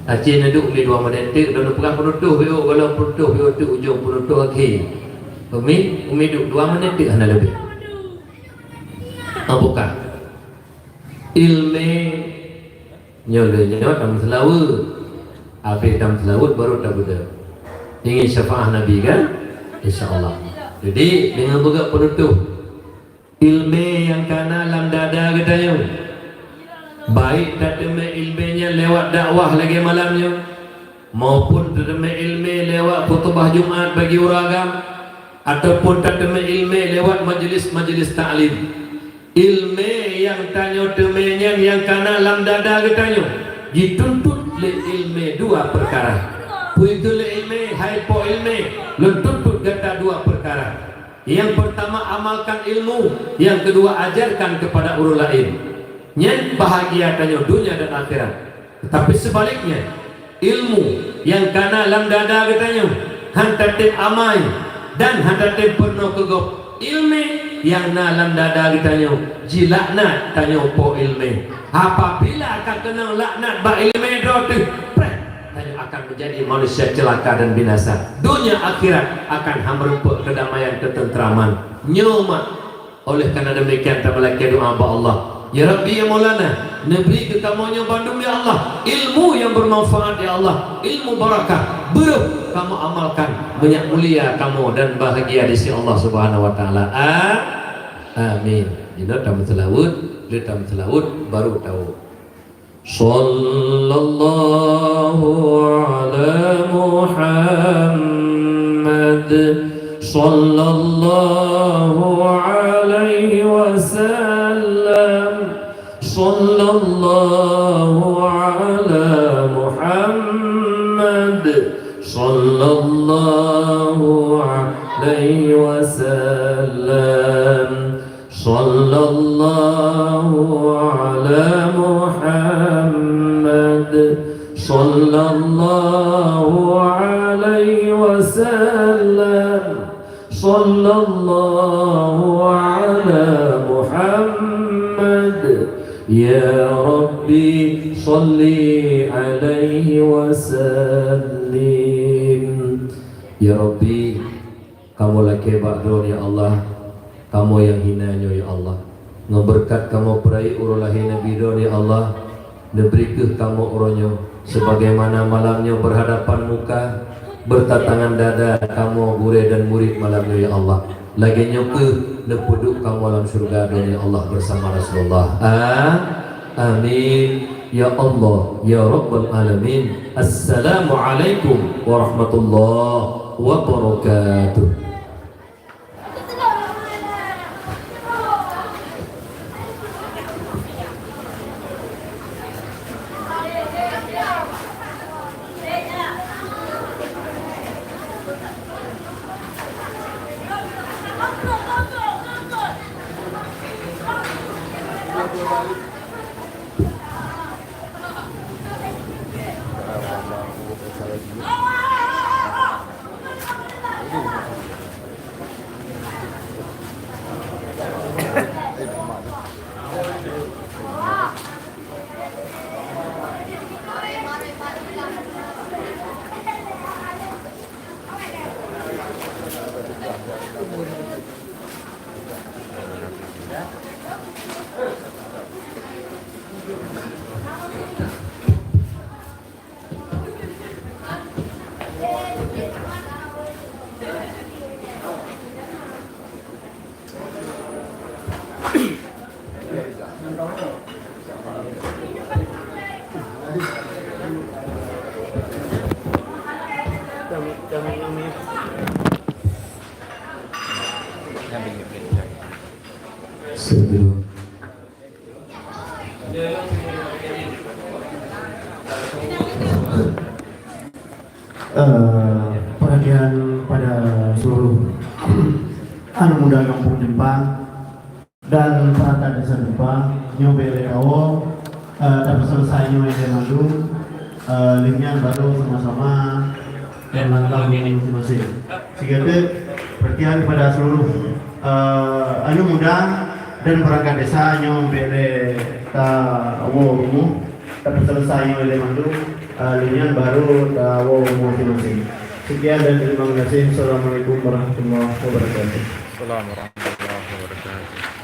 Aci neuduek umi dua minèt teuk, lôn peugah peunutôh, yuk, golom peunutôh, yuk, teuk ujong peunutôh akhé. Umi, umi duek dua minèt teuk hana leubeh. Ah, buka. Ileumèe nyoe lé nyoe tameuseulaweuet. Abéh tameuseulaweuet baru tabeudôh. Ingin syafaat Nabi kan? Insya Allah. Jadi, deungon beugöt peunutôh, ileumèe nyang kana lam dada geutanyoe, baik tateumèe ileumèe nyan lewat dakwah lagèe malam nyoe, maupun tateumèe ileumèe lewat khutubah Jumat bagi ureueng agam, ataupun tateumèe ileumèe lewat majelis-majelis taklim. Ileumèe nyang tanyoe teumèe nyan nyang kana lam dada geutanyoe, jituntut lé ileumèe dua peukara. Peue keuh lé ileumèe, hai po ileumèe, lôn tuntut gata dua peukara. Nyang peurtama, amalkan ilmu, nyang keudua, ajarkan keupada ureueng laén. Nyan bahagia tanyoe donya dan akhirat. Tapi seubaliknya, ilmu nyang kana lam dada geutanyoe han tatem amai dan han tatem peurunoe keu gob. Ileumèe nyang na lam dada geutanyoe jilaknat tanyoe po ileumèe. Apabila ka keunong laknat bak ileumèe droe teuh, preh, tanyoe akan menjadi manusia celaka dan binasa. Donya akhirat akan han meureumpok keudamaian keuteuntraman. Nyoe mak Oleh karena demikian, tameulakèe doa bak Allah. Ya Rabbi, ya Maulana, neubri keu kamoe nyoe bandum, ya Allah, ilmu nyang bermanfaat, ya Allah, ilmu barakah, beureuh kamoe amalkan, meunyak mulia kamoe dan bahagia di sisi Allah Subhanahu wa Taala. A-, amin. Jinoe tameuseulaweuet, lheueh tameuseulaweuet, baru taweueb. صلى الله على محمد، صلى الله عليه وسلم، صلى الله على محمد، صلى الله عليه وسلم. صلى الله على محمد، صلى الله عليه وسلم، صلى الله على محمد، يا ربي صل عليه وسلم. Ya Rabbi, Kamoe lakèe bak Droeneuh, ya Allah, kamoe nyang hina nyoe, ya Allah. Ngon beureukat kamoe peurayeuk uroe lahé Nabi Droeneuh, ya Allah, neubri keuh kamoe uroe nyoe, sebagaimana malam nyoe berhadapan muka, bertatangan dada kamoe gurèe dan murit malam nyoe, ya Allah. Lagèe nyoe keuh neupeuduek kamoe lam syeuruga Droeneuh, ya Allah, bersama Rasulullah. A-, amin. Ya Allah, ya Rabbal Alamin. Assalamualaikum warahmatullahi wabarakatuh. Sebelum Eh, perhatian pada seluruh anak muda Kampung Jepang dan perhatian desa Jepang, nyoe bèk lé kawoe, eh, tapeuselesai nyoe lé mandum, eh, lheueh nyan baru sama-sama meulangkah masing-masing. Sigoe teuk perhatian kepada seluruh, Eh, aneuk muda dan perangkat desa nyoe bèk lé tawoe rumoh, tapeuselesai nyoe lé mandum, eh, lheuh nyan baru tawoe rumoh masing-masing. Sekian dan terima kasih. Assalamualaikum warahmatullahi wabarakatuh. Assalamualaikum warahmatullahi wabarakatuh.